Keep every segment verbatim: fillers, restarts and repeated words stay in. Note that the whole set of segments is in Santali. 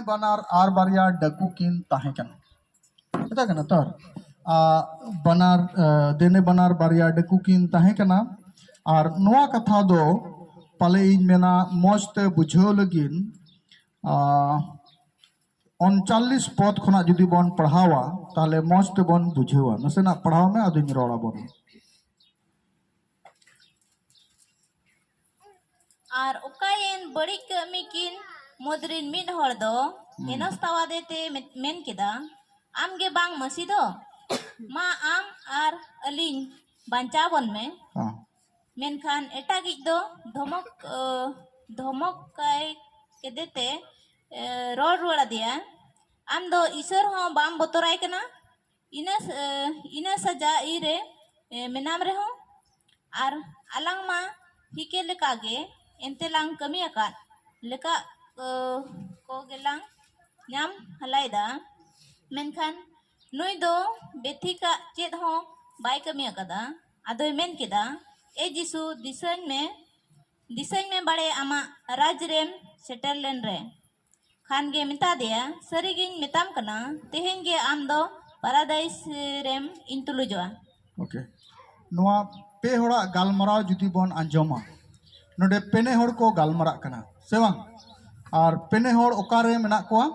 ᱵᱟᱱᱟᱨ ᱟᱨ ᱵᱟᱨᱭᱟ ᱰᱟᱹᱠᱩ ᱠᱤᱱ ᱛᱟᱦᱮᱸ ᱠᱟᱱᱟ᱾ ᱢᱮᱛᱟ ᱠᱟᱱᱟ ᱛᱚ, ᱟᱨ ᱵᱟᱱᱟᱨ, ᱟ, ᱫᱮᱱᱮ ᱵᱟᱱᱟᱨ ᱵᱟᱨᱭᱟ ᱰᱟᱹᱠᱩ ᱠᱤᱱ ᱛᱟᱦᱮᱸ ᱠᱟᱱᱟ᱾ ᱟᱨ ᱱᱚᱣᱟ ᱠᱟᱛᱷᱟ ᱫᱚ ᱯᱟᱞᱮ ᱤᱧ ᱢᱮᱱᱟ, ᱢᱚᱡᱽ ᱛᱮ ᱵᱩᱡᱷᱟᱹᱣ ᱞᱟᱹᱜᱤᱫ, ᱟ, ᱩᱱᱪᱟᱞᱞᱤᱥ ᱯᱚᱫ ᱠᱷᱚᱱᱟᱜ ᱡᱩᱫᱤ ᱵᱚᱱ ᱯᱟᱲᱦᱟᱣᱟ, ᱛᱟᱦᱞᱮ ᱢᱚᱡᱽ ᱛᱮᱵᱚᱱ ᱵᱩᱡᱷᱟᱹᱣᱟ᱾ ᱱᱟᱥᱮᱱᱟᱜ ᱯᱟᱲᱦᱟᱣ ᱢᱮ, ᱟᱫᱚᱧ ᱨᱚᱲ ᱟᱵᱚᱱ᱾ ᱟᱨ ᱚᱠᱟᱭᱮᱱ ᱵᱟᱹᱲᱤᱡ ᱠᱟᱹᱢᱤ ᱠᱤᱱ ᱢᱩᱫᱽ ᱨᱤᱱ ᱢᱤᱫ ᱦᱚᱲ ᱫᱚ ᱦᱩᱸ᱾ ᱮᱱᱚᱥ ᱛᱟᱣᱟᱫᱮ ᱛᱮ ᱢᱮ-, ᱢᱮᱱ ᱠᱮᱫᱟ, "ᱟᱢ ᱜᱮ ᱵᱟᱝ ᱢᱟᱹᱥᱤ ᱫᱚ? ᱢᱟ ᱟᱢ ᱟᱨ ᱟᱹᱞᱤᱧ ᱵᱟᱧᱪᱟᱣ ᱵᱚᱱ ᱢᱮ᱾" ᱦᱚᱸ᱾ ᱢᱮᱱᱠᱷᱟᱱ ᱮᱴᱟᱜᱤᱡ ᱫᱚ ᱫᱷᱚᱢᱚᱠ, ᱟᱹ, ᱫᱷᱚᱢᱚᱠᱟᱭ ᱠᱮᱫᱮ ᱛᱮ, ᱮ, ᱨᱚᱲ ᱨᱩᱣᱟᱹᱲ ᱟᱫᱮᱭᱟ, "ᱟᱢ ᱫᱚ ᱤᱥᱚᱨ ᱦᱚᱸ ᱵᱟᱢ ᱵᱚᱛᱚᱨᱟᱭ ᱠᱟᱱᱟ? ᱤᱱᱟᱹ ᱥ-, ᱮ, ᱤᱱᱟᱹ ᱥᱟᱡᱟ ᱤᱨᱮ, ᱮ, ᱢᱮᱱᱟᱢ ᱨᱮᱦᱚᱸ, ᱟᱨ ᱟᱞᱟᱝ ᱢᱟ ᱦᱤᱠᱮ ᱞᱮᱠᱟᱜᱮ ᱮᱱᱛᱮ ᱞᱟᱝ ᱠᱟᱹᱢᱤ ᱟᱠᱟᱫ ᱞᱮᱠᱟ, ᱮ, ᱠᱚᱜᱮᱞᱟᱝ ᱧᱟᱢ ᱦᱟᱞᱟᱭᱮᱫᱟ᱾ ᱢᱮᱱᱠᱷᱟᱱ ᱱᱩᱭ ᱫᱚ ᱵᱮᱛᱷᱤᱠᱟᱜ ᱪᱮᱫ ᱦᱚᱸ ᱵᱟᱭ ᱠᱟᱹᱢᱤ ᱟᱠᱟᱫᱟ᱾" ᱟᱫᱚᱭ ᱢᱮᱱ ᱠᱮᱫᱟ, "ᱮ ᱡᱤᱥᱩ, ᱫᱤᱥᱟᱹᱧ ᱢᱮ, ᱫᱤᱥᱟᱹᱧ ᱢᱮ ᱵᱟᱲᱮ ᱟᱢᱟᱜ ᱨᱟᱡᱽ ᱨᱮᱢ ᱥᱮᱴᱮᱨ ᱞᱮᱱ ᱨᱮ᱾" ᱠᱷᱟᱱ ᱜᱮ ᱢᱮᱛᱟ ᱫᱮᱭᱟ, "ᱥᱟᱹᱨᱤᱜᱤᱧ ᱢᱮᱛᱟᱢ ᱠᱟᱱᱟ, ᱛᱮᱦᱮᱧ ᱜᱮ ᱟᱢ ᱫᱚ ᱯᱟᱨᱟᱫᱟᱭᱤᱥ ᱨᱮᱢ ᱤᱧ ᱛᱩᱞᱩᱡᱚᱜᱼᱟ᱾" ᱳᱠᱮ, ᱱᱚᱣᱟ ᱯᱮ ᱦᱚᱲᱟᱜ ᱜᱟᱞᱢᱟᱨᱟᱣ ᱡᱩᱫᱤ ᱵᱚᱱ ᱟᱸᱡᱚᱢᱟ, ᱱᱚᱰᱮ ᱯᱮᱱᱮ ᱦᱚᱲ ᱠᱚ ᱜᱟᱞᱢᱟᱨᱟᱜ ᱠᱟᱱᱟ, ᱥᱮ ᱵᱟᱝ? ᱟᱨ ᱯᱮᱱᱮ ᱦᱚᱲ ᱚᱠᱟᱨᱮ ᱢᱮᱱᱟᱜ ᱠᱚᱣᱟ?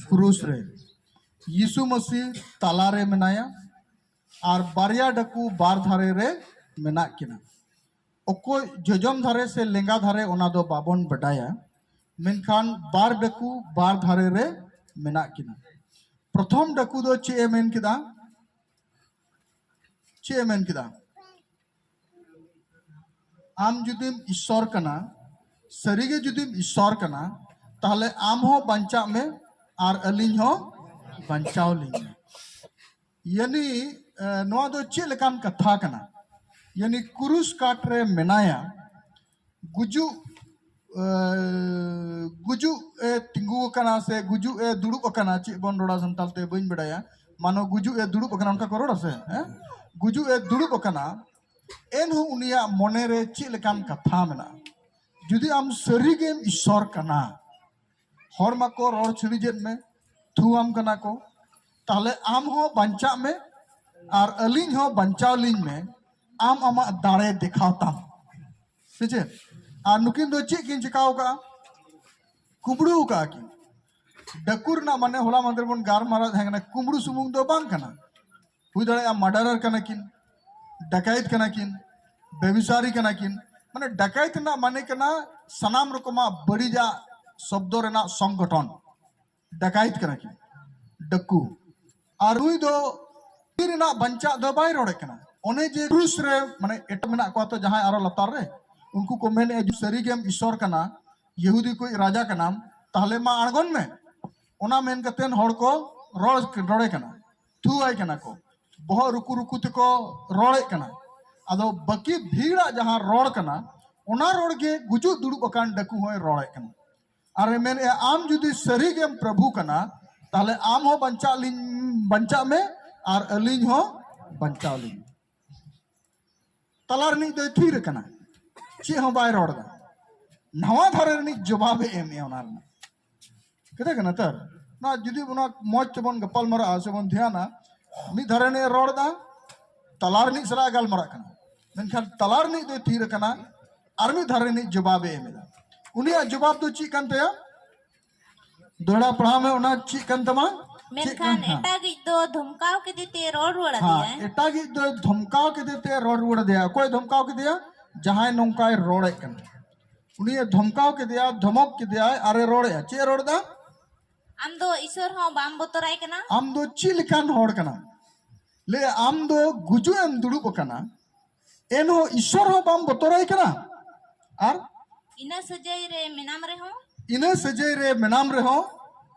ᱠᱨᱩᱥ ᱨᱮ᱾ ᱭᱤᱥᱩ ᱢᱟᱹᱥᱤ ᱛᱟᱞᱟᱨᱮ ᱢᱮᱱᱟᱭᱟ, ᱟᱨ ᱵᱟᱨᱭᱟ ᱰᱟᱹᱠᱩ ᱵᱟᱨ ᱫᱷᱟᱨᱮ ᱨᱮ ᱢᱮᱱᱟᱜ ᱠᱤᱱᱟ᱾ ᱚᱠᱚᱭ ᱡᱚᱡᱚᱢ ᱫᱷᱟᱨᱮ ᱥᱮ ᱞᱮᱸᱜᱟ ᱫᱷᱟᱨᱮ, ᱚᱱᱟ ᱫᱚ ᱵᱟᱵᱚᱱ ᱵᱟᱰᱟᱭᱟ, ᱢᱮᱱᱠᱷᱟᱱ ᱵᱟᱨ ᱰᱟᱹᱠᱩ ᱵᱟᱨ ᱫᱷᱟᱨᱮ ᱨᱮ ᱢᱮᱱᱟᱜ ᱠᱤᱱᱟ᱾ ᱯᱨᱚᱛᱷᱚᱢ ᱰᱟᱹᱠᱩ ᱫᱚ ᱪᱮᱫ ᱮ ᱢᱮᱱ ᱠᱮᱫᱟ? ᱪᱮᱫ ᱮ ᱢᱮᱱ ᱠᱮᱫᱟ? ᱟᱢ ᱡᱩᱫᱤᱢ ᱤᱥᱥᱚᱨ ᱠᱟᱱᱟ, ᱥᱟᱹᱨᱤᱜᱮ ᱡᱩᱫᱤᱢ ᱤᱥᱥᱚᱨ ᱠᱟᱱᱟ, ᱛᱟᱦᱞᱮ ᱟᱢ ᱦᱚᱸ ᱵᱟᱧᱪᱟᱜ ᱢᱮ ᱟᱨ ᱟᱹᱞᱤᱧ ᱦᱚᱸ ᱵᱟᱧᱪᱟᱣ ᱞᱤᱧ ᱢᱮ᱾ ᱭᱟᱱᱤ, ᱮ, ᱱᱚᱣᱟ ᱫᱚ ᱪᱮᱫ ᱞᱮᱠᱟᱱ ᱠᱟᱛᱷᱟ ᱠᱟᱱᱟ? ᱭᱟᱱᱤ ᱠᱨᱩᱥ ᱠᱟᱴ ᱨᱮ ᱢᱮᱱᱟᱭᱟ, ᱜᱩᱡᱩᱜ, ᱮ, ᱜᱩᱡᱩᱜ ᱮ ᱛᱤᱸᱜᱩ ᱟᱠᱟᱱᱟ ᱥᱮ ᱜᱩᱡᱩᱜ ᱮ ᱫᱩᱲᱩᱵ ᱟᱠᱟᱱᱟ, ᱪᱮᱫ ᱵᱚᱱ ᱨᱚᱲᱟ ᱥᱟᱱᱛᱟᱲ ᱛᱮ ᱵᱟᱹᱧ ᱵᱟᱰᱟᱭᱟ, ᱢᱟᱱᱚ ᱜᱩᱡᱩᱜ ᱮ ᱫᱩᱲᱩᱵ ᱟᱠᱟᱱᱟ, ᱚᱱᱠᱟ ᱠᱚ ᱨᱚᱲᱟ ᱥᱮ, ᱦᱮᱸ? ᱜᱩᱡᱩᱜ ᱮ ᱫᱩᱲᱩᱵ ᱟᱠᱟᱱᱟ, ᱮᱱᱦᱚᱸ ᱩᱱᱤᱭᱟᱜ ᱢᱚᱱᱮ ᱨᱮ ᱪᱮᱫ ᱞᱮᱠᱟᱱ ᱠᱟᱛᱷᱟ ᱢᱮᱱᱟᱜᱼᱟ? ᱡᱩᱫᱤ ᱟᱢ ᱥᱟᱹᱨᱤᱜᱮᱢ ᱤᱥᱥᱚᱨ ᱠᱟᱱᱟ, ᱦᱚᱲ ᱢᱟᱠᱚ ᱨᱚᱲ ᱪᱷᱤᱲᱤᱡᱮᱫ ᱢᱮ, ᱛᱷᱩᱣᱟᱢ ᱠᱟᱱᱟ ᱠᱚ, ᱛᱟᱦᱞᱮ ᱟᱢ ᱦᱚᱸ ᱵᱟᱧᱪᱟᱜ ᱢᱮ ᱟᱨ ᱟᱹᱞᱤᱧ ᱦᱚᱸ ᱵᱟᱧᱪᱟᱣ ᱞᱤᱧ ᱢᱮ, ᱟᱢ ᱟᱢᱟᱜ ᱫᱟᱲᱮ ᱫᱮᱠᱷᱟᱣ ᱛᱟᱢ᱾ ᱥᱮ ᱪᱮᱫ? ᱟᱨ ᱱᱩᱠᱤᱱ ᱫᱚ ᱪᱮᱫ ᱠᱤᱱ ᱪᱤᱠᱟᱹᱣ ᱠᱟᱜᱼᱟ? ᱠᱩᱢᱵᱽᱲᱩ ᱠᱟᱜᱼᱟ ᱠᱤᱱ᱾ ᱰᱟᱹᱠᱩ ᱨᱮᱱᱟᱜ ᱢᱟᱱᱮ ᱦᱚᱞᱟ ᱢᱟᱫᱷᱮᱨ ᱵᱚᱱ ᱜᱟᱞᱢᱟᱨᱟᱣ ᱛᱟᱦᱮᱸ ᱠᱟᱱᱟ, ᱠᱩᱢᱵᱽᱲᱩ ᱥᱩᱢᱩᱝ ᱫᱚ ᱵᱟᱝ ᱠᱟᱱᱟ, ᱦᱩᱭ ᱫᱟᱲᱮᱭᱟᱜᱼᱟ ᱢᱟᱨᱰᱟᱨᱟᱨ ᱠᱟᱱᱟ ᱠᱤᱱ, ᱰᱟᱠᱟᱭᱤᱛ ᱠᱟᱱᱟ ᱠᱤᱱ, ᱵᱮᱵᱤᱪᱟᱨᱤ ᱠᱟᱱᱟ ᱠᱤᱱ᱾ ᱢᱟᱱᱮ ᱰᱟᱠᱟᱭᱤᱛ ᱨᱮᱱᱟᱜ ᱢᱟᱱᱮ ᱠᱟᱱᱟ ᱥᱟᱱᱟᱢ ᱨᱚᱠᱚᱢᱟᱜ ᱵᱟᱹᱲᱤᱡᱟᱜ ᱥᱚᱵᱫᱚ ᱨᱮᱱᱟᱜ ᱥᱚᱝᱜᱚᱴᱷᱚᱱ᱾ ᱰᱟᱠᱟᱭᱤᱛ ᱠᱟᱱᱟ ᱠᱤᱱ, ᱰᱟᱹᱠᱩ᱾ ᱟᱨ ᱱᱩᱭ ᱫᱚ ᱛᱤ ᱨᱮᱱᱟᱜ ᱵᱟᱧᱪᱟᱜ ᱫᱚ ᱵᱟᱭ ᱨᱚᱲᱮᱫ ᱠᱟᱱᱟ᱾ ᱚᱱᱮ ᱡᱮ ᱠᱨᱩᱥ ᱨᱮ ᱢᱟᱱᱮ ᱮᱴᱟᱜ ᱢᱮᱱᱟᱜ ᱠᱚᱣᱟ ᱛᱚ ᱡᱟᱦᱟᱸᱭ ᱟᱨᱚ ᱞᱟᱛᱟᱨ ᱨᱮ, ᱩᱱᱠᱩ ᱠᱚ ᱢᱮᱱᱮᱫᱼᱟ, "ᱡᱩᱫᱤ ᱥᱟᱹᱨᱤᱜᱮᱢ ᱤᱥᱚᱨ ᱠᱟᱱᱟ, ᱭᱮᱦᱩᱫᱤ ᱠᱚ ᱨᱟᱡᱟ ᱠᱟᱱᱟᱢ, ᱛᱟᱦᱞᱮ ᱢᱟ ᱟᱬᱜᱚᱱ ᱢᱮ᱾" ᱚᱱᱟ ᱢᱮᱱ ᱠᱟᱛᱮ ᱦᱚᱲ ᱠᱚ ᱨᱚᱲ ᱨᱚᱲᱮ ᱠᱟᱱᱟ, ᱛᱷᱩᱣᱟᱭ ᱠᱟᱱᱟ ᱠᱚ, ᱵᱚᱦᱚᱜ ᱨᱩᱠᱩ ᱨᱩᱠᱩ ᱛᱮᱠᱚ ᱨᱚᱲᱮᱫ ᱠᱟᱱᱟ᱾ ᱟᱫᱚ ᱵᱟᱹᱠᱤ ᱵᱷᱤᱲᱟᱜ ᱡᱟᱦᱟᱸ ᱨᱚᱲ ᱠᱟᱱᱟ, ᱚᱱᱟ ᱨᱚᱲ ᱜᱮ ᱜᱩᱡᱩᱜ ᱫᱩᱲᱩᱵ ᱟᱠᱟᱱ ᱰᱟᱹᱠᱩ ᱦᱚᱸᱭ ᱨᱚᱲᱮᱫ ᱠᱟᱱᱟ᱾ ᱟᱨᱮ ᱢᱮᱱᱮᱫᱼᱟ, "ᱟᱢ ᱡᱩᱫᱤ ᱥᱟᱹᱨᱤ ᱜᱮᱢ ᱯᱨᱚᱵᱷᱩ ᱠᱟᱱᱟ, ᱛᱟᱦᱞᱮ ᱟᱢ ᱦᱚᱸ ᱵᱟᱧᱪᱟᱜ ᱞᱤᱧ, ᱵᱟᱧᱪᱟᱜ ᱢᱮ ᱟᱨ ᱟᱹᱞᱤᱧ ᱦᱚᱸ ᱵᱟᱧᱪᱟᱣ ᱞᱤᱧ ᱢᱮ᱾" ᱛᱟᱞᱟ ᱨᱤᱱᱤᱡ ᱫᱚᱭ ᱛᱷᱤᱨ ᱟᱠᱟᱱᱟ, ᱪᱮᱫ ᱦᱚᱸ ᱵᱟᱭ ᱨᱚᱲ ᱮᱫᱟ᱾ ᱱᱟᱣᱟ ᱫᱷᱟᱨᱮ ᱨᱤᱱᱤᱡ ᱡᱚᱵᱟᱵᱮ ᱮᱢᱮᱜᱼᱟ ᱚᱱᱟ ᱨᱮᱱᱟᱜ᱾ ᱠᱟᱛᱷᱟ ᱠᱟᱱᱟ ᱛᱚ, ᱱᱚᱣᱟ ᱡᱩᱫᱤ ᱚᱱᱟ ᱢᱚᱡᱽ ᱛᱮᱵᱚᱱ ᱜᱟᱯᱟᱞ ᱢᱟᱨᱟᱜᱼᱟ ᱥᱮᱵᱚᱱ ᱫᱷᱮᱭᱟᱱᱟ, ᱢᱤᱫ ᱫᱷᱟᱨᱮ ᱨᱤᱱᱤᱡ ᱨᱚᱲ ᱮᱫᱟ, ᱛᱟᱞᱟ ᱨᱤᱱᱤᱡ ᱥᱟᱞᱟᱜ ᱜᱟᱞᱢᱟᱨᱟᱜ ᱠᱟᱱᱟ, ᱢᱮᱱᱠᱷᱟᱱ ᱛᱟᱞᱟ ᱨᱤᱱᱤᱡ ᱫᱚᱭ ᱛᱷᱤᱨ ᱟᱠᱟᱱᱟ, ᱟᱨ ᱢᱤᱫ ᱫᱷᱟᱨᱮ ᱨᱤᱱᱤᱡ ᱡᱚᱵᱟᱵᱮ ᱮᱢ ᱮᱫᱟ᱾ ᱩᱱᱤᱭᱟᱜ ᱡᱚᱵᱟᱵ ᱫᱚ ᱪᱮᱫ ᱠᱟᱱ ᱛᱟᱭᱟ? ᱫᱚᱦᱲᱟ ᱯᱟᱲᱦᱟᱣ ᱢᱮ, ᱚᱱᱟ ᱪᱮᱫ ᱠᱟᱱ ᱛᱟᱢᱟ? ᱪᱮᱫ ᱠᱟᱱ ᱢᱮᱱᱠᱷᱟᱱ ᱛᱟᱢᱟ? ᱮᱴᱟᱜᱤᱡ ᱫᱚ ᱫᱷᱚᱢᱠᱟᱣ ᱠᱮᱫᱮ ᱛᱮ ᱨᱚᱲ ᱨᱩᱣᱟᱹᱲ ᱦᱮᱸ, ᱟᱫᱮᱭᱟᱭ᱾ ᱮᱴᱟᱜᱤᱡ ᱫᱚᱭ ᱫᱷᱚᱢᱠᱟᱣ ᱠᱮᱫᱮ ᱛᱮ ᱨᱚᱲ ᱨᱩᱣᱟᱹᱲ ᱟᱫᱮᱭᱟ᱾ ᱚᱠᱚᱭ ᱫᱷᱚᱢᱠᱟᱣ ᱠᱮᱫᱮᱭᱟ? ᱡᱟᱦᱟᱸᱭ ᱱᱚᱝᱠᱟᱭ ᱨᱚᱲᱮᱫ ᱠᱟᱱᱟ, ᱩᱱᱤᱭᱮ ᱫᱷᱚᱢᱠᱟᱣ ᱠᱮᱫᱮᱭᱟ, ᱫᱷᱚᱢᱚᱠ ᱠᱮᱫᱮᱭᱟᱭ, ᱟᱨᱮ ᱨᱚᱲᱮᱫᱼᱟ᱾ ᱪᱮᱫ ᱮ ᱨᱚᱲ ᱮᱫᱟ? ᱟᱢ ᱫᱚ ᱤᱥᱚᱨ ᱦᱚᱸ ᱵᱟᱢ ᱵᱚᱛᱚᱨᱟᱭ ᱠᱟᱱᱟ? ᱟᱢ ᱫᱚ ᱪᱮᱫ ᱞᱮᱠᱟᱱ ᱦᱚᱲ ᱠᱟᱱᱟᱢ? ᱞᱟᱹᱭ, ᱟᱢ ᱫᱚ ᱜᱩᱡᱩᱜ ᱮᱢ ᱫᱩᱲᱩᱵ ᱟᱠᱟᱱᱟ, ᱮᱱᱦᱚᱸ ᱤᱥᱚᱨ ᱦᱚᱸ ᱵᱟᱢ ᱵᱚᱛᱚᱨᱟᱭ ᱠᱟᱱᱟ᱾ ᱟᱨ ᱤᱱᱟᱹ ᱥᱟᱹᱡᱟᱹᱭ ᱨᱮ ᱢᱮᱱᱟᱢ ᱨᱮᱦᱚᱸ ᱤᱱᱟᱹ ᱥᱟᱹᱡᱟᱹᱭ ᱨᱮ ᱢᱮᱱᱟᱢ ᱨᱮᱦᱚᱸ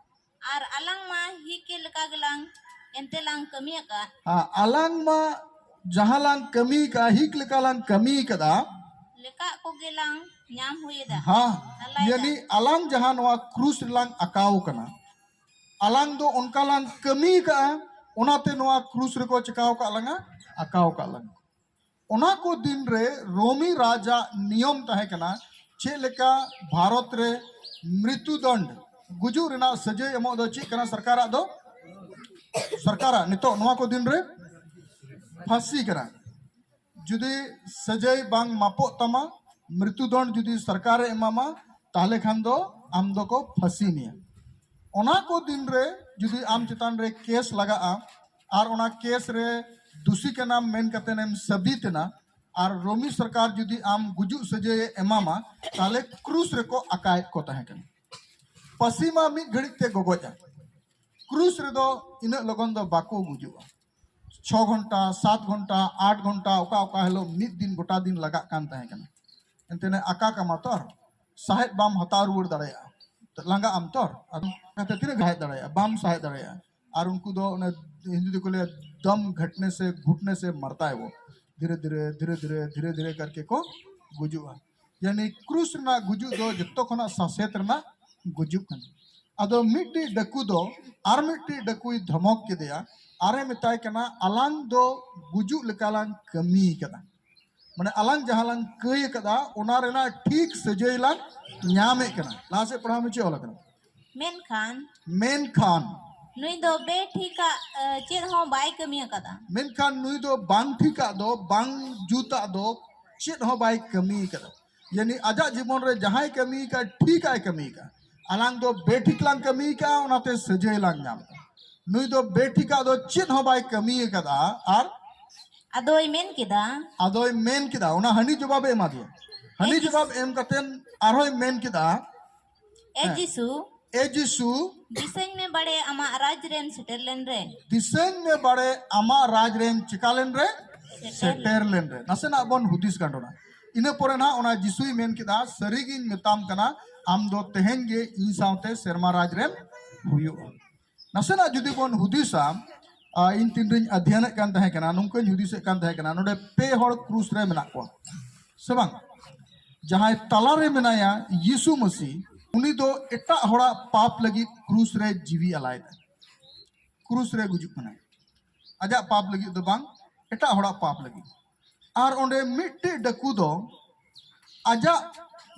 ᱟᱨ ᱟᱞᱟᱝ ᱢᱟ ᱦᱤᱠ ᱞᱮᱠᱟ ᱜᱮᱞᱟᱝ ᱮᱱᱛᱮ ᱞᱟᱝ ᱠᱟᱹᱢᱤ ᱟᱠᱟᱫ᱾ ᱦᱮᱸ, ᱟᱞᱟᱝ ᱢᱟ ᱡᱟᱦᱟᱸ ᱞᱟᱝ ᱠᱟᱹᱢᱤ ᱟᱠᱟᱫ, ᱦᱤᱠ ᱞᱮᱠᱟ ᱞᱟᱝ ᱠᱟᱹᱢᱤ ᱟᱠᱟᱫᱟ᱾ ᱞᱮᱠᱟ ᱠᱚᱜᱮ ᱞᱟᱝ ᱧᱟᱢ ᱦᱩᱭ ᱮᱫᱟ᱾ ᱦᱮᱸ, ᱦᱟᱞᱟᱭ ᱫᱟ᱾ ᱭᱟᱱᱤ ᱟᱞᱟᱝ ᱡᱟᱦᱟᱸ ᱱᱚᱣᱟ ᱠᱨᱩᱥ ᱨᱮᱞᱟᱝ ᱟᱠᱟᱣ ᱠᱟᱱᱟ, ᱟᱞᱟᱝ ᱫᱚ ᱚᱱᱠᱟ ᱞᱟᱝ ᱠᱟᱹᱢᱤ ᱟᱠᱟᱫᱼᱟ, ᱚᱱᱟᱛᱮ ᱱᱚᱣᱟ ᱠᱨᱩᱥ ᱨᱮᱠᱚ ᱪᱤᱠᱟᱣ ᱟᱠᱟᱫ ᱞᱟᱝᱟ, ᱟᱠᱟᱣ ᱟᱠᱟᱫ ᱞᱟᱝᱟ᱾ ᱚᱱᱟ ᱠᱚ ᱫᱤᱱ ᱨᱮ ᱨᱳᱢᱤ ᱨᱟᱡᱟᱜ ᱱᱤᱭᱚᱢ ᱛᱟᱦᱮᱸ ᱠᱟᱱᱟ, ᱪᱮᱫ ᱞᱮᱠᱟ ᱵᱷᱟᱨᱚᱛ ᱨᱮ ᱢᱨᱤᱛᱩᱫᱚᱱᱰ, ᱜᱩᱡᱩᱜ ᱨᱮᱱᱟᱜ ᱥᱟᱹᱡᱟᱹᱭ ᱮᱢᱚᱜ ᱫᱚ ᱪᱮᱫ ᱠᱟᱱᱟ ᱥᱚᱨᱠᱟᱨᱟᱜ ᱫᱚ? ᱥᱚᱨᱠᱟᱨᱟᱜ ᱱᱤᱛᱚᱜ ᱱᱚᱣᱟ ᱠᱚ ᱫᱤᱱ ᱨᱮ ᱯᱷᱟᱹᱥᱤ ᱠᱟᱱᱟ᱾ ᱡᱩᱫᱤ ᱥᱟᱹᱡᱟᱹᱭ ᱵᱟᱝ ᱢᱟᱯᱚᱜ ᱛᱟᱢᱟ, ᱢᱨᱤᱛᱩᱫᱚᱱᱰ ᱡᱩᱫᱤ ᱥᱚᱨᱠᱟᱨᱮ ᱮᱢᱟᱢᱟ, ᱛᱟᱦᱞᱮ ᱠᱷᱟᱱ ᱫᱚ ᱟᱢ ᱫᱚᱠᱚ ᱯᱷᱟᱹᱥᱤ ᱢᱮᱭᱟ᱾ ᱚᱱᱟ ᱠᱚ ᱫᱤᱱ ᱨᱮ ᱡᱩᱫᱤ ᱟᱢ ᱪᱮᱛᱟᱱ ᱨᱮ ᱠᱮᱥ ᱞᱟᱜᱟᱜᱼᱟ ᱟᱨ ᱚᱱᱟ ᱠᱮᱥ ᱨᱮ ᱫᱩᱥᱤ ᱠᱟᱱᱟᱢ ᱢᱮᱱ ᱠᱟᱛᱮᱱ ᱮᱢ ᱥᱟᱹᱵᱤᱛ ᱮᱱᱟ ᱟᱨ ᱨᱳᱢᱤ ᱥᱚᱨᱠᱟᱨ ᱡᱩᱫᱤ ᱟᱢ ᱜᱩᱡᱩᱜ ᱥᱟᱹᱡᱟᱹᱭᱮ ᱮᱢᱟᱢᱟ, ᱛᱟᱦᱞᱮ ᱠᱨᱩᱥ ᱨᱮᱠᱚ ᱟᱠᱟᱭᱮᱫ ᱠᱚ ᱛᱟᱦᱮᱸ ᱠᱟᱱᱟ᱾ ᱯᱟᱹᱥᱤ ᱢᱟ ᱢᱤᱫ ᱜᱷᱟᱹᱲᱤᱡ ᱛᱮ ᱜᱚᱜᱚᱡᱼᱟ, ᱠᱨᱩᱥ ᱨᱮᱫᱚ ᱤᱱᱟᱹᱜ ᱞᱚᱜᱚᱱ ᱫᱚ ᱵᱟᱠᱚ ᱜᱩᱡᱩᱜᱼᱟ᱾ ᱪᱷᱚ ᱜᱷᱚᱱᱴᱟ, ᱥᱟᱛ ᱜᱷᱚᱱᱴᱟ, ᱟᱴ ᱜᱷᱚᱱᱴᱟ, ᱚᱠᱟ ᱚᱠᱟ ᱦᱤᱞᱳᱜ ᱢᱤᱫ ᱫᱤᱱ ᱜᱚᱴᱟ ᱫᱤᱱ ᱞᱟᱜᱟᱜ ᱠᱟᱱ ᱛᱟᱦᱮᱸ ᱠᱟᱱᱟ᱾ ᱮᱱᱛᱮ ᱟᱠᱟ ᱠᱟᱢᱟ ᱛᱚ ᱟᱨ ᱥᱟᱦᱮᱫ ᱵᱟᱢ ᱦᱟᱛᱟᱣ ᱨᱩᱣᱟᱹᱲ ᱫᱟᱲᱮᱭᱟᱜᱼᱟ, ᱞᱟᱸᱜᱟᱜ ᱟᱢ ᱛᱚ ᱟᱨ᱾ ᱚᱱᱟᱛᱮ ᱛᱤᱱᱟᱹᱜ ᱥᱟᱦᱮᱫ ᱫᱟᱲᱮᱭᱟᱜᱼᱟ? ᱵᱟᱢ ᱥᱟᱦᱮᱫ ᱫᱟᱲᱮᱭᱟᱜᱼᱟ᱾ ᱟᱨ ᱩᱱᱠᱩ ᱫᱚ ᱚᱱᱮ ᱦᱤᱱᱫᱤ ᱛᱮᱠᱚ ᱞᱟᱹᱭᱟ, "ᱫᱚᱢ ᱜᱷᱟᱴᱱᱮ ᱥᱮ ᱜᱷᱩᱴᱱᱮ ᱥᱮ ᱢᱟᱨᱛᱟ ᱦᱮ ᱣᱚ", ᱫᱷᱤᱨᱮ ᱫᱷᱤᱨᱮ ᱫᱷᱤᱨᱮ ᱫᱷᱤᱨᱮ ᱫᱷᱤᱨᱮ ᱫᱷᱤᱨᱮ ᱠᱟᱨᱠᱮ ᱠᱚ ᱜᱩᱡᱩᱜᱼᱟ᱾ ᱭᱟᱱᱤ ᱠᱨᱩᱥ ᱨᱮᱱᱟᱜ ᱜᱩᱡᱩᱜ ᱫᱚ ᱡᱚᱛᱚ ᱠᱷᱚᱱᱟᱜ ᱥᱟᱥᱮᱛ ᱨᱮᱱᱟᱜ ᱜᱩᱡᱩᱜ ᱠᱟᱱᱟ᱾ ᱟᱫᱚ ᱢᱤᱫᱴᱤᱡ ᱰᱟᱹᱠᱩ ᱫᱚ ᱟᱨ ᱢᱤᱫᱴᱤᱡ ᱰᱟᱹᱠᱩᱭ ᱫᱷᱚᱢᱚᱠ ᱠᱮᱫᱮᱭᱟ, ᱟᱨᱮ ᱢᱮᱛᱟᱭ ᱠᱟᱱᱟ, "ᱟᱞᱟᱝ ᱫᱚ ᱜᱩᱡᱩᱜ ᱞᱮᱠᱟ ᱞᱟᱝ ᱠᱟᱹᱢᱤ ᱠᱟᱫᱟ", ᱢᱟᱱᱮ ᱟᱞᱟᱝ ᱡᱟᱦᱟᱸ ᱞᱟᱝ ᱠᱟᱹᱭ ᱠᱟᱫᱟ ᱚᱱᱟ ᱨᱮᱱᱟᱜ ᱴᱷᱤᱠ ᱥᱟᱹᱡᱟᱹᱭ ᱞᱟᱝ ᱧᱟᱢᱮᱫ ᱠᱟᱱᱟ᱾ ᱞᱟᱦᱟ ᱥᱮᱫ ᱯᱟᱲᱦᱟᱣ ᱢᱮ, ᱪᱮᱫ ᱚᱞ ᱟᱠᱟᱱᱟ? ᱢᱮᱱᱠᱷᱟᱱ ᱢᱮᱱᱠᱷᱟᱱ ᱱᱩᱭ ᱫᱚ ᱵᱮᱴᱷᱤᱠᱟᱜ, ᱮ, ᱪᱮᱫ ᱦᱚᱸ ᱵᱟᱭ ᱠᱟᱹᱢᱤ ᱟᱠᱟᱫᱟ᱾ ᱢᱮᱱᱠᱷᱟᱱ ᱱᱩᱭ ᱫᱚ ᱵᱟᱝ ᱴᱷᱤᱠᱟᱜ ᱫᱚ, ᱵᱟᱝ ᱡᱩᱛᱟᱜ ᱫᱚ ᱪᱮᱫ ᱦᱚᱸ ᱵᱟᱭ ᱠᱟᱹᱢᱤ ᱟᱠᱟᱫᱟ᱾ ᱭᱟᱱᱤ ᱟᱡᱟᱜ ᱡᱤᱵᱚᱱ ᱨᱮ ᱡᱟᱦᱟᱸᱭ ᱠᱟᱹᱢᱤ ᱟᱠᱟᱫ, ᱴᱷᱤᱠᱟᱜ ᱮ ᱠᱟᱹᱢᱤ ᱟᱠᱟᱫ᱾ ᱟᱞᱟᱝ ᱫᱚ ᱵᱮᱴᱷᱤᱠ ᱞᱟᱝ ᱠᱟᱹᱢᱤ ᱟᱠᱟᱫᱼᱟ, ᱚᱱᱟᱛᱮ ᱥᱟᱹᱡᱟᱹᱭ ᱞᱟᱝ ᱧᱟᱢ ᱟᱠᱟᱫᱟ᱾ ᱱᱩᱭ ᱫᱚ ᱵᱮᱴᱷᱤᱠᱟᱜ ᱫᱚ ᱪᱮᱫ ᱦᱚᱸ ᱵᱟᱭ ᱠᱟᱹᱢᱤ ᱟᱠᱟᱫᱟ᱾ ᱟᱨ ᱟᱫᱚᱭ ᱢᱮᱱ ᱠᱮᱫᱟ, ᱟᱫᱚᱭ ᱢᱮᱱ ᱠᱮᱫᱟ, ᱚᱱᱟ ᱦᱟᱹᱱᱤ ᱡᱚᱵᱟᱵᱮ ᱮᱢᱟ ᱫᱮᱭᱟ᱾ ᱦᱟᱹᱱᱤ ᱮ ᱡᱤᱥᱩ᱾ ᱡᱚᱵᱟᱵ ᱮᱢ ᱠᱟᱛᱮ ᱟᱨᱦᱚᱸᱭ ᱢᱮᱱ ᱠᱮᱫᱟ, ᱮ ᱦᱮᱸ᱾ ᱡᱤᱥᱩ, ᱮ ᱡᱤᱥᱩ, ᱫᱤᱥᱟᱹᱧ ᱢᱮ ᱵᱟᱲᱮ ᱟᱢᱟᱜ ᱨᱟᱡᱽ ᱨᱮᱢ ᱥᱮᱴᱮᱨ ᱞᱮᱱ ᱨᱮ᱾ ᱫᱤᱥᱟᱹᱧ ᱢᱮ ᱵᱟᱲᱮ ᱟᱢᱟᱜ ᱨᱟᱡᱽ ᱨᱮᱢ ᱪᱤᱠᱟ ᱞᱮᱱ ᱨᱮ? ᱥᱮᱴᱮᱨ ᱥᱮᱴᱮᱨ ᱞᱮᱱ ᱨᱮ᱾ ᱱᱟᱥᱮᱱᱟᱜ ᱵᱚᱱ ᱦᱩᱫᱤᱥ ᱜᱟᱸᱰᱚᱱᱟ᱾ ᱤᱱᱟᱹ ᱯᱚᱨᱮ ᱱᱟᱦᱟᱜ ᱚᱱᱟ ᱡᱤᱥᱩᱭ ᱢᱮᱱ ᱠᱮᱫᱟ, "ᱥᱟᱹᱨᱤᱜᱤᱧ ᱢᱮᱛᱟᱢ ᱠᱟᱱᱟ, ᱟᱢ ᱫᱚ ᱛᱮᱦᱮᱧ ᱜᱮ ᱤᱧ ᱥᱟᱶᱛᱮ ᱥᱮᱨᱢᱟ ᱨᱟᱡᱽ ᱨᱮᱢ ᱦᱩᱭᱩᱜᱼᱟ᱾" ᱱᱟᱥᱮᱱᱟᱜ ᱡᱩᱫᱤ ᱵᱚᱱ ᱦᱩᱫᱤᱥᱟ, ᱟ, ᱤᱧ ᱛᱤᱱᱨᱤᱧ ᱚᱫᱷᱭᱚᱱᱮᱫ ᱠᱟᱱ ᱛᱟᱦᱮᱸ ᱠᱟᱱᱟ, ᱱᱚᱝᱠᱟᱧ ᱦᱩᱫᱤᱥᱮᱫ ᱠᱟᱱ ᱛᱟᱦᱮᱸ ᱠᱟᱱᱟ, ᱱᱚᱰᱮ ᱯᱮ ᱦᱚᱲ ᱠᱨᱩᱥ ᱨᱮ ᱢᱮᱱᱟᱜ ᱠᱚᱣᱟ, ᱥᱮ ᱵᱟᱝ? ᱡᱟᱦᱟᱸᱭ ᱛᱟᱞᱟᱨᱮ ᱢᱮᱱᱟᱭᱟ, ᱭᱤᱥᱩ ᱢᱟᱹᱥᱤ, ᱩᱱᱤ ᱫᱚ ᱮᱴᱟᱜ ᱦᱚᱲᱟᱜ ᱯᱟᱯ ᱞᱟᱹᱜᱤᱫ ᱠᱨᱩᱥ ᱨᱮ ᱡᱤᱣᱤ ᱟᱞᱟᱭ ᱫᱟᱭ, ᱠᱨᱩᱥ ᱨᱮ ᱜᱩᱡᱩᱜ ᱠᱟᱱᱟᱭ ᱟᱡᱟᱜ ᱯᱟᱯ ᱞᱟᱹᱜᱤᱫ ᱫᱚ ᱵᱟᱝ, ᱮᱴᱟᱜ ᱦᱚᱲᱟᱜ ᱯᱟᱯ ᱞᱟᱹᱜᱤᱫ᱾ ᱟᱨ ᱚᱸᱰᱮ ᱢᱤᱫᱴᱮᱡ ᱰᱟᱹᱠᱩ ᱫᱚ ᱟᱡᱟᱜ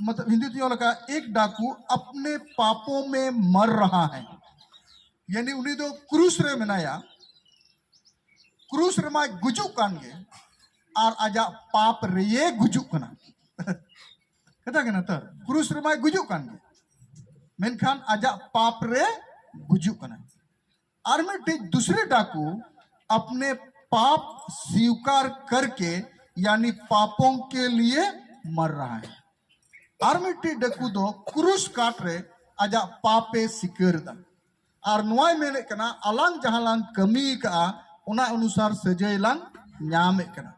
मतलब हिंदी ᱛᱮ ᱚᱞ ᱟᱠᱟᱫ, एक डाकू अपने पापों में मर रहा है, ᱭᱟᱱᱤ ᱩᱱᱤ ᱫᱚ ᱠᱨᱩᱥ ᱨᱮ ᱢᱮᱱᱟᱭᱟ, ᱠᱨᱩᱥ ᱨᱮᱢᱟᱭ ᱜᱩᱡᱩᱜ ᱠᱟᱱ ᱜᱮ, ᱟᱨ ᱟᱡᱟᱜ ᱯᱟᱯ ᱨᱮᱭᱮ ᱜᱩᱡᱩᱜ ᱠᱟᱱᱟ᱾ ᱠᱟᱛᱷᱟ ᱠᱟᱱᱟ ᱛᱚ, ᱠᱨᱩᱥ ᱨᱮᱢᱟᱭ ᱜᱩᱡᱩᱜ ᱠᱟᱱ ᱜᱮ, ᱢᱮᱱᱠᱷᱟᱱ ᱟᱡᱟᱜ ᱯᱟᱯ ᱨᱮ ᱜᱩᱡᱩᱜ ᱠᱟᱱᱟ᱾ ᱟᱨ ᱢᱤᱫᱴᱤᱡ ᱫᱩᱥᱨᱮ ᱰᱟᱠᱩ अपने पाप स्वीकार करके यानी पापों के लिए मर रहा है। ᱟᱨ ᱢᱤᱫᱴᱤᱡ ᱰᱟᱹᱠᱩ ᱫᱚ ᱠᱨᱩᱥ ᱠᱟᱴ ᱨᱮ ᱟᱡᱟᱜ ᱯᱟᱯᱮ ᱥᱤᱠᱟᱹᱨ ᱮᱫᱟ᱾ ᱟᱨ ᱱᱚᱣᱟᱭ ᱢᱮᱱᱮᱫ ᱠᱟᱱᱟ, ᱟᱞᱟᱝ ᱡᱟᱦᱟᱸ ᱞᱟᱝ ᱠᱟᱹᱢᱤ ᱟᱠᱟᱫᱼᱟ, ᱚᱱᱟ ᱚᱱᱩᱥᱟᱨ ᱥᱟᱹᱡᱟᱹᱭ ᱞᱟᱝ ᱧᱟᱢᱮᱫ ᱠᱟᱱᱟ᱾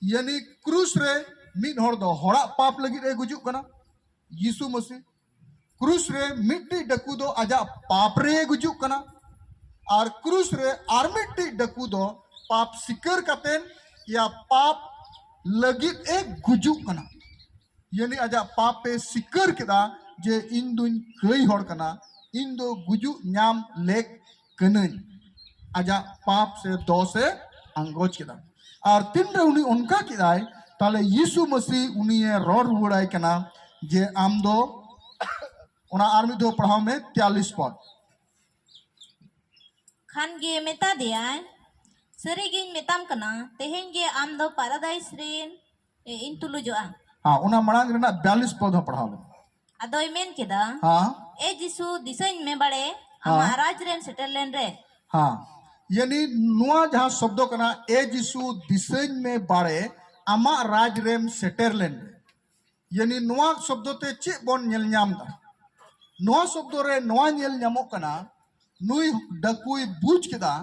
ᱭᱟᱱᱤ ᱠᱨᱩᱥ ᱨᱮ ᱢᱤᱫ ᱦᱚᱲ ᱫᱚ ᱦᱚᱲᱟᱜ ᱯᱟᱯ ᱞᱟᱹᱜᱤᱫ ᱮ ᱜᱩᱡᱩᱜ ᱠᱟᱱᱟ, ᱭᱤᱥᱩ ᱢᱟᱹᱥᱤ᱾ ᱠᱨᱩᱥ ᱨᱮ ᱢᱤᱫᱴᱤᱡ ᱰᱟᱹᱠᱩ ᱫᱚ ᱟᱡᱟᱜ ᱯᱟᱯ ᱨᱮ ᱜᱩᱡᱩᱜ ᱠᱟᱱᱟ, ᱟᱨ ᱠᱨᱩᱥ ᱨᱮ ᱟᱨ ᱢᱤᱫᱴᱤᱡ ᱰᱟᱹᱠᱩ ᱫᱚ ᱯᱟᱯ ᱥᱤᱠᱟᱹᱨ ᱠᱟᱛᱮᱱ ᱭᱟ ᱯᱟᱯ ᱞᱟᱹᱜᱤᱫ ᱮ ᱜᱩᱡᱩᱜ ᱠᱟᱱᱟ᱾ ᱭᱟᱱᱤ ᱟᱡᱟᱜ ᱯᱟᱯ ᱮ ᱥᱤᱠᱟᱹᱨ ᱠᱮᱫᱟ ᱡᱮ ᱤᱧ ᱫᱩᱧ ᱠᱟᱹᱭ ᱦᱚᱲ ᱠᱟᱱᱟ, ᱤᱧ ᱫᱚ ᱜᱩᱡᱩᱜ ᱧᱟᱢ ᱞᱮᱠ ᱠᱟᱹᱱᱟᱹᱧ᱾ ᱟᱡᱟᱜ ᱯᱟᱯ ᱥᱮ ᱫᱚᱥ ᱮ ᱟᱸᱜᱚᱪ ᱠᱮᱫᱟ᱾ ᱟᱨ ᱛᱤᱱᱨᱮ ᱩᱱᱤ ᱚᱱᱠᱟ ᱠᱮᱫᱟᱭ, ᱛᱟᱦᱞᱮ ᱭᱤᱥᱩ ᱢᱟᱹᱥᱤ ᱩᱱᱤᱭᱮ ᱨᱚᱲ ᱨᱩᱣᱟᱹᱲᱟᱭ ᱠᱟᱱᱟ ᱡᱮ ᱟᱢ ᱫᱚ, ᱚᱱᱟ ᱟᱨ ᱢᱤᱫ ᱫᱷᱟᱣ ᱯᱟᱲᱦᱟᱣ ᱢᱮ, ᱛᱮᱭᱟᱞᱞᱤᱥ ᱯᱚᱫ᱾ ᱠᱷᱟᱱ ᱜᱮ ᱢᱮᱛᱟ ᱫᱮᱭᱟᱭ, ᱥᱟᱹᱨᱤᱜᱤᱧ ᱢᱮᱛᱟᱢ ᱠᱟᱱᱟ, ᱛᱮᱦᱮᱧ ᱜᱮ ᱟᱢ ᱫᱚ ᱯᱟᱨᱟᱫᱟᱭᱤᱥ ᱨᱮᱱ ᱮ, ᱤᱧ ᱛᱩᱞᱩᱡᱚᱜᱼᱟ᱾ ᱦᱮᱸ, ᱚᱱᱟ ᱢᱟᱲᱟᱝ ᱨᱮᱱᱟᱜ ᱵᱤᱭᱟᱞᱞᱤᱥ ᱯᱚᱫ ᱦᱚᱸ ᱯᱟᱲᱦᱟᱣ ᱞᱮᱢ᱾ ᱟᱫᱚᱭ ᱢᱮᱱ ᱠᱮᱫᱟ, ᱦᱮᱸ᱾ ᱮ ᱡᱤᱥᱩ, ᱫᱤᱥᱟᱹᱧ ᱢᱮ ᱵᱟᱲᱮ, ᱦᱮᱸ᱾ ᱟᱢᱟᱜ ᱨᱟᱡᱽ ᱨᱮᱢ ᱥᱮᱴᱮᱨ ᱞᱮᱱ ᱨᱮ᱾ ᱦᱮᱸ, ᱭᱟᱱᱤ ᱱᱚᱣᱟ ᱡᱟᱦᱟᱸ ᱥᱚᱵᱫᱚ ᱠᱟᱱᱟ, ᱮ ᱡᱤᱥᱩ, ᱫᱤᱥᱟᱹᱧ ᱢᱮ ᱵᱟᱲᱮ, ᱟᱢᱟᱜ ᱨᱟᱡᱽ ᱨᱮᱢ ᱥᱮᱴᱮᱨ ᱞᱮᱱ ᱨᱮ᱾ ᱭᱟᱱᱤ ᱱᱚᱣᱟ ᱥᱚᱵᱫᱚ ᱛᱮ ᱪᱮᱫ ᱵᱚᱱ ᱧᱮᱞ ᱧᱟᱢ ᱮᱫᱟ? ᱱᱚᱣᱟ ᱥᱚᱵᱫᱚ ᱨᱮ ᱱᱚᱣᱟ ᱧᱮᱞ ᱧᱟᱢᱚᱜ ᱠᱟᱱᱟ, ᱱᱩᱭ ᱰᱟᱹᱠᱩᱭ ᱵᱩᱡᱽ ᱠᱮᱫᱟ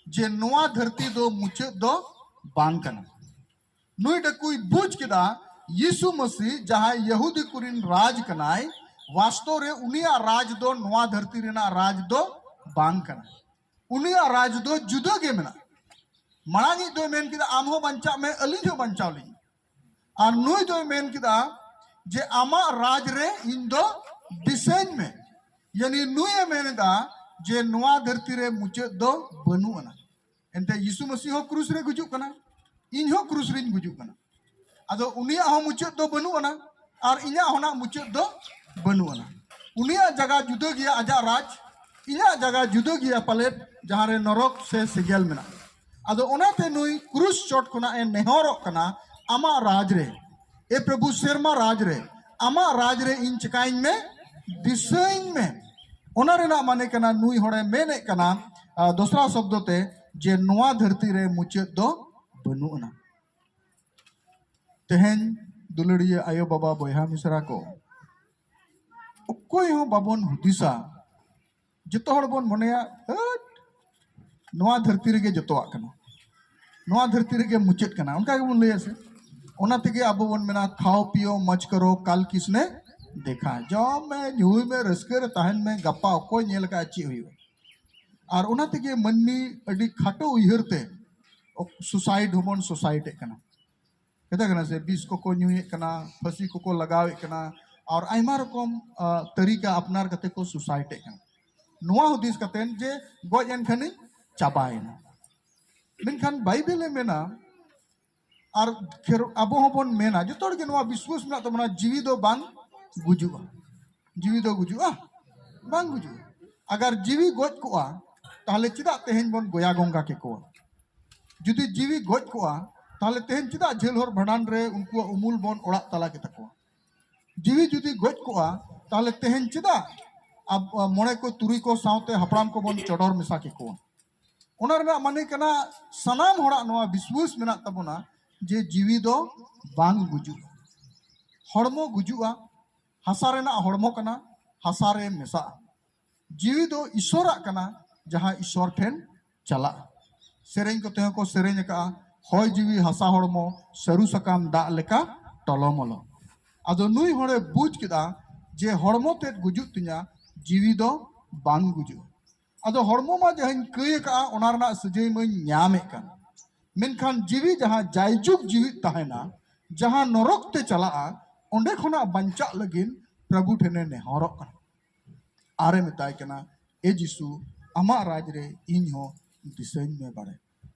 ᱡᱮ ᱱᱚᱣᱟ ᱫᱷᱟᱹᱨᱛᱤ ᱫᱚ ᱢᱩᱪᱟᱹᱫ ᱫᱚ ᱵᱟᱝ ᱠᱟᱱᱟ᱾ ᱱᱩᱭ ᱰᱟᱹᱠᱩᱭ ᱵᱩᱡᱽ ᱠᱮᱫᱟ, ᱭᱤᱥᱩ ᱢᱟᱹᱥᱤ ᱡᱟᱦᱟᱸᱭ ᱭᱟᱦᱩᱫᱤ ᱠᱚᱨᱮᱱ ᱨᱟᱡᱽ ᱠᱟᱱᱟᱭ, ᱵᱟᱥᱛᱚᱵ ᱨᱮ ᱩᱱᱤᱭᱟᱜ ᱨᱟᱡᱽ ᱫᱚ ᱱᱚᱣᱟ ᱫᱷᱟᱹᱨᱛᱤ ᱨᱮᱱᱟᱜ ᱨᱟᱡᱽ ᱫᱚ ᱵᱟᱝ ᱠᱟᱱᱟ᱾ ᱩᱱᱤᱭᱟᱜ ᱨᱟᱡᱽ ᱫᱚ ᱡᱩᱫᱟᱹ ᱜᱮ ᱢᱮᱱᱟᱜᱼᱟ᱾ ᱢᱟᱲᱟᱝ ᱤᱡ ᱫᱚᱭ ᱢᱮᱱ ᱠᱮᱫᱟ, ᱟᱢ ᱦᱚᱸ ᱵᱟᱧᱪᱟᱜ ᱢᱮ, ᱟᱹᱞᱤᱧ ᱦᱚᱸ ᱵᱟᱧᱪᱟᱣ ᱞᱤᱧ᱾ ᱟᱨ ᱱᱩᱭ ᱫᱚᱭ ᱢᱮᱱ ᱠᱮᱫᱟ ᱡᱮ ᱟᱢᱟᱜ ᱨᱟᱡᱽ ᱨᱮ ᱤᱧ ᱫᱚ ᱫᱤᱥᱟᱹᱧ ᱢᱮ᱾ ᱭᱟᱱᱤ ᱱᱩᱭ ᱮ ᱢᱮᱱ ᱮᱫᱟ ᱡᱮ ᱱᱚᱣᱟ ᱫᱷᱟᱹᱨᱛᱤ ᱨᱮ ᱢᱩᱪᱟᱹᱫ ᱫᱚ ᱵᱟᱹᱱᱩᱜ ᱟᱱᱟ᱾ ᱮᱱᱛᱮ ᱭᱤᱥᱩ ᱢᱟᱹᱥᱤ ᱦᱚᱸ ᱠᱨᱩᱥ ᱨᱮ ᱜᱩᱡᱩᱜ ᱠᱟᱱᱟ, ᱤᱧ ᱦᱚᱸ ᱠᱨᱩᱥ ᱨᱤᱧ ᱜᱩᱡᱩᱜ ᱠᱟᱱᱟ᱾ ᱟᱫᱚ ᱩᱱᱤᱭᱟᱜ ᱦᱚᱸ ᱢᱩᱪᱟᱹᱫ ᱫᱚ ᱵᱟᱹᱱᱩᱜ ᱟᱱᱟ᱾ ᱟᱨ ᱤᱧᱟᱹᱜ ᱦᱚᱸ ᱱᱟᱜ ᱢᱩᱪᱟᱹᱫ ᱫᱚ ᱵᱟᱹᱱᱩᱜ ᱟᱱᱟ᱾ ᱩᱱᱤᱭᱟᱜ ᱡᱟᱭᱜᱟ ᱡᱩᱫᱟᱹ ᱜᱮᱭᱟ, ᱟᱡᱟᱜ ᱨᱟᱡᱽ, ᱤᱧᱟᱹᱜ ᱡᱟᱭᱜᱟ ᱡᱩᱫᱟᱹ ᱜᱮᱭᱟ ᱯᱟᱞᱮᱫ, ᱡᱟᱦᱟᱸ ᱨᱮ ᱱᱚᱨᱚᱠ ᱥᱮ ᱥᱮᱸᱜᱮᱞ ᱢᱮᱱᱟᱜᱼᱟ᱾ ᱟᱫᱚ ᱚᱱᱟᱛᱮ ᱱᱩᱭ ᱠᱨᱩᱥ ᱪᱚᱴ ᱠᱷᱚᱱᱟᱜ ᱮ ᱱᱮᱦᱚᱨᱚᱜ ᱠᱟᱱᱟ, ᱟᱢᱟᱜ ᱨᱟᱡᱽ ᱨᱮ, ᱮ ᱯᱨᱚᱵᱷᱩ, ᱥᱮᱨᱢᱟ ᱨᱟᱡᱽ ᱨᱮ, ᱟᱢᱟᱜ ᱨᱟᱡᱽ ᱨᱮ ᱤᱧ ᱪᱮᱠᱟᱹᱧ ᱢᱮ, ᱫᱤᱥᱟᱹᱧ ᱢᱮ᱾ ᱚᱱᱟ ᱨᱮᱱᱟᱜ ᱢᱟᱱᱮ ᱠᱟᱱᱟ, ᱱᱩᱭ ᱦᱚᱲᱮ ᱢᱮᱱᱮᱫ ᱠᱟᱱᱟ, ᱟᱨ ᱫᱚᱥᱨᱟ ᱥᱚᱵᱫᱚ ᱛᱮ, ᱡᱮ ᱱᱚᱣᱟ ᱫᱷᱟᱹᱨᱛᱤ ᱨᱮ ᱢᱩᱪᱟᱹᱫ ᱫᱚ ᱵᱟᱹᱱᱩᱜ ᱟᱱᱟ᱾ ᱛᱮᱦᱮᱧ ᱫᱩᱞᱟᱹᱲᱤᱭᱟᱹ ᱟᱭᱳ ᱵᱟᱵᱟ ᱵᱚᱭᱦᱟ ᱢᱤᱥᱨᱟ ᱠᱚ, ᱚᱠᱚᱭ ᱦᱚᱸ ᱵᱟᱵᱚᱱ ᱦᱩᱫᱤᱥᱟ᱾ ᱡᱚᱛᱚ ᱦᱚᱲ ᱵᱚᱱ ᱢᱚᱱᱮᱭᱟ, "ᱦᱟᱹᱴ, ᱱᱚᱣᱟ ᱫᱷᱟᱹᱨᱛᱤ ᱨᱮᱜᱮ ᱡᱚᱛᱚᱣᱟᱜ ᱠᱟᱱᱟ, ᱱᱚᱣᱟ ᱫᱷᱟᱹᱨᱛᱤ ᱨᱮᱜᱮ ᱢᱩᱪᱟᱹᱫ ᱠᱟᱱᱟ", ᱚᱱᱠᱟ ᱜᱮᱵᱚᱱ ᱞᱟᱹᱭᱟ ᱥᱮ? ᱚᱱᱟ ᱛᱮᱜᱮ ᱟᱵᱚ ᱵᱚᱱ ᱢᱮᱱᱟ, "ᱠᱷᱟᱣ ᱯᱤᱭᱳ ᱢᱚᱡᱽ ᱠᱟᱨᱳ, ᱠᱟᱞ ᱠᱤᱥᱱᱮ ᱫᱮᱠᱷᱟ", ᱡᱚᱢ ᱢᱮ, ᱧᱩᱭ ᱢᱮ, ᱨᱟᱹᱥᱠᱟᱹ ᱨᱮ ᱛᱟᱦᱮᱱ ᱢᱮ, ᱜᱟᱯᱟ ᱚᱠᱚᱭ ᱧᱮᱞ ᱟᱠᱟᱫᱼᱟ ᱪᱮᱫ ᱦᱩᱭᱩᱜᱼᱟ? ᱟᱨ ᱚᱱᱟ ᱛᱮᱜᱮ ᱢᱟᱹᱱᱢᱤ ᱟᱹᱰᱤ ᱠᱷᱟᱴᱚ ᱩᱭᱦᱟᱹᱨ ᱛᱮ ᱥᱩᱥᱟᱭᱤᱰ ᱦᱚᱸᱵᱚᱱ ᱥᱩᱥᱟᱭᱤᱰ ᱮᱫ ᱠᱟᱱᱟ᱾ ᱠᱟᱛᱷᱟ ᱠᱟᱱᱟ ᱥᱮ? ᱵᱤᱥ ᱠᱚᱠᱚ ᱧᱩᱭᱮᱫ ᱠᱟᱱᱟ, ᱯᱷᱟᱹᱥᱤ ᱠᱚᱠᱚ ᱞᱟᱜᱟᱣᱮᱫ ᱠᱟᱱᱟ, ᱟᱨ ᱟᱭᱢᱟ ᱨᱚᱠᱚᱢ, ᱟ, ᱛᱟᱹᱨᱤᱠᱟ ᱟᱯᱱᱟᱨ ᱠᱟᱛᱮ ᱠᱚ ᱥᱩᱥᱟᱭᱤᱰ ᱮᱫ ᱠᱟᱱᱟ, ᱱᱚᱣᱟ ᱦᱩᱫᱤᱥ ᱠᱟᱛᱮ ᱡᱮ ᱜᱚᱡ ᱮᱱ ᱠᱷᱟᱱᱤᱧ ᱪᱟᱵᱟᱭᱮᱱᱟ᱾ ᱢᱮᱱᱠᱷᱟᱱ ᱵᱟᱭᱵᱮᱞᱮ ᱢᱮᱱᱟ, ᱟᱨ ᱠᱷᱮᱨ-, ᱟᱵᱚ ᱦᱚᱸᱵᱚᱱ ᱢᱮᱱᱟ, ᱡᱚᱛᱚ ᱦᱚᱲ ᱜᱮ ᱱᱚᱣᱟ ᱵᱤᱥᱣᱟᱥ ᱢᱮᱱᱟᱜ ᱛᱟᱵᱚᱱᱟ, ᱡᱤᱣᱤ ᱫᱚ ᱵᱟᱝ ᱜᱩᱡᱩᱜᱼᱟ᱾ ᱡᱤᱣᱤ ᱫᱚ ᱜᱩᱡᱩᱜᱼᱟ? ᱵᱟᱝ ᱜᱩᱡᱩᱜᱼᱟ᱾ ᱟᱜᱟᱨ ᱡᱤᱣᱤ ᱜᱚᱡ ᱠᱚᱜᱼᱟ, ᱛᱟᱦᱞᱮ ᱪᱮᱫᱟᱜ ᱛᱮᱦᱮᱧ ᱵᱚᱱ ᱜᱚᱭᱟ ᱜᱚᱝᱜᱟ ᱠᱮᱠᱚᱣᱟ? ᱡᱩᱫᱤ ᱡᱤᱣᱤ ᱜᱚᱡ ᱠᱚᱜᱼᱟ, ᱛᱟᱦᱞᱮ ᱛᱮᱦᱮᱧ ᱪᱮᱫᱟᱜ ᱡᱷᱟᱹᱞ ᱦᱚᱨ ᱵᱷᱟᱸᱰᱟᱱ ᱨᱮ ᱩᱱᱠᱩᱣᱟᱜ ᱩᱢᱩᱞ ᱵᱚᱱ ᱚᱲᱟᱜ ᱛᱟᱞᱟ ᱠᱮᱛᱟ ᱠᱚᱣᱟ? ᱡᱤᱣᱤ ᱡᱩᱫᱤ ᱜᱚᱡ ᱠᱚᱜᱼᱟ, ᱛᱟᱦᱞᱮ ᱛᱮᱦᱮᱧ ᱪᱮᱫᱟᱜ ᱟᱵ-, ᱢᱚᱬᱮ ᱠᱚ ᱛᱩᱨᱩᱭ ᱠᱚ ᱥᱟᱶᱛᱮ ᱦᱟᱯᱲᱟᱢ ᱠᱚᱵᱚᱱ ᱪᱚᱰᱚᱨ ᱢᱮᱥᱟ ᱠᱮᱠᱚᱣᱟ? ᱚᱱᱟ ᱨᱮᱱᱟᱜ ᱢᱟᱱᱮ ᱠᱟᱱᱟ, ᱥᱟᱱᱟᱢ ᱦᱚᱲᱟᱜ ᱱᱚᱣᱟ ᱵᱤᱥᱣᱟᱥ ᱢᱮᱱᱟᱜ ᱛᱟᱵᱚᱱᱟ ᱡᱮ ᱡᱤᱣᱤ ᱫᱚ ᱵᱟᱝ ᱜᱩᱡᱩᱜᱼᱟ᱾ ᱦᱚᱲᱢᱚ ᱜᱩᱡᱩᱜᱼᱟ, ᱦᱟᱥᱟ ᱨᱮᱱᱟᱜ ᱦᱚᱲᱢᱚ ᱠᱟᱱᱟ, ᱦᱟᱥᱟ ᱨᱮ ᱢᱮᱥᱟᱜᱼᱟ᱾ ᱡᱤᱣᱤ ᱫᱚ ᱤᱥᱚᱨᱟᱜ ᱠᱟᱱᱟ, ᱡᱟᱦᱟᱸ ᱤᱥᱚᱨ ᱴᱷᱮᱱ ᱪᱟᱞᱟᱜᱼᱟ᱾ ᱥᱮᱨᱮᱧ ᱠᱚᱛᱮ ᱦᱚᱸᱠᱚ ᱥᱮᱨᱮᱧ ᱟᱠᱟᱫᱼᱟ, "ᱦᱚᱭ ᱡᱤᱣᱤ ᱦᱟᱥᱟ ᱦᱚᱲᱢᱚ, ᱥᱟᱹᱨᱩ ᱥᱟᱠᱟᱢ ᱫᱟᱜ ᱞᱮᱠᱟ ᱴᱚᱞᱚᱢᱚᱞᱚ᱾" ᱟᱫᱚ ᱱᱩᱭ ᱦᱚᱲᱮ ᱵᱩᱡᱽ ᱠᱮᱫᱟ ᱡᱮ ᱦᱚᱲᱢᱚ ᱛᱮᱫ ᱜᱩᱡᱩᱜ ᱛᱤᱧᱟ, ᱡᱤᱣᱤ ᱫᱚ ᱵᱟᱝ ᱜᱩᱡᱩᱜᱼᱟ᱾ ᱟᱫᱚ ᱦᱚᱲᱢᱚ ᱢᱟ ᱡᱟᱦᱟᱸᱧ ᱠᱟᱹᱭ ᱟᱠᱟᱫᱼᱟ, ᱚᱱᱟ ᱨᱮᱱᱟᱜ ᱥᱟᱹᱡᱟᱹᱭ ᱢᱟᱧ ᱧᱟᱢᱮᱫ ᱠᱟᱱ, ᱢᱮᱱᱠᱷᱟᱱ ᱡᱤᱣᱤ ᱡᱟᱦᱟᱸ ᱡᱟᱭᱡᱩᱜᱽ ᱡᱤᱣᱤᱫ ᱛᱟᱦᱮᱱᱟ, ᱡᱟᱦᱟᱸ ᱱᱚᱨᱚᱠ ᱛᱮ ᱪᱟᱞᱟᱜᱼᱟ, ᱚᱸᱰᱮ ᱠᱷᱚᱱᱟᱜ ᱵᱟᱧᱪᱟᱜ ᱞᱟᱹᱜᱤᱫ ᱯᱨᱚᱵᱷᱩ ᱴᱷᱮᱱᱮ ᱱᱮᱦᱚᱨᱚᱜ ᱠᱟᱱᱟ᱾ ᱟᱨᱮ ᱢᱮᱛᱟᱭ ᱠᱟᱱᱟ, "ᱮ ᱡᱤᱥᱩ, ᱟᱢᱟᱜ ᱨᱟᱡᱽ ᱨᱮ ᱤᱧ ᱦᱚᱸ ᱫᱤᱥᱟᱹᱧ ᱢᱮ ᱵᱟᱲᱮ᱾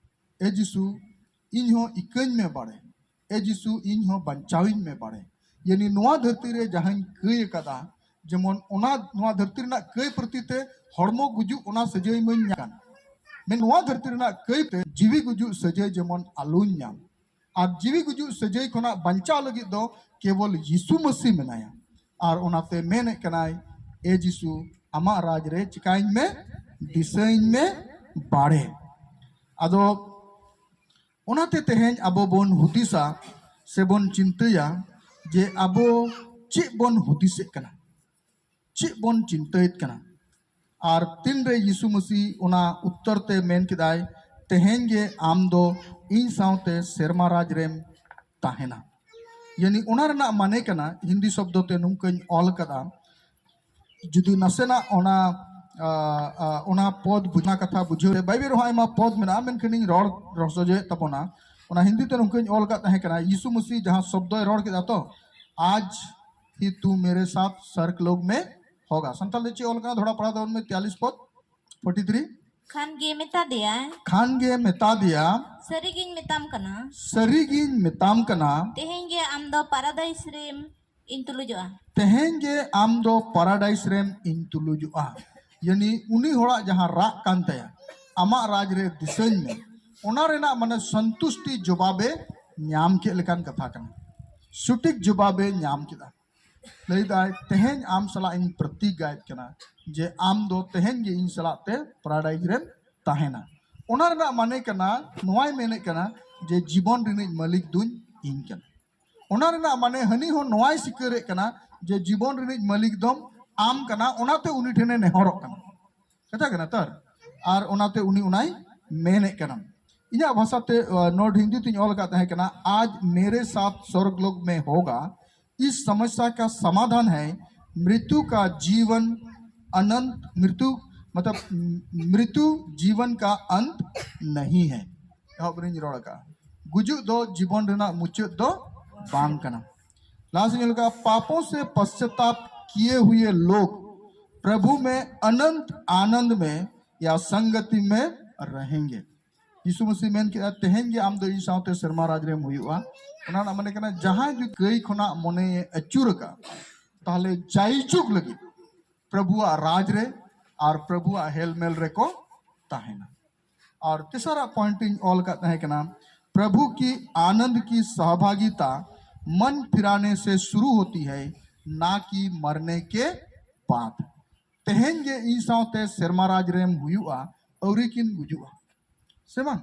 ᱮ ᱡᱤᱥᱩ, ᱤᱧ ᱦᱚᱸ ᱤᱠᱟᱹᱧ ᱢᱮ ᱵᱟᱲᱮ᱾ ᱮ ᱡᱤᱥᱩ, ᱤᱧ ᱦᱚᱸ ᱵᱟᱧᱪᱟᱣᱤᱧ ᱢᱮ ᱵᱟᱲᱮ᱾" ᱭᱟᱱᱤ ᱱᱚᱣᱟ ᱫᱷᱟᱹᱨᱛᱤ ᱨᱮ ᱡᱟᱦᱟᱸᱧ ᱠᱟᱹᱭ ᱟᱠᱟᱫᱟ, ᱡᱮᱢᱚᱱ ᱚᱱᱟ, ᱱᱚᱣᱟ ᱫᱷᱟᱹᱨᱛᱤ ᱨᱮᱱᱟᱜ ᱠᱟᱹᱭ ᱯᱨᱚᱛᱤ ᱛᱮ ᱦᱚᱲᱢᱚ ᱜᱩᱡᱩᱜ ᱚᱱᱟ ᱥᱟᱹᱡᱟᱹᱭ ᱢᱟᱹᱧ ᱧᱟᱢ ᱠᱟᱱ, ᱢᱮᱱ ᱱᱚᱣᱟ ᱫᱷᱟᱹᱨᱛᱤ ᱨᱮᱱᱟᱜ ᱠᱟᱹᱭ ᱛᱮ ᱡᱤᱣᱤ ᱜᱩᱡᱩᱜ ᱥᱟᱹᱡᱟᱹᱭ ᱡᱮᱢᱚᱱ ᱟᱞᱚᱧ ᱧᱟᱢ᱾ ᱟᱨ ᱡᱤᱣᱤ ᱜᱩᱡᱩᱜ ᱥᱟᱹᱡᱟᱹᱭ ᱠᱷᱚᱱᱟᱜ ᱵᱟᱧᱪᱟᱣ ᱞᱟᱹᱜᱤᱫ ᱫᱚ ᱠᱮᱵᱚᱞ ᱭᱤᱥᱩ ᱢᱟᱹᱥᱤ ᱢᱮᱱᱟᱭᱟ᱾ ᱟᱨ ᱚᱱᱟᱛᱮ ᱢᱮᱱᱮᱫ ᱠᱟᱱᱟᱭ, "ᱮ ᱡᱤᱥᱩ, ᱟᱢᱟᱜ ᱨᱟᱡᱽ ᱨᱮ ᱪᱤᱠᱟᱹᱧ ᱢᱮ, ᱫᱤᱥᱟᱹᱧ ᱢᱮ ᱵᱟᱲᱮ᱾" ᱟᱫᱚ ᱚᱱᱟᱛᱮ ᱛᱮᱦᱮᱧ ᱟᱵᱚ ᱵᱚᱱ ᱦᱩᱫᱤᱥᱟ ᱥᱮᱵᱚᱱ ᱪᱤᱱᱛᱟᱹᱭᱟ ᱡᱮ ᱟᱵᱚ ᱪᱮᱫ ᱵᱚᱱ ᱦᱩᱫᱤᱥᱮᱫ ᱠᱟᱱᱟ, ᱪᱮᱫ ᱵᱚᱱ ᱪᱤᱱᱛᱟᱹᱭᱮᱫ ᱠᱟᱱᱟ᱾ ᱟᱨ ᱛᱤᱱᱨᱮ ᱭᱤᱥᱩ ᱢᱟᱹᱥᱤ ᱚᱱᱟ ᱩᱛᱛᱚᱨ ᱛᱮ ᱢᱮᱱ ᱠᱮᱫᱟᱭ, "ᱛᱮᱦᱮᱧ ᱜᱮ ᱟᱢ ᱫᱚ ᱤᱧ ᱥᱟᱶᱛᱮ ᱥᱮᱨᱢᱟ ᱨᱟᱡᱽ ᱨᱮᱢ ᱛᱟᱦᱮᱱᱟ᱾" ᱭᱟᱱᱤ ᱚᱱᱟ ᱨᱮᱱᱟᱜ ᱢᱟᱱᱮ ᱠᱟᱱᱟ, ᱦᱤᱱᱫᱤ ᱥᱚᱵᱫᱚ ᱛᱮ ᱱᱚᱝᱠᱟᱧ ᱚᱞ ᱟᱠᱟᱫᱟ, ᱡᱩᱫᱤ ᱱᱟᱥᱮᱱᱟᱜ ᱚᱱᱟ, ᱟ, ᱟ, ᱚᱱᱟ ᱯᱚᱫ ᱵᱩᱡᱷᱟᱹᱣ, ᱠᱟᱛᱷᱟ ᱵᱩᱡᱷᱟᱹᱣ ᱨᱮ ᱵᱟᱭᱵᱮᱞ ᱨᱮᱦᱚᱸ ᱟᱭᱢᱟ ᱯᱚᱫ ᱢᱮᱱᱟᱜᱼᱟ, ᱢᱮᱱᱠᱷᱟᱱ ᱤᱧ ᱨᱚᱲ, ᱨᱚᱲ ᱥᱚᱡᱷᱮᱭᱮᱫ ᱛᱟᱵᱚᱱᱟ᱾ ᱚᱱᱟ ᱦᱤᱱᱫᱤ ᱛᱮ ᱱᱚᱝᱠᱟᱧ ᱚᱞ ᱟᱠᱟᱫ ᱛᱟᱦᱮᱸ ᱠᱟᱱᱟ, ᱭᱤᱥᱩ ᱢᱟᱹᱥᱤ ᱡᱟᱦᱟᱸ ᱥᱚᱵᱫᱚᱭ ᱨᱚᱲ ᱠᱮᱫᱟ ᱛᱚ, "ᱟᱡ ᱦᱤ ᱛᱩ ᱢᱮᱨᱮ ᱥᱟᱛ ᱥᱚᱨᱜᱽ ᱞᱳᱠ ᱢᱮ ᱦᱳᱜᱟ᱾" ᱥᱟᱱᱛᱟᱲ ᱛᱮ ᱪᱮᱫ ᱚᱞ ᱠᱟᱱᱟ, ᱫᱷᱚᱲᱟ ᱯᱟᱲᱦᱟᱣ ᱛᱟᱵᱚᱱ ᱢᱮ, ᱛᱮᱭᱟᱞᱤᱥ ᱯᱚᱫ, ᱯᱷᱳᱨᱴᱤ ᱛᱷᱨᱤ᱾ ᱠᱷᱟᱱ ᱜᱮ ᱢᱮᱛᱟ ᱫᱮᱭᱟᱭ, ᱠᱷᱟᱱ ᱜᱮ ᱢᱮᱛᱟ ᱫᱮᱭᱟ, ᱥᱟᱹᱨᱤᱜᱤᱧ ᱢᱮᱛᱟᱢ ᱠᱟᱱᱟ, ᱥᱟᱹᱨᱤᱜᱤᱧ ᱢᱮᱛᱟᱢ ᱠᱟᱱᱟ, ᱛᱮᱦᱮᱧ ᱜᱮ ᱟᱢ ᱫᱚ ᱯᱟᱨᱟᱫᱟᱭᱤᱥ ᱨᱮᱢ ᱤᱧ ᱛᱩᱞᱩᱡᱚᱜᱼᱟ᱾ ᱛᱮᱦᱮᱧ ᱜᱮ ᱟᱢ ᱫᱚ ᱯᱟᱨᱟᱰᱟᱭᱤᱥ ᱨᱮᱢ ᱤᱧ ᱛᱩᱞᱩᱡᱚᱜᱼᱟ᱾ ᱭᱟᱱᱤ ᱩᱱᱤ ᱦᱚᱲᱟᱜ ᱡᱟᱦᱟᱸ ᱨᱟᱜ ᱠᱟᱱ ᱛᱟᱭᱟ, "ᱟᱢᱟᱜ ᱨᱟᱡᱽ ᱨᱮ ᱫᱤᱥᱟᱹᱧ ᱢᱮ", ᱚᱱᱟ ᱨᱮᱱᱟᱜ ᱢᱟᱱᱮ ᱥᱚᱱᱛᱩᱥᱴᱤ ᱡᱚᱵᱟᱵᱮ ᱧᱟᱢ ᱠᱮᱫ ᱞᱮᱠᱟᱱ ᱠᱟᱛᱷᱟ ᱠᱟᱱᱟ, ᱥᱚᱴᱷᱤᱠ ᱡᱚᱵᱟᱵᱮ ᱧᱟᱢ ᱠᱮᱫᱟ᱾ ᱞᱟᱹᱭᱫᱟᱭ, "ᱛᱮᱦᱮᱧ ᱟᱢ ᱥᱟᱞᱟᱜ ᱤᱧ ᱯᱨᱚᱛᱤᱜᱽᱜᱟᱭᱮᱫ ᱠᱟᱱᱟ ᱡᱮ ᱟᱢ ᱫᱚ ᱛᱮᱦᱮᱧ ᱜᱮ ᱤᱧ ᱥᱟᱞᱟᱜ ᱛᱮ ᱯᱟᱨᱟᱰᱟᱭᱤᱥ ᱨᱮᱢ ᱛᱟᱦᱮᱱᱟ᱾" ᱚᱱᱟ ᱨᱮᱱᱟᱜ ᱢᱟᱱᱮ ᱠᱟᱱᱟ, ᱱᱚᱣᱟᱭ ᱢᱮᱱᱮᱫ ᱠᱟᱱᱟ ᱡᱮ ᱡᱤᱵᱚᱱ ᱨᱤᱱᱤᱡ ᱢᱟᱹᱞᱤᱠ ᱫᱩᱧ ᱤᱧ ᱠᱟᱱᱟ᱾ ᱚᱱᱟ ᱨᱮᱱᱟᱜ ᱢᱟᱱᱮ ᱦᱟᱹᱱᱤ ᱦᱚᱸ ᱱᱚᱣᱟᱭ ᱥᱤᱠᱟᱹᱨᱮᱫ ᱠᱟᱱᱟ ᱡᱮ ᱡᱤᱵᱚᱱ ᱨᱤᱱᱤᱡ ᱢᱟᱹᱞᱤᱠ ᱫᱚᱢ ᱟᱢ ᱠᱟᱱᱟ, ᱚᱱᱟᱛᱮ ᱩᱱᱤ ᱴᱷᱮᱱᱮ ᱱᱮᱦᱚᱨᱚᱜ ᱠᱟᱱᱟ᱾ ᱠᱟᱛᱷᱟ ᱠᱟᱱᱟ ᱛᱟᱨ, ᱟᱨ ᱚᱱᱟᱛᱮ ᱩᱱᱤ ᱚᱱᱟᱭ ᱢᱮᱱᱮᱫ ᱠᱟᱱᱟ᱾ ᱤᱧᱟᱹᱜ ᱵᱷᱟᱥᱟᱛᱮ, ᱟ, ᱱᱳᱴ ᱦᱤᱱᱫᱤ ᱛᱤᱧ ᱚᱞ ᱟᱠᱟᱫ ᱛᱟᱦᱮᱸ ᱠᱟᱱᱟ, "ᱟᱡ ᱢᱮᱨᱮ ᱥᱟᱛ ᱥᱚᱨᱜᱽ ᱞᱳᱠ ᱢᱮ ᱦᱳᱜᱟ, ᱤᱥ ᱥᱚᱢᱚᱥᱥᱟ ᱠᱟ ᱥᱚᱢᱟᱫᱷᱟᱱ ᱦᱟᱭ, ᱢᱨᱤᱛᱩ ᱠᱟ ᱡᱤᱵᱚᱱ ᱚᱱᱚᱱᱛ, ᱢᱨᱤᱛᱩ, ᱢᱚᱛᱞᱚᱵ, ᱢᱨᱤᱛᱩ ᱡᱤᱵᱚᱱ ᱠᱟ ᱚᱱᱛ ᱱᱟᱦᱤ ᱦᱟᱭ᱾" ᱮᱦᱚᱵ ᱨᱤᱧ ᱨᱚᱲ ᱟᱠᱟᱫᱼᱟ, ᱜᱩᱡᱩᱜ ᱫᱚ ᱡᱤᱵᱚᱱ ᱨᱮᱱᱟᱜ ᱢᱩᱪᱟᱹᱫ ᱫᱚ ᱵᱟᱝ ᱠᱟᱱᱟ᱾ ᱞᱟᱦᱟ ᱥᱮᱫ ᱧᱮᱞ ᱠᱟᱜᱼᱟ, "पापों से पश्चाताप किए हुए लोग प्रभु में अनंत आनंद में या संगति में रहेंगे।" ᱭᱤᱥᱩ ᱢᱟᱹᱥᱤ ᱢᱮᱱ ᱠᱮᱫᱟ, "ᱛᱮᱦᱮᱧ ᱜᱮ ᱟᱢ ᱫᱚ ᱤᱧ ᱥᱟᱶᱛᱮ ᱥᱮᱨᱢᱟ ᱨᱟᱡᱽ ᱨᱮᱢ ᱦᱩᱭᱩᱜᱼᱟ᱾" ᱚᱱᱟ ᱨᱮᱱᱟᱜ ᱢᱟᱱᱮ ᱠᱟᱱᱟ, ᱡᱟᱦᱟᱸᱭ ᱡᱩᱫᱤ ᱠᱟᱹᱭ ᱠᱷᱚᱱᱟᱜ ᱢᱚᱱᱮᱭᱮ ᱟᱹᱪᱩᱨ ᱟᱠᱟᱫ, ᱛᱟᱦᱞᱮ ᱡᱟᱭᱡᱩᱜᱽ ᱞᱟᱹᱜᱤᱫ ᱯᱨᱚᱵᱷᱩᱣᱟᱜ ᱨᱟᱡᱽ ᱨᱮ ᱟᱨ ᱯᱨᱚᱵᱷᱩᱣᱟᱜ ᱦᱮᱞᱢᱮᱞ ᱨᱮᱠᱚ ᱛᱟᱦᱮᱱᱟ᱾ ᱟᱨ ᱛᱮᱥᱟᱨᱟᱜ ᱯᱚᱭᱮᱱᱴ ᱤᱧ ᱚᱞ ᱟᱠᱟᱫ ᱛᱟᱦᱮᱸ ᱠᱟᱱᱟ, ᱯᱨᱚᱵᱷᱩ ᱠᱤ ᱟᱱᱚᱱᱫ ᱠᱤ ᱥᱚᱦᱵᱷᱟᱜᱤᱛᱟ ᱢᱚᱱ ᱯᱷᱤᱨᱟᱱᱮ ᱥᱮ ᱥᱩᱨᱩ ᱦᱳᱛᱤ ᱦᱟᱭ, ᱱᱟ ᱠᱤ ᱢᱟᱨᱱᱮ ᱠᱮ ᱵᱟᱫ᱾ ᱛᱮᱦᱮᱧ ᱜᱮ ᱤᱧ ᱥᱟᱶᱛᱮ ᱥᱮᱨᱢᱟ ᱨᱟᱡᱽ ᱨᱮᱢ ᱦᱩᱭᱩᱜᱼᱟ, ᱟᱹᱣᱨᱤ ᱠᱤᱱ ᱜᱩᱡᱩᱜᱼᱟ, ᱥᱮ ᱵᱟᱝ?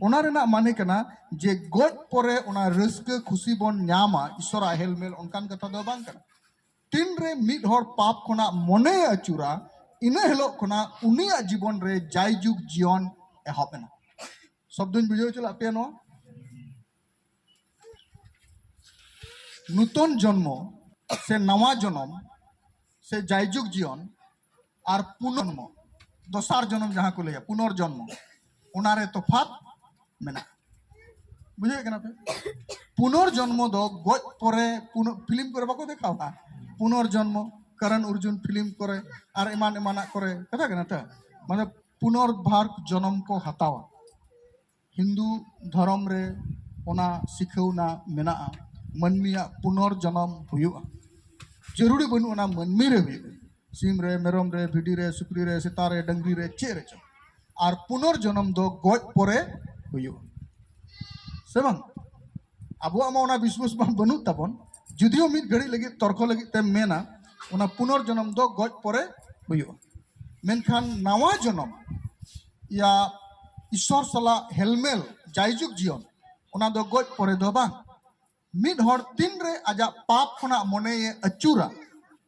ᱚᱱᱟ ᱨᱮᱱᱟᱜ ᱢᱟᱱᱮ ᱠᱟᱱᱟ ᱡᱮ ᱜᱚᱡ ᱯᱚᱨᱮ ᱚᱱᱟ ᱨᱟᱹᱥᱠᱟᱹ ᱠᱷᱩᱥᱤ ᱵᱚᱱ ᱧᱟᱢᱟ ᱤᱥᱚᱨᱟᱜ ᱦᱮᱞᱢᱮᱞ, ᱚᱱᱠᱟᱱ ᱠᱟᱛᱷᱟ ᱫᱚ ᱵᱟᱝ ᱠᱟᱱᱟ᱾ ᱛᱤᱱᱨᱮ ᱢᱤᱫ ᱦᱚᱲ ᱯᱟᱯ ᱠᱷᱚᱱᱟᱜ ᱢᱚᱱᱮᱭ ᱟᱹᱪᱩᱨᱟ, ᱤᱱᱟᱹ ᱦᱤᱞᱳᱜ ᱠᱷᱚᱱᱟᱜ ᱩᱱᱤᱭᱟᱜ ᱡᱤᱵᱚᱱ ᱨᱮ ᱡᱟᱭᱡᱩᱜᱽ ᱡᱤᱭᱚᱱ ᱮᱦᱚᱵ ᱮᱱᱟ᱾ ᱥᱚᱵᱫᱚᱧ ᱵᱩᱡᱷᱟᱹᱣ ᱦᱚᱪᱚ ᱞᱮᱫ ᱯᱮᱭᱟ ᱱᱚᱣᱟ? ᱱᱩᱛᱚᱱ ᱡᱚᱱᱢᱚ ᱥᱮ ᱱᱟᱣᱟ ᱡᱚᱱᱚᱢ ᱥᱮ ᱡᱟᱭᱡᱩᱜᱽ ᱡᱤᱭᱚᱱ ᱟᱨ ᱯᱩᱱᱚᱨᱡᱚᱱᱢᱚ, ᱫᱚᱥᱟᱨ ᱡᱚᱱᱚᱢ ᱡᱟᱦᱟᱸ ᱠᱚ ᱞᱟᱹᱭᱟ ᱯᱩᱱᱚᱨᱡᱚᱱᱢᱚ, ᱚᱱᱟᱨᱮ ᱛᱚᱯᱷᱟᱛ ᱢᱮᱱᱟᱜᱼᱟ᱾ ᱵᱩᱡᱷᱟᱹᱣᱮᱫ ᱠᱟᱱᱟ ᱯᱮ? ᱯᱩᱱᱚᱨᱡᱚᱱᱢᱚ ᱫᱚ ᱜᱚᱡ ᱯᱚᱨᱮ, ᱯᱩᱱᱚ-, ᱯᱷᱤᱞᱢ ᱠᱚᱨᱮ ᱵᱟᱠᱚ ᱫᱮᱠᱷᱟᱣᱟ ᱯᱩᱱᱚᱨᱡᱚᱱᱢᱚ, ᱠᱟᱨᱚᱱ ᱚᱨᱡᱩᱱ ᱯᱷᱤᱞᱢ ᱠᱚᱨᱮ ᱟᱨ ᱮᱢᱟᱱ ᱮᱢᱟᱱᱟᱜ ᱠᱚᱨᱮ, ᱠᱟᱛᱷᱟ ᱠᱟᱱᱟ ᱛᱚ? ᱢᱟᱱᱮ ᱯᱩᱱᱚᱨᱵᱷᱟᱨ ᱡᱚᱱᱚᱢ ᱠᱚ ᱦᱟᱛᱟᱣᱟ᱾ ᱦᱤᱱᱫᱩ ᱫᱷᱚᱨᱚᱢ ᱨᱮ ᱚᱱᱟ ᱥᱤᱠᱷᱟᱹᱣᱱᱟ ᱢᱮᱱᱟᱜᱼᱟ, ᱢᱟᱹᱱᱢᱤᱭᱟᱜ ᱯᱩᱱᱚᱨᱡᱚᱱᱚᱢ ᱦᱩᱭᱩᱜᱼᱟ᱾ ᱡᱟᱹᱨᱩᱲᱤ ᱵᱟᱹᱱᱩᱜ ᱚᱱᱟ ᱢᱟᱹᱱᱢᱤ ᱨᱮ ᱦᱩᱭᱩᱜᱼᱟ, ᱥᱤᱢ ᱨᱮ, ᱢᱮᱨᱚᱢ ᱨᱮ, ᱵᱷᱤᱰᱤ ᱨᱮ, ᱥᱩᱠᱨᱤ ᱨᱮ, ᱥᱮᱛᱟ ᱨᱮ, ᱰᱟᱹᱝᱨᱤ ᱨᱮ, ᱪᱮᱫ ᱨᱮᱪᱚ᱾ ᱟᱨ ᱯᱩᱱᱚᱨᱡᱚᱱᱚᱢ ᱫᱚ ᱜᱚᱡ ᱯᱚᱨᱮ ᱦᱩᱭᱩᱜᱼᱟ, ᱥᱮ ᱵᱟᱝ? ᱟᱵᱚᱣᱟᱜ ᱢᱟ ᱚᱱᱟ ᱵᱤᱥᱣᱟᱥ ᱢᱟ ᱵᱟᱹᱱᱩᱜ ᱛᱟᱵᱚᱱ, ᱡᱩᱫᱤᱭᱳ ᱢᱤᱫ ᱜᱷᱟᱹᱲᱤᱡ ᱞᱟᱹᱜᱤᱫ ᱛᱚᱨᱠᱚ ᱞᱟᱹᱜᱤᱫ ᱛᱮᱢ ᱢᱮᱱᱟ, ᱚᱱᱟ ᱯᱩᱱᱚᱨᱡᱚᱱᱚᱢ ᱫᱚ ᱜᱚᱡ ᱯᱚᱨᱮ ᱦᱩᱭᱩᱜᱼᱟ᱾ ᱢᱮᱱᱠᱷᱟᱱ ᱱᱟᱣᱟ ᱡᱚᱱᱚᱢ, ᱭᱟ ᱤᱥᱚᱨ ᱥᱟᱞᱟᱜ ᱦᱮᱞᱢᱮᱞ, ᱡᱟᱭᱡᱩᱜᱽ ᱡᱤᱭᱚᱱ, ᱚᱱᱟ ᱫᱚ ᱜᱚᱡ ᱯᱚᱨᱮ ᱫᱚ ᱵᱟᱝ᱾ ᱢᱤᱫ ᱦᱚᱲ ᱛᱤᱱᱨᱮ ᱟᱡᱟᱜ ᱯᱟᱯ ᱠᱷᱚᱱᱟᱜ ᱢᱚᱱᱮᱭᱮ ᱟᱹᱪᱩᱨᱟ,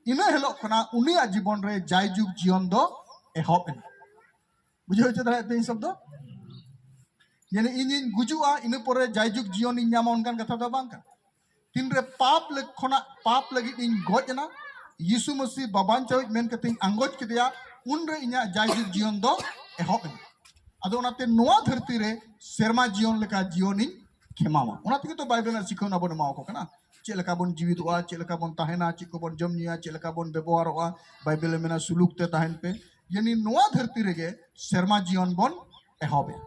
ᱤᱱᱟᱹ ᱦᱤᱞᱳᱜ ᱠᱷᱚᱱᱟᱜ ᱩᱱᱤᱭᱟᱜ ᱡᱤᱵᱚᱱ ᱨᱮ ᱡᱟᱭᱡᱩᱜᱽ ᱡᱤᱭᱚᱱ ᱫᱚ ᱮᱦᱚᱵ ᱮᱱᱟ᱾ ᱵᱩᱡᱷᱟᱹᱣ ᱦᱚᱪᱚ ᱫᱟᱲᱮᱭᱟᱜ ᱯᱮ ᱤᱧ ᱥᱚᱵᱫᱚ? ᱡᱟᱱᱤ ᱤᱧᱤᱧ ᱜᱩᱡᱩᱜᱼᱟ, ᱤᱱᱟᱹ ᱯᱚᱨᱮ ᱡᱟᱭᱡᱩᱜᱽ ᱡᱤᱭᱚᱱᱤᱧ ᱧᱟᱢᱟ, ᱚᱱᱠᱟᱱ ᱠᱟᱛᱷᱟ ᱫᱚ ᱵᱟᱝ ᱠᱟᱱᱟ᱾ ᱛᱤᱱᱨᱮ ᱯᱟᱯ ᱞᱟᱹᱜ-, ᱠᱷᱚᱱᱟᱜ ᱯᱟᱯ ᱞᱟᱹᱜᱤᱫ ᱤᱧ ᱜᱚᱡ ᱮᱱᱟ, ᱭᱤᱥᱩ ᱢᱟᱹᱥᱤ ᱵᱟᱵᱟᱧᱪᱟᱣᱤᱡ ᱢᱮᱱ ᱠᱟᱛᱮᱧ ᱟᱸᱜᱚᱪ ᱠᱮᱫᱮᱭᱟ, ᱩᱱᱨᱮ ᱤᱧᱟᱹᱜ ᱡᱟᱭᱡᱩᱜᱽ ᱡᱤᱭᱚᱱ ᱫᱚ ᱮᱦᱚᱵ ᱮᱱᱟ᱾ ᱟᱫᱚ ᱚᱱᱟᱛᱮ ᱱᱚᱣᱟ ᱫᱷᱟᱹᱨᱛᱤ ᱨᱮ ᱥᱮᱨᱢᱟ ᱡᱤᱭᱚᱱ ᱞᱮᱠᱟ ᱡᱤᱭᱚᱱᱤᱧ ᱠᱷᱮᱢᱟᱣᱟ᱾ ᱚᱱᱟ ᱛᱮᱜᱮ ᱛᱚ ᱵᱟᱭᱵᱮᱞ ᱨᱮᱱᱟᱜ ᱥᱤᱠᱷᱟᱹᱣᱱᱟ ᱵᱚᱱ ᱮᱢᱟᱣᱟᱠᱚ ᱠᱟᱱᱟ, ᱪᱮᱫ ᱞᱮᱠᱟ ᱵᱚᱱ ᱡᱤᱣᱤᱫᱚᱜᱼᱟ, ᱪᱮᱫ ᱞᱮᱠᱟ ᱵᱚᱱ ᱛᱟᱦᱮᱱᱟ, ᱪᱮᱫ ᱠᱚᱵᱚᱱ ᱡᱚᱢ ᱧᱩᱭᱟ, ᱪᱮᱫ ᱞᱮᱠᱟ ᱵᱚᱱ ᱵᱮᱵᱚᱦᱟᱨᱚᱜᱼᱟ᱾ ᱵᱟᱭᱵᱮᱞ ᱮ ᱢᱮᱱᱟ, "ᱥᱩᱞᱩᱠ ᱛᱮ ᱛᱟᱦᱮᱱ ᱯᱮ", ᱭᱟᱱᱤ ᱱᱚᱣᱟ ᱫᱷᱟᱹᱨᱛᱤ ᱨᱮᱜᱮ ᱥᱮᱨᱢᱟ ᱡᱤᱭᱚᱱ ᱵᱚᱱ ᱮᱦᱚᱵᱮᱜᱼᱟ᱾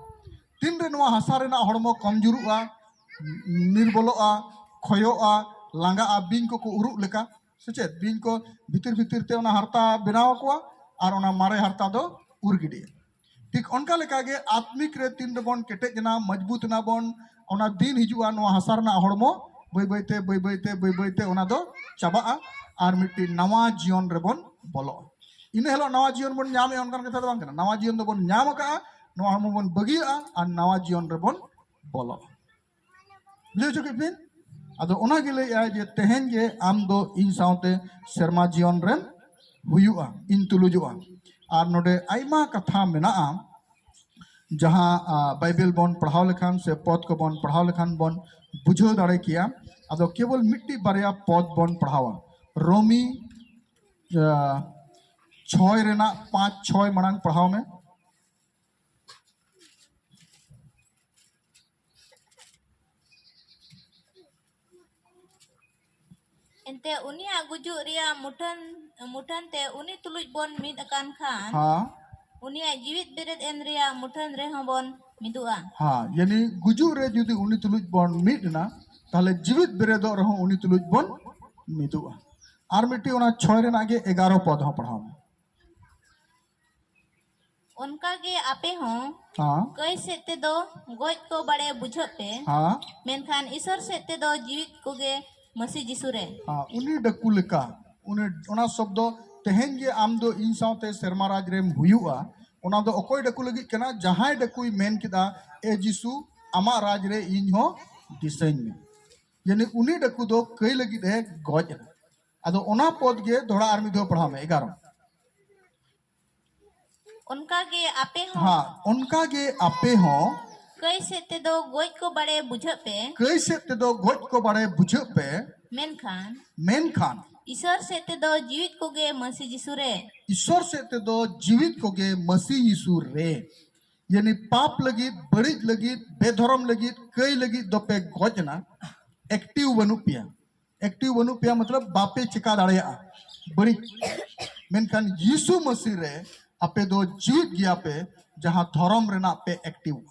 ᱛᱤᱱᱨᱮ ᱱᱚᱣᱟ ᱦᱟᱥᱟ ᱨᱮᱱᱟᱜ ᱦᱚᱲᱢᱚ ᱠᱚᱢᱡᱩᱨᱩᱜᱼᱟ, ᱱᱤᱨᱵᱚᱞᱚᱜᱼᱟ, ᱠᱷᱚᱭᱚᱜᱼᱟ, ᱞᱟᱸᱜᱟᱜᱼᱟ, ᱵᱤᱧ ᱠᱚᱠᱚ ᱩᱨᱩᱜ ᱞᱮᱠᱟ, ᱥᱮ ᱪᱮᱫ? ᱵᱤᱧ ᱠᱚ ᱵᱷᱤᱛᱤᱨ ᱵᱷᱤᱛᱤᱨ ᱛᱮ ᱚᱱᱟ ᱦᱟᱨᱛᱟ ᱵᱮᱱᱟᱣ ᱟᱠᱚᱣᱟ ᱟᱨ ᱚᱱᱟ ᱢᱟᱨᱮ ᱦᱟᱨᱛᱟ ᱫᱚ ᱩᱨ ᱜᱤᱰᱤᱜᱼᱟ᱾ ᱴᱷᱤᱠ ᱚᱱᱠᱟ ᱞᱮᱠᱟᱜᱮ ᱟᱛᱢᱤᱠ ᱨᱮ ᱛᱤᱱ ᱨᱮᱵᱚᱱ ᱠᱮᱴᱮᱡ ᱮᱱᱟ, ᱢᱚᱡᱽᱵᱩᱛ ᱮᱱᱟ ᱵᱚᱱ, ᱚᱱᱟ ᱫᱤᱱ ᱦᱤᱡᱩᱜᱼᱟ, ᱱᱚᱣᱟ ᱦᱟᱥᱟ ᱨᱮᱱᱟᱜ ᱦᱚᱲᱢᱚ ᱵᱟᱹᱭ ᱵᱟᱹᱭᱛᱮ, ᱵᱟᱹᱭ ᱵᱟᱹᱭᱛᱮ, ᱵᱟᱹᱭ ᱵᱟᱹᱭᱛᱮ ᱚᱱᱟ ᱫᱚ ᱪᱟᱵᱟᱜᱼᱟ ᱟᱨ ᱢᱤᱫᱴᱤᱡ ᱱᱟᱣᱟ ᱡᱤᱭᱚᱱ ᱨᱮᱵᱚᱱ ᱵᱚᱞᱚᱜᱼᱟ᱾ ᱤᱱᱟᱹ ᱦᱤᱞᱳᱜ ᱱᱟᱣᱟ ᱡᱤᱭᱚᱱ ᱵᱚᱱ ᱧᱟᱢᱮᱜᱼᱟ, ᱚᱱᱠᱟᱱ ᱠᱟᱛᱷᱟ ᱫᱚ ᱵᱟᱝ ᱠᱟᱱᱟ᱾ ᱱᱟᱣᱟ ᱡᱤᱭᱚᱱ ᱫᱚᱵᱚᱱ ᱧᱟᱢ ᱟᱠᱟᱜᱼᱟ, ᱱᱚᱣᱟ ᱦᱚᱲᱢᱚ ᱵᱚᱱ ᱵᱟᱹᱜᱤᱭᱟᱜᱼᱟ ᱟᱨ ᱱᱟᱣᱟ ᱡᱤᱭᱚᱱ ᱨᱮᱵᱚᱱ ᱵᱚᱞᱚᱜᱼᱟ᱾ ᱵᱩᱡᱷᱟᱹᱣ ᱦᱚᱪᱚ ᱠᱮᱫ ᱵᱤᱱ? ᱟᱫᱚ ᱚᱱᱟ ᱜᱮ ᱞᱟᱹᱭᱮᱜᱼᱟᱭ ᱡᱮ ᱛᱮᱦᱮᱧ ᱜᱮ ᱟᱢ ᱫᱚ ᱤᱧ ᱥᱟᱶᱛᱮ ᱥᱮᱨᱢᱟ ᱡᱤᱭᱚᱱ ᱨᱮᱢ ᱦᱩᱭᱩᱜᱼᱟ, ᱤᱧ ᱛᱩᱞᱩᱡᱚᱜᱼᱟ᱾ ᱟᱨ ᱱᱚᱰᱮ ᱟᱭᱢᱟ ᱠᱟᱛᱷᱟ ᱢᱮᱱᱟᱜᱼᱟ, ᱡᱟᱦᱟᱸ, ᱟ, ᱵᱟᱭᱵᱮᱞ ᱵᱚᱱ ᱯᱟᱲᱦᱟᱣ ᱞᱮᱠᱷᱟᱱ ᱥᱮ ᱯᱚᱫ ᱠᱚᱵᱚᱱ ᱯᱟᱲᱦᱟᱣ ᱞᱮᱠᱷᱟᱱ ᱵᱚᱱ ᱵᱩᱡᱷᱟᱹᱣ ᱫᱟᱲᱮ ᱠᱮᱭᱟ᱾ ᱟᱫᱚ ᱠᱮᱵᱚᱞ ᱢᱤᱫᱴᱤᱡ ᱵᱟᱨᱭᱟ ᱯᱚᱫ ᱵᱚᱱ ᱯᱟᱲᱦᱟᱣᱟ᱾ ᱨᱳᱢᱤ, ᱟ, ᱪᱷᱚᱭ ᱨᱮᱱᱟᱜ ᱯᱟᱸᱪ ᱪᱷᱚᱭ ᱢᱟᱲᱟᱝ ᱯᱟᱲᱦᱟᱣ ᱢᱮ᱾ ᱮᱱᱛᱮ ᱩᱱᱤᱭᱟᱜ ᱜᱩᱡᱩᱜ ᱨᱮᱭᱟᱜ ᱢᱩᱴᱷᱟᱹᱱ, ᱢᱩᱴᱷᱟᱹᱱ ᱛᱮ ᱩᱱᱤ ᱛᱩᱞᱩᱡ ᱵᱚᱱ ᱢᱤᱫ ᱟᱠᱟᱱ ᱠᱷᱟᱱ, ᱦᱟᱸ᱾ ᱩᱱᱤᱭᱟᱜ ᱡᱤᱣᱤᱫ ᱵᱮᱨᱮᱫ ᱮᱱ ᱨᱮᱭᱟᱜ ᱢᱩᱴᱷᱟᱹᱱ ᱨᱮᱦᱚᱸ ᱵᱚᱱ ᱢᱤᱫᱚᱜᱼᱟ᱾ ᱦᱟᱸ, ᱭᱟᱱᱤ ᱜᱩᱡᱩᱜ ᱨᱮ ᱡᱩᱫᱤ ᱩᱱᱤ ᱛᱩᱞᱩᱡ ᱵᱚᱱ ᱢᱤᱫ ᱮᱱᱟ, ᱛᱟᱦᱞᱮ ᱡᱤᱣᱤᱫ ᱵᱮᱨᱮᱫᱚᱜ ᱨᱮᱦᱚᱸ ᱩᱱᱤ ᱛᱩᱞᱩᱡ ᱵᱚᱱ ᱢᱤᱫᱚᱜᱼᱟ᱾ ᱟᱨ ᱢᱤᱫᱴᱤᱡ ᱚᱱᱟ ᱪᱷᱚᱭ ᱨᱮᱱᱟᱜ ᱜᱮ ᱮᱜᱟᱨᱚ ᱯᱚᱫ ᱦᱚᱸ ᱯᱟᱲᱦᱟᱣ ᱢᱮ᱾ ᱚᱱᱠᱟ ᱜᱮ ᱟᱯᱮ ᱦᱚᱸ ᱦᱟᱸ᱾ ᱠᱟᱹᱭ ᱥᱮᱫ ᱛᱮᱫᱚ ᱜᱚᱡ ᱠᱚ ᱵᱟᱲᱮ ᱵᱩᱡᱷᱟᱹᱜ ᱯᱮ, ᱦᱟᱸ᱾ ᱢᱮᱱᱠᱷᱟᱱ ᱤᱥᱚᱨ ᱥᱮᱫ ᱛᱮᱫᱚ ᱡᱤᱣᱤᱫ ᱠᱚᱜᱮ ᱢᱟᱹᱥᱤ ᱡᱤᱥᱩ ᱨᱮ᱾ ᱦᱟᱸ, ᱩᱱᱤ ᱰᱟᱹᱠᱩ ᱞᱮᱠᱟ᱾ ᱩᱱᱤ, ᱚᱱᱟ ᱥᱚᱵᱫᱚ, ᱛᱮᱦᱮᱧ ᱜᱮ ᱟᱢ ᱫᱚ ᱤᱧ ᱥᱟᱶᱛᱮ ᱥᱮᱨᱢᱟ ᱨᱟᱡᱽ ᱨᱮᱢ ᱦᱩᱭᱩᱜᱼᱟ᱾ ᱚᱱᱟ ᱫᱚ ᱚᱠᱚᱭ ᱰᱟᱹᱠᱩ ᱞᱟᱹᱜᱤᱫ ᱠᱟᱱᱟ? ᱡᱟᱦᱟᱸᱭ ᱰᱟᱹᱠᱩᱭ ᱢᱮᱱ ᱠᱮᱫᱟ, "ᱮ ᱡᱤᱥᱩ, ᱟᱢᱟᱜ ᱨᱟᱡᱽ ᱨᱮ ᱤᱧ ᱦᱚᱸ ᱫᱤᱥᱟᱹᱧ ᱢᱮ᱾" ᱭᱟᱱᱤ ᱩᱱᱤ ᱰᱟᱹᱠᱩ ᱫᱚ ᱠᱟᱹᱭ ᱞᱟᱹᱜᱤᱫ ᱮ ᱜᱚᱡ ᱮᱱᱟ᱾ ᱟᱫᱚ ᱚᱱᱟ ᱯᱚᱫ ᱜᱮ ᱫᱚᱦᱲᱟ ᱟᱨ ᱢᱤᱫ ᱫᱷᱟᱣ ᱯᱟᱲᱦᱟᱣ ᱢᱮ, ᱮᱜᱟᱨᱚ᱾ ᱚᱱᱠᱟ ᱜᱮ ᱟᱯᱮ ᱦᱚᱸ᱾ ᱦᱟᱸ, ᱚᱱᱠᱟ ᱜᱮ ᱟᱯᱮ ᱦᱚᱸ᱾ ᱠᱟᱹᱭ ᱥᱮᱫ ᱛᱮᱫᱚ ᱜᱚᱡ ᱠᱚ ᱵᱟᱲᱮ ᱵᱩᱡᱷᱟᱹᱜ ᱯᱮ᱾ ᱠᱟᱹᱭ ᱥᱮᱫ ᱛᱮᱫᱚ ᱜᱚᱡ ᱠᱚ ᱵᱟᱲᱮ ᱵᱩᱡᱷᱟᱹᱜ ᱯᱮ᱾ ᱢᱮᱱᱠᱷᱟᱱ᱾ ᱢᱮᱱᱠᱷᱟᱱ᱾ ᱤᱥᱚᱨ ᱥᱮᱫ ᱛᱮᱫᱚ ᱡᱤᱣᱤᱫ ᱠᱚᱜᱮ ᱢᱟᱹᱥᱤ ᱡᱤᱥᱩ ᱨᱮ᱾ ᱤᱥᱚᱨ ᱥᱮᱫ ᱛᱮᱫᱚ ᱡᱤᱣᱤᱫ ᱠᱚᱜᱮ ᱢᱟᱹᱥᱤ ᱡᱤᱥᱩ ᱨᱮ᱾ ᱭᱟᱱᱤ ᱯᱟᱯ ᱞᱟᱹᱜᱤᱫ, ᱵᱟᱹᱲᱤᱡ ᱞᱟᱹᱜᱤᱫ, ᱵᱮᱫᱷᱚᱨᱚᱢ ᱞᱟᱹᱜᱤᱫ, ᱠᱟᱹᱭ ᱞᱟᱹᱜᱤᱫ ᱫᱚᱯᱮ ᱜᱚᱡ ᱮᱱᱟ, ᱮᱠᱴᱤᱣ ᱵᱟᱹᱱᱩᱜ ᱯᱮᱭᱟ᱾ ᱮᱠᱴᱤᱣ ᱵᱟᱹᱱᱩᱜ ᱯᱮᱭᱟ ᱢᱚᱛᱞᱚᱵ ᱵᱟᱯᱮ ᱪᱮᱠᱟ ᱫᱟᱲᱮᱭᱟᱜᱼᱟ ᱵᱟᱹᱲᱤᱡ᱾ ᱢᱮᱱᱠᱷᱟᱱ ᱭᱤᱥᱩ ᱢᱟᱹᱥᱤ ᱨᱮ ᱟᱯᱮ ᱫᱚ ᱡᱤᱣᱤᱫ ᱜᱮᱭᱟ ᱯᱮ, ᱡᱟᱦᱟᱸ ᱫᱷᱚᱨᱚᱢ ᱨᱮᱱᱟᱜ ᱯᱮ ᱮᱠᱴᱤᱣᱟ᱾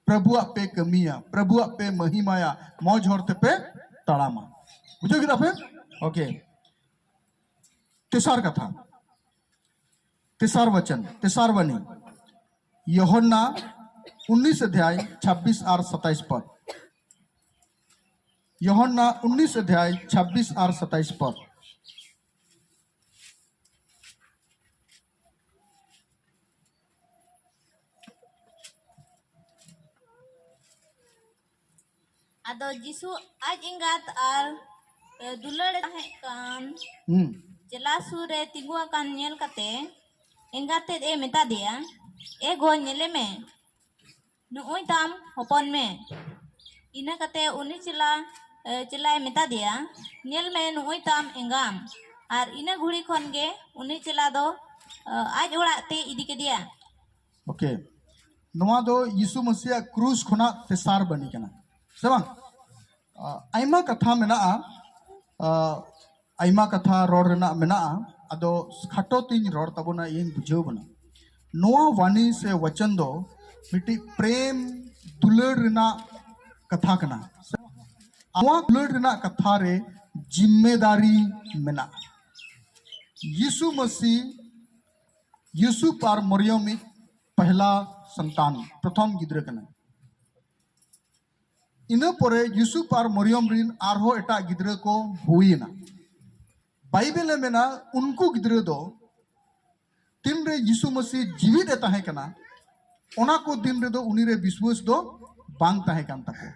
ᱯᱨᱚᱵᱷᱩᱣᱟᱜ ᱯᱮ ᱠᱟᱹᱢᱤᱭᱟ, ᱯᱨᱚᱵᱷᱩᱣᱟᱜ ᱯᱮ ᱢᱟᱹᱦᱤᱢᱟᱭᱟ, ᱢᱚᱡᱽ ᱦᱚᱨ ᱛᱮᱯᱮ ᱛᱟᱲᱟᱢᱟ᱾ ᱵᱩᱡᱷᱟᱹᱣ ᱠᱮᱫᱟ ᱯᱮ? ᱳᱠᱮ, ᱛᱮᱥᱟᱨ ᱠᱟᱛᱷᱟ, ᱛᱮᱥᱟᱨ ᱵᱟᱪᱚᱱ, ᱛᱮᱥᱟᱨ ᱵᱟᱱᱤ, ᱭᱚᱦᱚᱱᱱᱟ ᱩᱱᱤᱥ ᱚᱫᱷᱭᱟᱭ ᱪᱷᱟᱵᱵᱤᱥ ᱟᱨ ᱥᱟᱛᱟᱭᱤᱥ ᱯᱚᱫ᱾ ᱭᱚᱦᱚᱱᱱᱟ ᱩᱱᱤᱥ ᱚᱫᱷᱭᱟᱭ ᱪᱷᱟᱵᱵᱤᱥ ᱟᱨ ᱥᱟᱛᱟᱭᱤᱥ ᱯᱚᱫ᱾ ᱟᱫᱚ ᱡᱤᱥᱩ ᱟᱡ ᱮᱸᱜᱟᱛ ᱟᱨ, ᱮ, ᱫᱩᱞᱟᱹᱲ ᱮ ᱛᱟᱦᱮᱸ ᱠᱟᱱ ᱦᱩᱸ᱾ ᱪᱮᱞᱟ ᱥᱩᱨ ᱨᱮ ᱛᱤᱸᱜᱩ ᱟᱠᱟᱱ ᱧᱮᱞ ᱠᱟᱛᱮ ᱮᱸᱜᱟᱛ ᱛᱮᱫ ᱮ ᱢᱮᱛᱟ ᱫᱮᱭᱟ, "ᱮ ᱜᱚ, ᱧᱮᱞᱮ ᱢᱮ, ᱱᱩᱜᱼᱩᱭ ᱛᱟᱢ ᱦᱚᱯᱚᱱ ᱢᱮ᱾" ᱤᱱᱟᱹ ᱠᱟᱛᱮ ᱩᱱᱤ ᱪᱮᱞᱟ, ᱮ, ᱪᱮᱞᱟᱭ ᱢᱮᱛᱟ ᱫᱮᱭᱟ, "ᱧᱮᱞ ᱢᱮ, ᱱᱩᱜᱼᱩᱭ ᱛᱟᱢ ᱮᱸᱜᱟᱢ᱾" ᱟᱨ ᱤᱱᱟᱹ ᱜᱷᱩᱲᱤ ᱠᱷᱚᱱ ᱜᱮ ᱩᱱᱤ ᱪᱮᱞᱟ ᱫᱚ, ᱮ, ᱟᱡ ᱚᱲᱟᱜ ᱛᱮ ᱤᱫᱤ ᱠᱮᱫᱮᱭᱟ᱾ ᱳᱠᱮ, ᱱᱚᱣᱟ ᱫᱚ ᱭᱤᱥᱩ ᱢᱟᱹᱥᱤᱭᱟᱜ ᱠᱨᱩᱥ ᱠᱷᱚᱱᱟᱜ ᱛᱮᱥᱟᱨ ᱵᱟᱹᱱᱤ ᱠᱟᱱᱟ, ᱥᱮ ᱵᱟᱝ? ᱟ, ᱟᱭᱢᱟ ᱠᱟᱛᱷᱟ ᱢᱮᱱᱟᱜᱼᱟ, ᱟ, ᱟᱭᱢᱟ ᱠᱟᱛᱷᱟ ᱨᱚᱲ ᱨᱮᱱᱟᱜ ᱢᱮᱱᱟᱜᱼᱟ, ᱟᱫᱚ ᱠᱷᱟᱴᱚ ᱛᱤᱧ ᱨᱚᱲ ᱛᱟᱵᱚᱱᱟ, ᱤᱧ ᱵᱩᱡᱷᱟᱹᱣ ᱵᱚᱱᱟ᱾ ᱱᱚᱣᱟ ᱵᱟᱱᱤ ᱥᱮ ᱣᱟᱪᱚᱱ ᱫᱚ ᱢᱤᱫᱴᱤᱡ ᱯᱨᱮᱢ, ᱫᱩᱞᱟᱹᱲ ᱨᱮᱱᱟᱜ ᱠᱟᱛᱷᱟ ᱠᱟᱱᱟ᱾ ᱱᱚᱣᱟ ᱫᱩᱞᱟᱹᱲ ᱨᱮᱱᱟᱜ ᱠᱟᱛᱷᱟ ᱨᱮ ᱡᱤᱢᱢᱮᱫᱟᱨᱤ ᱢᱮᱱᱟᱜᱼᱟ᱾ ᱭᱤᱥᱩ ᱢᱟᱹᱥᱤ, ᱭᱩᱥᱩᱯ ᱟᱨ ᱢᱚᱨᱭᱚᱢᱤᱡ ᱯᱟᱦᱞᱟ ᱥᱚᱱᱛᱟᱱ, ᱯᱨᱚᱛᱷᱚᱢ ᱜᱤᱫᱽᱨᱟᱹ ᱠᱟᱱᱟᱭ᱾ ᱤᱱᱟᱹ ᱯᱚᱨᱮ ᱭᱩᱥᱩᱯ ᱟᱨ ᱢᱚᱨᱭᱚᱢ ᱨᱤᱱ ᱟᱨᱦᱚᱸ ᱮᱴᱟᱜ ᱜᱤᱫᱽᱨᱟᱹ ᱠᱚ ᱦᱩᱭᱮᱱᱟ᱾ ᱵᱟᱭᱵᱮᱞ ᱮ ᱢᱮᱱᱟ, ᱩᱱᱠᱩ ᱜᱤᱫᱽᱨᱟᱹ ᱫᱚ ᱛᱤᱱᱨᱮ ᱭᱤᱥᱩ ᱢᱟᱹᱥᱤ ᱡᱤᱣᱤᱫ ᱮ ᱛᱟᱦᱮᱸ ᱠᱟᱱᱟ, ᱚᱱᱟ ᱠᱚ ᱫᱤᱱ ᱨᱮᱫᱚ ᱩᱱᱤ ᱨᱮ ᱵᱤᱥᱣᱟᱹᱥ ᱫᱚ ᱵᱟᱝ ᱛᱟᱦᱮᱸ ᱠᱟᱱ ᱛᱟᱠᱚ᱾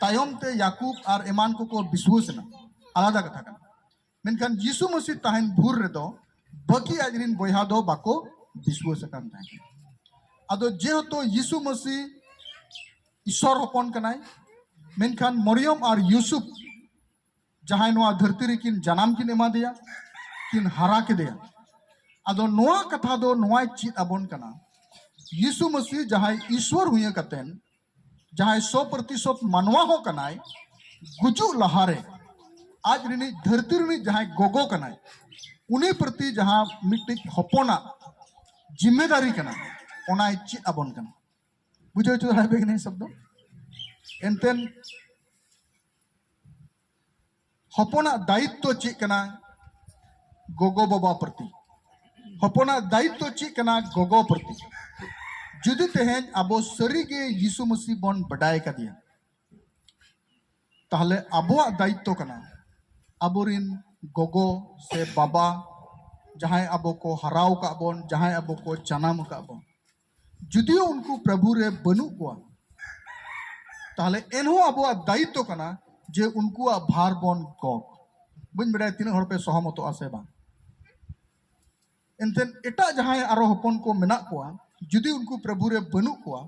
ᱛᱟᱭᱚᱢ ᱛᱮ ᱭᱟᱠᱩᱵ ᱟᱨ ᱮᱢᱟᱱ ᱠᱚᱠᱚ ᱵᱤᱥᱣᱟᱹᱥ ᱮᱱᱟ, ᱟᱞᱟᱫᱟ ᱠᱟᱛᱷᱟ ᱠᱟᱱᱟ᱾ ᱢᱮᱱᱠᱷᱟᱱ ᱭᱤᱥᱩ ᱢᱟᱹᱥᱤ ᱛᱟᱦᱮᱱ ᱵᱷᱳᱨ ᱨᱮᱫᱚ ᱵᱟᱹᱠᱤ ᱟᱡ ᱨᱤᱱ ᱵᱚᱭᱦᱟ ᱫᱚ ᱵᱟᱠᱚ ᱵᱤᱥᱣᱟᱹᱥ ᱟᱠᱟᱱ ᱛᱟᱦᱮᱸ ᱠᱟᱱᱟ᱾ ᱟᱫᱚ ᱡᱮᱦᱮᱛᱩ ᱭᱤᱥᱩ ᱢᱟᱹᱥᱤ ᱤᱥᱚᱨ ᱦᱚᱯᱚᱱ ᱠᱟᱱᱟᱭ, ᱢᱮᱱᱠᱷᱟᱱ ᱢᱚᱨᱭᱚᱢ ᱟᱨ ᱭᱩᱥᱩᱯ ᱡᱟᱦᱟᱸᱭ ᱱᱚᱣᱟ ᱫᱷᱟᱹᱨᱛᱤ ᱨᱮᱠᱤᱱ ᱡᱟᱱᱟᱢ ᱠᱤᱱ ᱮᱢᱟ ᱫᱮᱭᱟ, ᱠᱤᱱ ᱦᱟᱨᱟ ᱠᱮᱫᱮᱭᱟ᱾ ᱟᱫᱚ ᱱᱚᱣᱟ ᱠᱟᱛᱷᱟ ᱫᱚ ᱱᱚᱣᱟᱭ ᱪᱮᱫ ᱟᱵᱚᱱ ᱠᱟᱱᱟ, ᱭᱤᱥᱩ ᱢᱟᱹᱥᱤ ᱡᱟᱦᱟᱸᱭ ᱤᱥᱣᱚᱨ ᱦᱩᱭ ᱠᱟᱛᱮᱱ, ᱡᱟᱦᱟᱸᱭ ᱥᱚ ᱯᱨᱚᱛᱤᱥᱚᱛ ᱢᱟᱱᱣᱟ ᱦᱚᱸ ᱠᱟᱱᱟᱭ, ᱜᱩᱡᱩᱜ ᱞᱟᱦᱟᱨᱮ ᱟᱡ ᱨᱤᱱᱤᱡ ᱫᱷᱟᱹᱨᱛᱤ ᱨᱤᱱᱤᱡ ᱡᱟᱦᱟᱸᱭ ᱜᱚᱜᱚ ᱠᱟᱱᱟᱭ, ᱩᱱᱤ ᱯᱨᱚᱛᱤ ᱡᱟᱦᱟᱸ ᱢᱤᱫᱴᱤᱡ ᱦᱚᱯᱚᱱᱟᱜ ᱡᱤᱢᱢᱮᱫᱟᱨᱤ ᱠᱟᱱᱟ, ᱚᱱᱟᱭ ᱪᱮᱫ ᱟᱵᱚᱱ ᱠᱟᱱᱟ᱾ ᱵᱩᱡᱷᱟᱹᱣ ᱦᱚᱪᱚ ᱫᱟᱲᱮᱭᱟᱯᱮ ᱠᱟᱹᱱᱟᱹᱧ ᱥᱚᱵᱫᱚ᱾ ᱮᱱᱛᱮᱱ ᱦᱚᱯᱚᱱᱟᱜ ᱫᱟᱭᱤᱛᱛᱚ ᱪᱮᱫ ᱠᱟᱱᱟ ᱜᱚᱜᱚ ᱵᱟᱵᱟ ᱯᱨᱚᱛᱤ? ᱦᱚᱯᱚᱱᱟᱜ ᱫᱟᱭᱤᱛᱛᱚ ᱪᱮᱫ ᱠᱟᱱᱟ ᱜᱚᱜᱚ ᱯᱨᱚᱛᱤ? ᱡᱩᱫᱤ ᱛᱮᱦᱮᱧ ᱟᱵᱚ ᱥᱟᱹᱨᱤᱜᱮ ᱭᱤᱥᱩ ᱢᱟᱹᱥᱤ ᱵᱚᱱ ᱵᱟᱰᱟᱭ ᱠᱟᱫᱮᱭᱟ, ᱛᱟᱦᱞᱮ ᱟᱵᱚᱣᱟᱜ ᱫᱟᱭᱤᱛᱛᱚ ᱠᱟᱱᱟ ᱟᱵᱚᱨᱤᱱ ᱜᱚᱜᱚ ᱥᱮ ᱵᱟᱵᱟ, ᱡᱟᱦᱟᱸᱭ ᱟᱵᱚ ᱠᱚ ᱦᱟᱨᱟᱣ ᱟᱠᱟᱫ ᱵᱚᱱ, ᱡᱟᱦᱟᱸᱭ ᱟᱵᱚ ᱠᱚ ᱡᱟᱱᱟᱢ ᱟᱠᱟᱫ ᱵᱚᱱ, ᱡᱩᱫᱤᱭᱳ ᱩᱱᱠᱩ ᱯᱨᱚᱵᱷᱩ ᱨᱮ ᱵᱟᱹᱱᱩᱜ ᱠᱚᱣᱟ, ᱛᱟᱦᱞᱮ ᱮᱱᱦᱚᱸ ᱟᱵᱚᱣᱟᱜ ᱫᱟᱭᱤᱛᱛᱚ ᱠᱟᱱᱟ ᱡᱮ ᱩᱱᱠᱩᱣᱟᱜ ᱵᱷᱟᱨ ᱵᱚᱱ ᱜᱚᱜ᱾ ᱵᱟᱹᱧ ᱵᱟᱰᱟᱭᱟ ᱛᱤᱱᱟᱹᱜ ᱦᱚᱲ ᱯᱮ ᱥᱚᱦᱚᱢᱚᱛᱚᱜᱼᱟ ᱥᱮ ᱵᱟᱝ᱾ ᱮᱱᱛᱮᱫ ᱮᱴᱟᱜ ᱡᱟᱦᱟᱸᱭ ᱟᱨᱚ ᱦᱚᱯᱚᱱ ᱠᱚ ᱢᱮᱱᱟᱜ ᱠᱚᱣᱟ, ᱡᱩᱫᱤ ᱩᱱᱠᱩ ᱯᱨᱚᱵᱷᱩ ᱨᱮ ᱵᱟᱹᱱᱩᱜ ᱠᱚᱣᱟ,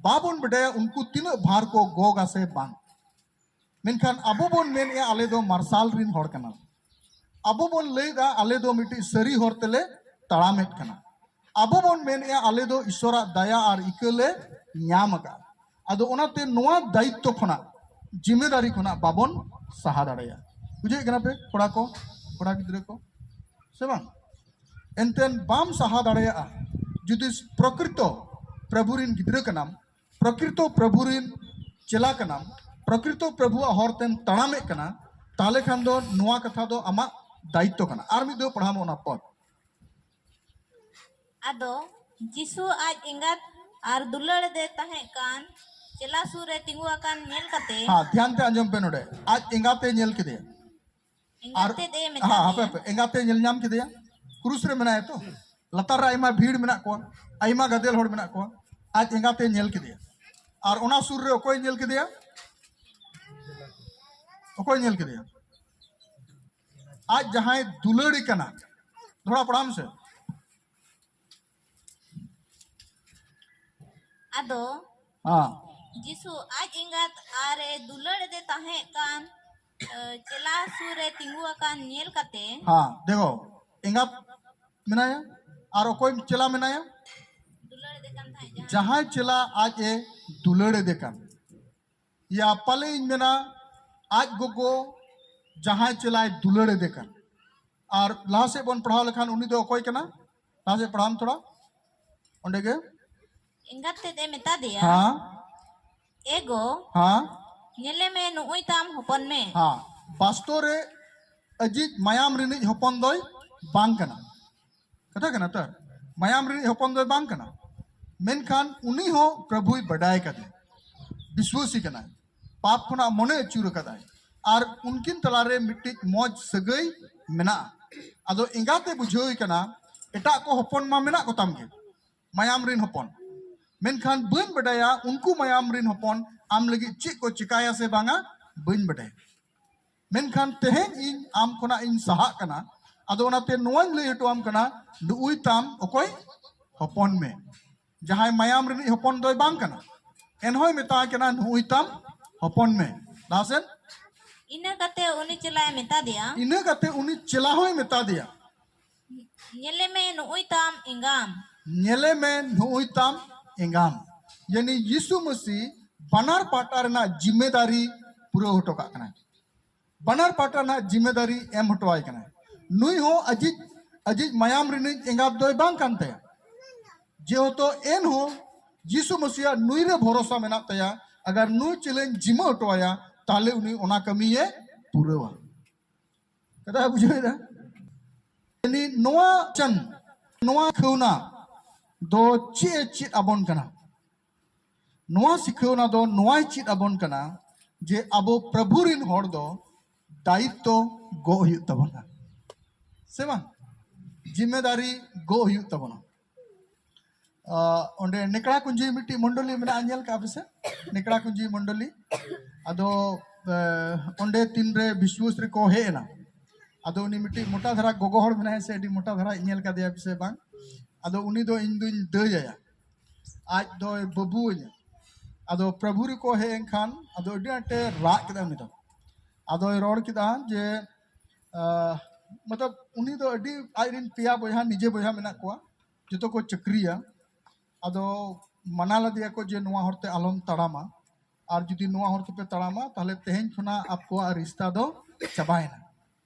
ᱵᱟᱵᱚᱱ ᱵᱟᱰᱟᱭᱟ ᱩᱱᱠᱩ ᱛᱤᱱᱟᱹᱜ ᱵᱷᱟᱨ ᱠᱚ ᱜᱚᱜᱟ ᱥᱮ ᱵᱟᱝ᱾ ᱢᱮᱱᱠᱷᱟᱱ ᱟᱵᱚ ᱵᱚᱱ ᱢᱮᱱᱮᱫᱼᱟ ᱟᱞᱮ ᱫᱚ ᱢᱟᱨᱥᱟᱞ ᱨᱤᱱ ᱦᱚᱲ ᱠᱟᱱᱟᱞᱮ, ᱟᱵᱚ ᱵᱚᱱ ᱞᱟᱹᱭᱫᱟ ᱟᱞᱮ ᱫᱚ ᱢᱤᱫᱴᱤᱡ ᱥᱟᱹᱨᱤ ᱦᱚᱨ ᱛᱮᱞᱮ ᱛᱟᱲᱟᱢᱮᱫ ᱠᱟᱱᱟ, ᱟᱵᱚ ᱵᱚᱱ ᱢᱮᱱᱮᱫᱼᱟ ᱟᱞᱮ ᱫᱚ ᱤᱥᱚᱨᱟᱜ ᱫᱟᱭᱟ ᱟᱨ ᱤᱠᱟᱹ ᱞᱮ ᱧᱟᱢ ᱟᱠᱟᱫᱼᱟ᱾ ᱟᱫᱚ ᱚᱱᱟᱛᱮ ᱱᱚᱣᱟ ᱫᱟᱭᱤᱛᱛᱚ ᱠᱷᱚᱱᱟᱜ, ᱡᱤᱢᱮᱫᱟᱨᱤ ᱠᱷᱚᱱᱟᱜ ᱵᱟᱵᱚᱱ ᱥᱟᱦᱟ ᱫᱟᱲᱮᱭᱟᱜᱼᱟ᱾ ᱵᱩᱡᱷᱟᱹᱣᱮᱫ ᱠᱟᱱᱟ ᱯᱮ ᱠᱚᱲᱟ ᱠᱚ, ᱠᱚᱲᱟ ᱜᱤᱫᱽᱨᱟᱹ ᱠᱚ, ᱥᱮ ᱵᱟᱝ? ᱮᱱᱛᱮᱱ ᱵᱟᱢ ᱥᱟᱦᱟ ᱫᱟᱲᱮᱭᱟᱜᱼᱟ᱾ ᱡᱩᱫᱤ ᱯᱨᱚᱠᱨᱤᱛᱚ ᱯᱨᱚᱵᱷᱩ ᱨᱤᱱ ᱜᱤᱫᱽᱨᱟᱹ ᱠᱟᱱᱟᱢ, ᱯᱨᱚᱠᱨᱤᱛᱚ ᱯᱨᱚᱵᱷᱩ ᱨᱤᱱ ᱪᱮᱞᱟ ᱠᱟᱱᱟᱢ, ᱯᱨᱚᱠᱨᱤᱛᱚ ᱯᱨᱚᱵᱷᱩᱣᱟᱜ ᱦᱚᱨ ᱛᱮᱢ ᱛᱟᱲᱟᱢᱮᱫ ᱠᱟᱱᱟ, ᱛᱟᱦᱞᱮ ᱠᱷᱟᱱ ᱫᱚ ᱱᱚᱣᱟ ᱠᱟᱛᱷᱟ ᱫᱚ ᱟᱢᱟᱜ ᱫᱟᱭᱤᱛᱛᱚ ᱠᱟᱱᱟ᱾ ᱟᱨ ᱢᱤᱫ ᱫᱷᱟᱣ ᱯᱟᱲᱦᱟᱣ ᱢᱮ ᱚᱱᱟ ᱯᱚᱫ᱾ ᱟᱫᱚ ᱡᱤᱥᱩ ᱟᱡ ᱮᱸᱜᱟᱛ ᱟᱨ ᱫᱩᱞᱟᱹᱲ ᱮᱫᱮ ᱛᱟᱦᱮᱸ ᱠᱟᱱ ᱪᱮᱞᱟ ᱥᱩᱨ ᱨᱮ ᱛᱤᱸᱜᱩ ᱟᱠᱟᱱ ᱧᱮᱞ ᱠᱟᱛᱮ᱾ ᱦᱮᱸ, ᱫᱷᱮᱭᱟᱱ ᱛᱮ ᱟᱸᱡᱚᱢ ᱯᱮ ᱱᱚᱰᱮ᱾ ᱟᱡ ᱮᱸᱜᱟᱛᱮ ᱧᱮᱞ ᱠᱮᱫᱮᱭᱟ᱾ ᱟᱨ ᱮᱸᱜᱟᱛ ᱛᱮᱫ ᱮ ᱢᱮᱛᱟ ᱦᱮᱸ, ᱦᱟᱯᱮ, ᱫᱮᱭᱟ᱾ ᱦᱟᱯᱮ, ᱮᱸᱜᱟᱛᱮ ᱧᱮᱞ ᱧᱟᱢ ᱠᱮᱫᱮᱭᱟ, ᱠᱨᱩᱥ ᱨᱮ ᱢᱮᱱᱟᱭᱟ ᱛᱚ, ᱞᱟᱛᱟᱨ ᱨᱮ ᱟᱭᱢᱟ ᱵᱷᱤᱲ ᱢᱮᱱᱟᱜ ᱠᱚᱣᱟ, ᱟᱭᱢᱟ ᱜᱟᱫᱮᱞ ᱦᱚᱲ ᱢᱮᱱᱟᱜ ᱠᱚᱣᱟ᱾ ᱟᱡ ᱮᱸᱜᱟᱛᱮ ᱧᱮᱞ ᱠᱮᱫᱮᱭᱟ᱾ ᱟᱨ ᱚᱱᱟ ᱥᱩᱨ ᱨᱮ ᱚᱠᱚᱭ ᱧᱮᱞ ᱠᱮᱫᱮᱭᱟ? ᱚᱠᱚᱭ ᱧᱮᱞ ᱠᱮᱫᱮᱭᱟ? ᱟᱡ ᱡᱟᱦᱟᱸᱭ ᱫᱩᱞᱟᱹᱲᱤ ᱠᱟᱱᱟ᱾ ᱛᱷᱚᱲᱟ ᱯᱟᱲᱦᱟᱣ ᱢᱮᱥᱮ᱾ ᱟᱫᱚ ᱦᱮᱸ, ᱡᱤᱥᱩ ᱟᱡ ᱮᱸᱜᱟᱛ ᱟᱨ ᱮ ᱫᱩᱞᱟᱹᱲ ᱮᱫᱮ ᱛᱟᱦᱮᱸ ᱠᱟᱱ ᱮ, ᱪᱮᱞᱟ ᱥᱩᱨ ᱨᱮ ᱛᱤᱸᱜᱩ ᱟᱠᱟᱱ ᱧᱮᱞ ᱠᱟᱛᱮ᱾ ᱦᱮᱸ, ᱫᱮᱠᱷᱚ, ᱮᱸᱜᱟᱛ ᱢᱮᱱᱟᱭᱟ ᱟᱨ ᱚᱠᱚᱭ ᱪᱮᱞᱟ ᱢᱮᱱᱟᱭᱟ? ᱫᱩᱞᱟᱹᱲ ᱮᱫᱮ ᱠᱟᱱ ᱛᱟᱦᱮᱸᱫ ᱡᱟᱦᱟᱸᱭ᱾ ᱡᱟᱦᱟᱸᱭ ᱪᱮᱞᱟ ᱟᱡ ᱮ ᱫᱩᱞᱟᱹᱲ ᱮᱫᱮ ᱠᱟᱱ, ᱭᱟ ᱯᱟᱞᱮ ᱤᱧ ᱢᱮᱱᱟ ᱟᱡ ᱜᱚᱜᱚ ᱡᱟᱦᱟᱸᱭ ᱪᱮᱞᱟᱭ ᱫᱩᱞᱟᱹᱲ ᱮᱫᱮ ᱠᱟᱱ᱾ ᱟᱨ ᱞᱟᱦᱟ ᱥᱮᱫ ᱵᱚᱱ ᱯᱟᱲᱦᱟᱣ ᱞᱮᱠᱷᱟᱱ ᱩᱱᱤ ᱫᱚ ᱚᱠᱚᱭ ᱠᱟᱱᱟ? ᱞᱟᱦᱟ ᱥᱮᱫ ᱯᱟᱲᱦᱟᱣ ᱢᱮ ᱛᱷᱚᱲᱟ, ᱚᱸᱰᱮ ᱜᱮ᱾ ᱮᱸᱜᱟᱛ ᱛᱮᱫ ᱮ ᱢᱮᱛᱟ ᱫᱮᱭᱟ, ᱦᱮᱸ, "ᱮ ᱜᱚ, ᱦᱮᱸ, ᱧᱮᱞᱮ ᱢᱮ, ᱱᱩᱜᱼᱩᱭ ᱛᱟᱢ ᱦᱚᱯᱚᱱ ᱢᱮ᱾" ᱦᱮᱸ, ᱵᱟᱥᱛᱚᱵ ᱨᱮ ᱟᱡᱤᱡ ᱢᱟᱭᱟᱢ ᱨᱤᱱᱤᱡ ᱦᱚᱯᱚᱱ ᱫᱚᱭ ᱵᱟᱝ ᱠᱟᱱᱟ᱾ ᱠᱟᱛᱷᱟ ᱠᱟᱱᱟ ᱛᱚ, ᱢᱟᱭᱟᱢ ᱨᱤᱱᱤᱡ ᱦᱚᱯᱚᱱ ᱫᱚᱭ ᱵᱟᱝ ᱠᱟᱱᱟ᱾ ᱢᱮᱱᱠᱷᱟᱱ ᱩᱱᱤ ᱦᱚᱸ ᱯᱨᱚᱵᱷᱩᱭ ᱵᱟᱰᱟᱭ ᱠᱟᱫᱮ, ᱵᱤᱥᱣᱟᱹᱥᱤ ᱠᱟᱱᱟᱭ, ᱯᱟᱯ ᱠᱷᱚᱱᱟᱜ ᱢᱚᱱᱮ ᱟᱹᱪᱩᱨ ᱟᱠᱟᱫᱟᱭ, ᱟᱨ ᱩᱱᱠᱤᱱ ᱛᱟᱞᱟᱨᱮ ᱢᱤᱫᱴᱤᱡ ᱢᱚᱡᱽ ᱥᱟᱹᱜᱟᱹᱭ ᱢᱮᱱᱟᱜᱼᱟ᱾ ᱟᱫᱚ ᱮᱸᱜᱟᱛᱮ ᱵᱩᱡᱷᱟᱹᱣ ᱠᱟᱱᱟ, ᱮᱴᱟᱜ ᱠᱚ ᱦᱚᱯᱚᱱ ᱢᱟ ᱢᱮᱱᱟᱜ ᱠᱚᱛᱟᱢ ᱜᱮ, ᱢᱟᱭᱟᱢ ᱨᱤᱱ ᱦᱚᱯᱚᱱ, ᱢᱮᱱᱠᱷᱟᱱ ᱵᱟᱹᱧ ᱵᱟᱰᱟᱭᱟ ᱩᱱᱠᱩ ᱢᱟᱭᱟᱢ ᱨᱤᱱ ᱦᱚᱯᱚᱱ ᱟᱢ ᱞᱟᱹᱜᱤᱫ ᱪᱮᱫ ᱠᱚ ᱪᱮᱠᱟᱭᱟ ᱥᱮ ᱵᱟᱝᱟ, ᱵᱟᱹᱧ ᱵᱟᱰᱟᱭᱟ᱾ ᱢᱮᱱᱠᱷᱟᱱ ᱛᱮᱦᱮᱧ ᱤᱧ ᱟᱢ ᱠᱷᱚᱱᱟᱜ ᱤᱧ ᱥᱟᱦᱟᱜ ᱠᱟᱱᱟ, ᱟᱫᱚ ᱚᱱᱟᱛᱮ ᱱᱚᱣᱟᱧ ᱞᱟᱹᱭ ᱦᱚᱴᱚ ᱟᱢ ᱠᱟᱱᱟ, ᱱᱩᱜᱼᱩᱭ ᱛᱟᱢ ᱚᱠᱚᱭ ᱦᱚᱯᱚᱱ ᱢᱮ, ᱡᱟᱦᱟᱸᱭ ᱢᱟᱭᱟᱢ ᱨᱤᱱᱤᱡ ᱦᱚᱯᱚᱱ ᱫᱚᱭ ᱵᱟᱝ ᱠᱟᱱᱟ, ᱮᱱᱦᱚᱸᱭ ᱢᱮᱛᱟᱭ ᱠᱟᱱᱟ, ᱱᱩᱜᱼᱩᱭ ᱛᱟᱢ ᱦᱚᱯᱚᱱ ᱢᱮ᱾ ᱞᱟᱦᱟ ᱥᱮᱫ᱾ ᱤᱱᱟᱹ ᱠᱟᱛᱮ ᱩᱱᱤ ᱪᱮᱞᱟᱭ ᱢᱮᱛᱟ ᱫᱮᱭᱟ, ᱤᱱᱟᱹ ᱠᱟᱛᱮ ᱩᱱᱤ ᱪᱮᱞᱟ ᱦᱚᱸᱭ ᱢᱮᱛᱟ ᱫᱮᱭᱟ, "ᱧᱮᱞᱮ ᱢᱮ, ᱱᱩᱜᱼᱩᱭ ᱛᱟᱢ ᱮᱸᱜᱟᱢ᱾ ᱧᱮᱞᱮ ᱢᱮ, ᱱᱩᱜᱼᱩᱭ ᱛᱟᱢ ᱮᱸᱜᱟᱢ᱾" ᱭᱟᱱᱤ ᱭᱤᱥᱩ ᱢᱟᱹᱥᱤ ᱵᱟᱱᱟᱨ ᱯᱟᱦᱴᱟ ᱨᱮᱱᱟᱜ ᱡᱤᱢᱢᱮᱫᱟᱨᱤ ᱯᱩᱨᱟᱹᱣ ᱦᱚᱴᱚ ᱠᱟᱜ ᱠᱟᱱᱟᱭ, ᱵᱟᱱᱟᱨ ᱯᱟᱦᱴᱟ ᱨᱮᱱᱟᱜ ᱡᱤᱢᱢᱮᱫᱟᱨᱤ ᱮᱢ ᱦᱚᱴᱚ ᱟᱭ ᱠᱟᱱᱟᱭ᱾ ᱱᱩᱭ ᱦᱚᱸ ᱟᱡᱤᱡ, ᱟᱡᱤᱡ ᱢᱟᱭᱟᱢ ᱨᱤᱱᱤᱡ ᱮᱸᱜᱟᱛ ᱫᱚᱭ ᱵᱟᱝ ᱠᱟᱱ ᱛᱟᱭᱟ, ᱡᱮᱦᱮᱛᱩ ᱮᱱᱦᱚᱸ ᱭᱤᱥᱩ ᱢᱟᱹᱥᱤᱭᱟᱜ ᱱᱩᱭ ᱨᱮ ᱵᱷᱚᱨᱚᱥᱟ ᱢᱮᱱᱟᱜ ᱛᱟᱭᱟ, ᱟᱜᱟᱨ ᱱᱩᱭ ᱪᱮᱞᱮᱧ ᱡᱤᱢᱟᱹ ᱦᱚᱴᱚ ᱟᱭᱟ, ᱛᱟᱦᱞᱮ ᱩᱱᱤ ᱚᱱᱟ ᱠᱟᱹᱢᱤᱭᱮ ᱯᱩᱨᱟᱹᱣᱟ᱾ ᱠᱟᱛᱷᱟ ᱵᱩᱡᱷᱟᱹᱣ ᱮᱫᱟ? ᱱᱚᱣᱟ ᱪᱟᱱ, ᱱᱚᱣᱟ ᱠᱷᱟᱹᱣᱱᱟ ᱫᱚ ᱪᱮᱫ ᱮ ᱪᱮᱫ ᱟᱵᱚᱱ ᱠᱟᱱᱟ? ᱱᱚᱣᱟ ᱥᱤᱠᱷᱟᱹᱣᱱᱟ ᱫᱚ ᱱᱚᱣᱟᱭ ᱪᱮᱫ ᱟᱵᱚᱱ ᱠᱟᱱᱟ ᱡᱮ ᱟᱵᱚ ᱯᱨᱚᱵᱷᱩ ᱨᱤᱱ ᱦᱚᱲ ᱫᱚ ᱫᱟᱭᱤᱛᱛᱚ ᱜᱚᱜ ᱦᱩᱭᱩᱜ ᱛᱟᱵᱚᱱᱟ, ᱥᱮ ᱵᱟᱝ? ᱡᱤᱢᱢᱮᱫᱟᱨᱤ ᱜᱚᱜ ᱦᱩᱭᱩᱜ ᱛᱟᱵᱚᱱᱟ᱾ ᱟᱸ, ᱚᱸᱰᱮ ᱱᱮᱠᱲᱟ ᱠᱩᱧᱡᱤ ᱢᱤᱫᱴᱤᱡ ᱢᱚᱱᱰᱚᱞᱤ ᱢᱮᱱᱟᱜᱼᱟ, ᱧᱮᱞ ᱠᱟᱜᱼᱟ ᱯᱮᱥᱮ? ᱱᱮᱠᱲᱟ ᱠᱩᱧᱡᱤ ᱢᱚᱱᱰᱚᱞᱤ᱾ ᱟᱫᱚ, ᱟᱸ, ᱚᱸᱰᱮ ᱛᱤᱱᱨᱮ ᱵᱤᱥᱣᱟᱥ ᱨᱮᱠᱚ ᱦᱮᱡ ᱮᱱᱟ, ᱟᱫᱚ ᱩᱱᱤ ᱢᱤᱫᱴᱤᱡ ᱢᱚᱴᱟ ᱫᱷᱟᱨᱟ ᱜᱚᱜᱚ ᱦᱚᱲ ᱢᱮᱱᱟᱭᱟ ᱥᱮ, ᱟᱹᱰᱤ ᱢᱚᱴᱟ ᱫᱷᱟᱨᱟ, ᱧᱮᱞ ᱠᱟᱫᱮᱭᱟ ᱯᱮᱥᱮ ᱵᱟᱝ? ᱟᱫᱚ ᱩᱱᱤ ᱫᱚ ᱤᱧ ᱫᱩᱧ ᱫᱟᱹᱭ ᱟᱭᱟ, ᱟᱡ ᱫᱚᱭ ᱵᱟᱹᱵᱩ ᱟᱹᱧᱟ᱾ ᱟᱫᱚ ᱯᱨᱚᱵᱷᱩ ᱨᱮᱠᱚ ᱦᱮᱡ ᱮᱱ ᱠᱷᱟᱱ, ᱟᱫᱚ ᱟᱹᱰᱤ ᱟᱸᱴᱮ ᱨᱟᱜ ᱠᱮᱫᱟ ᱩᱱᱤ ᱫᱚ᱾ ᱟᱫᱚᱭ ᱨᱚᱲ ᱠᱮᱫᱟ ᱡᱮ, ᱟᱸ, ᱢᱚᱛᱞᱚᱵ, ᱩᱱᱤ ᱫᱚ ᱟᱹᱰᱤ, ᱟᱡ ᱨᱮᱱ ᱯᱮᱭᱟ ᱵᱚᱭᱦᱟ, ᱱᱤᱡᱮ ᱵᱚᱭᱦᱟ ᱢᱮᱱᱟᱜ ᱠᱚᱣᱟ, ᱡᱚᱛᱚ ᱠᱚ ᱪᱟᱹᱠᱨᱤᱭᱟ᱾ ᱟᱫᱚ ᱢᱟᱱᱟ ᱞᱮᱫᱮᱭᱟ ᱠᱚ ᱡᱮ, "ᱱᱚᱣᱟ ᱦᱚᱨ ᱛᱮ ᱟᱞᱚᱢ ᱛᱟᱲᱟᱢᱟ, ᱟᱨ ᱡᱩᱫᱤ ᱱᱚᱣᱟ ᱦᱚᱨ ᱛᱮᱯᱮ ᱛᱟᱲᱟᱢᱟ, ᱛᱟᱦᱞᱮ ᱛᱮᱦᱮᱧ ᱠᱷᱚᱱᱟᱜ ᱟᱠᱚᱣᱟᱜ ᱨᱤᱥᱛᱟ ᱫᱚ ᱪᱟᱵᱟᱭᱮᱱᱟ᱾"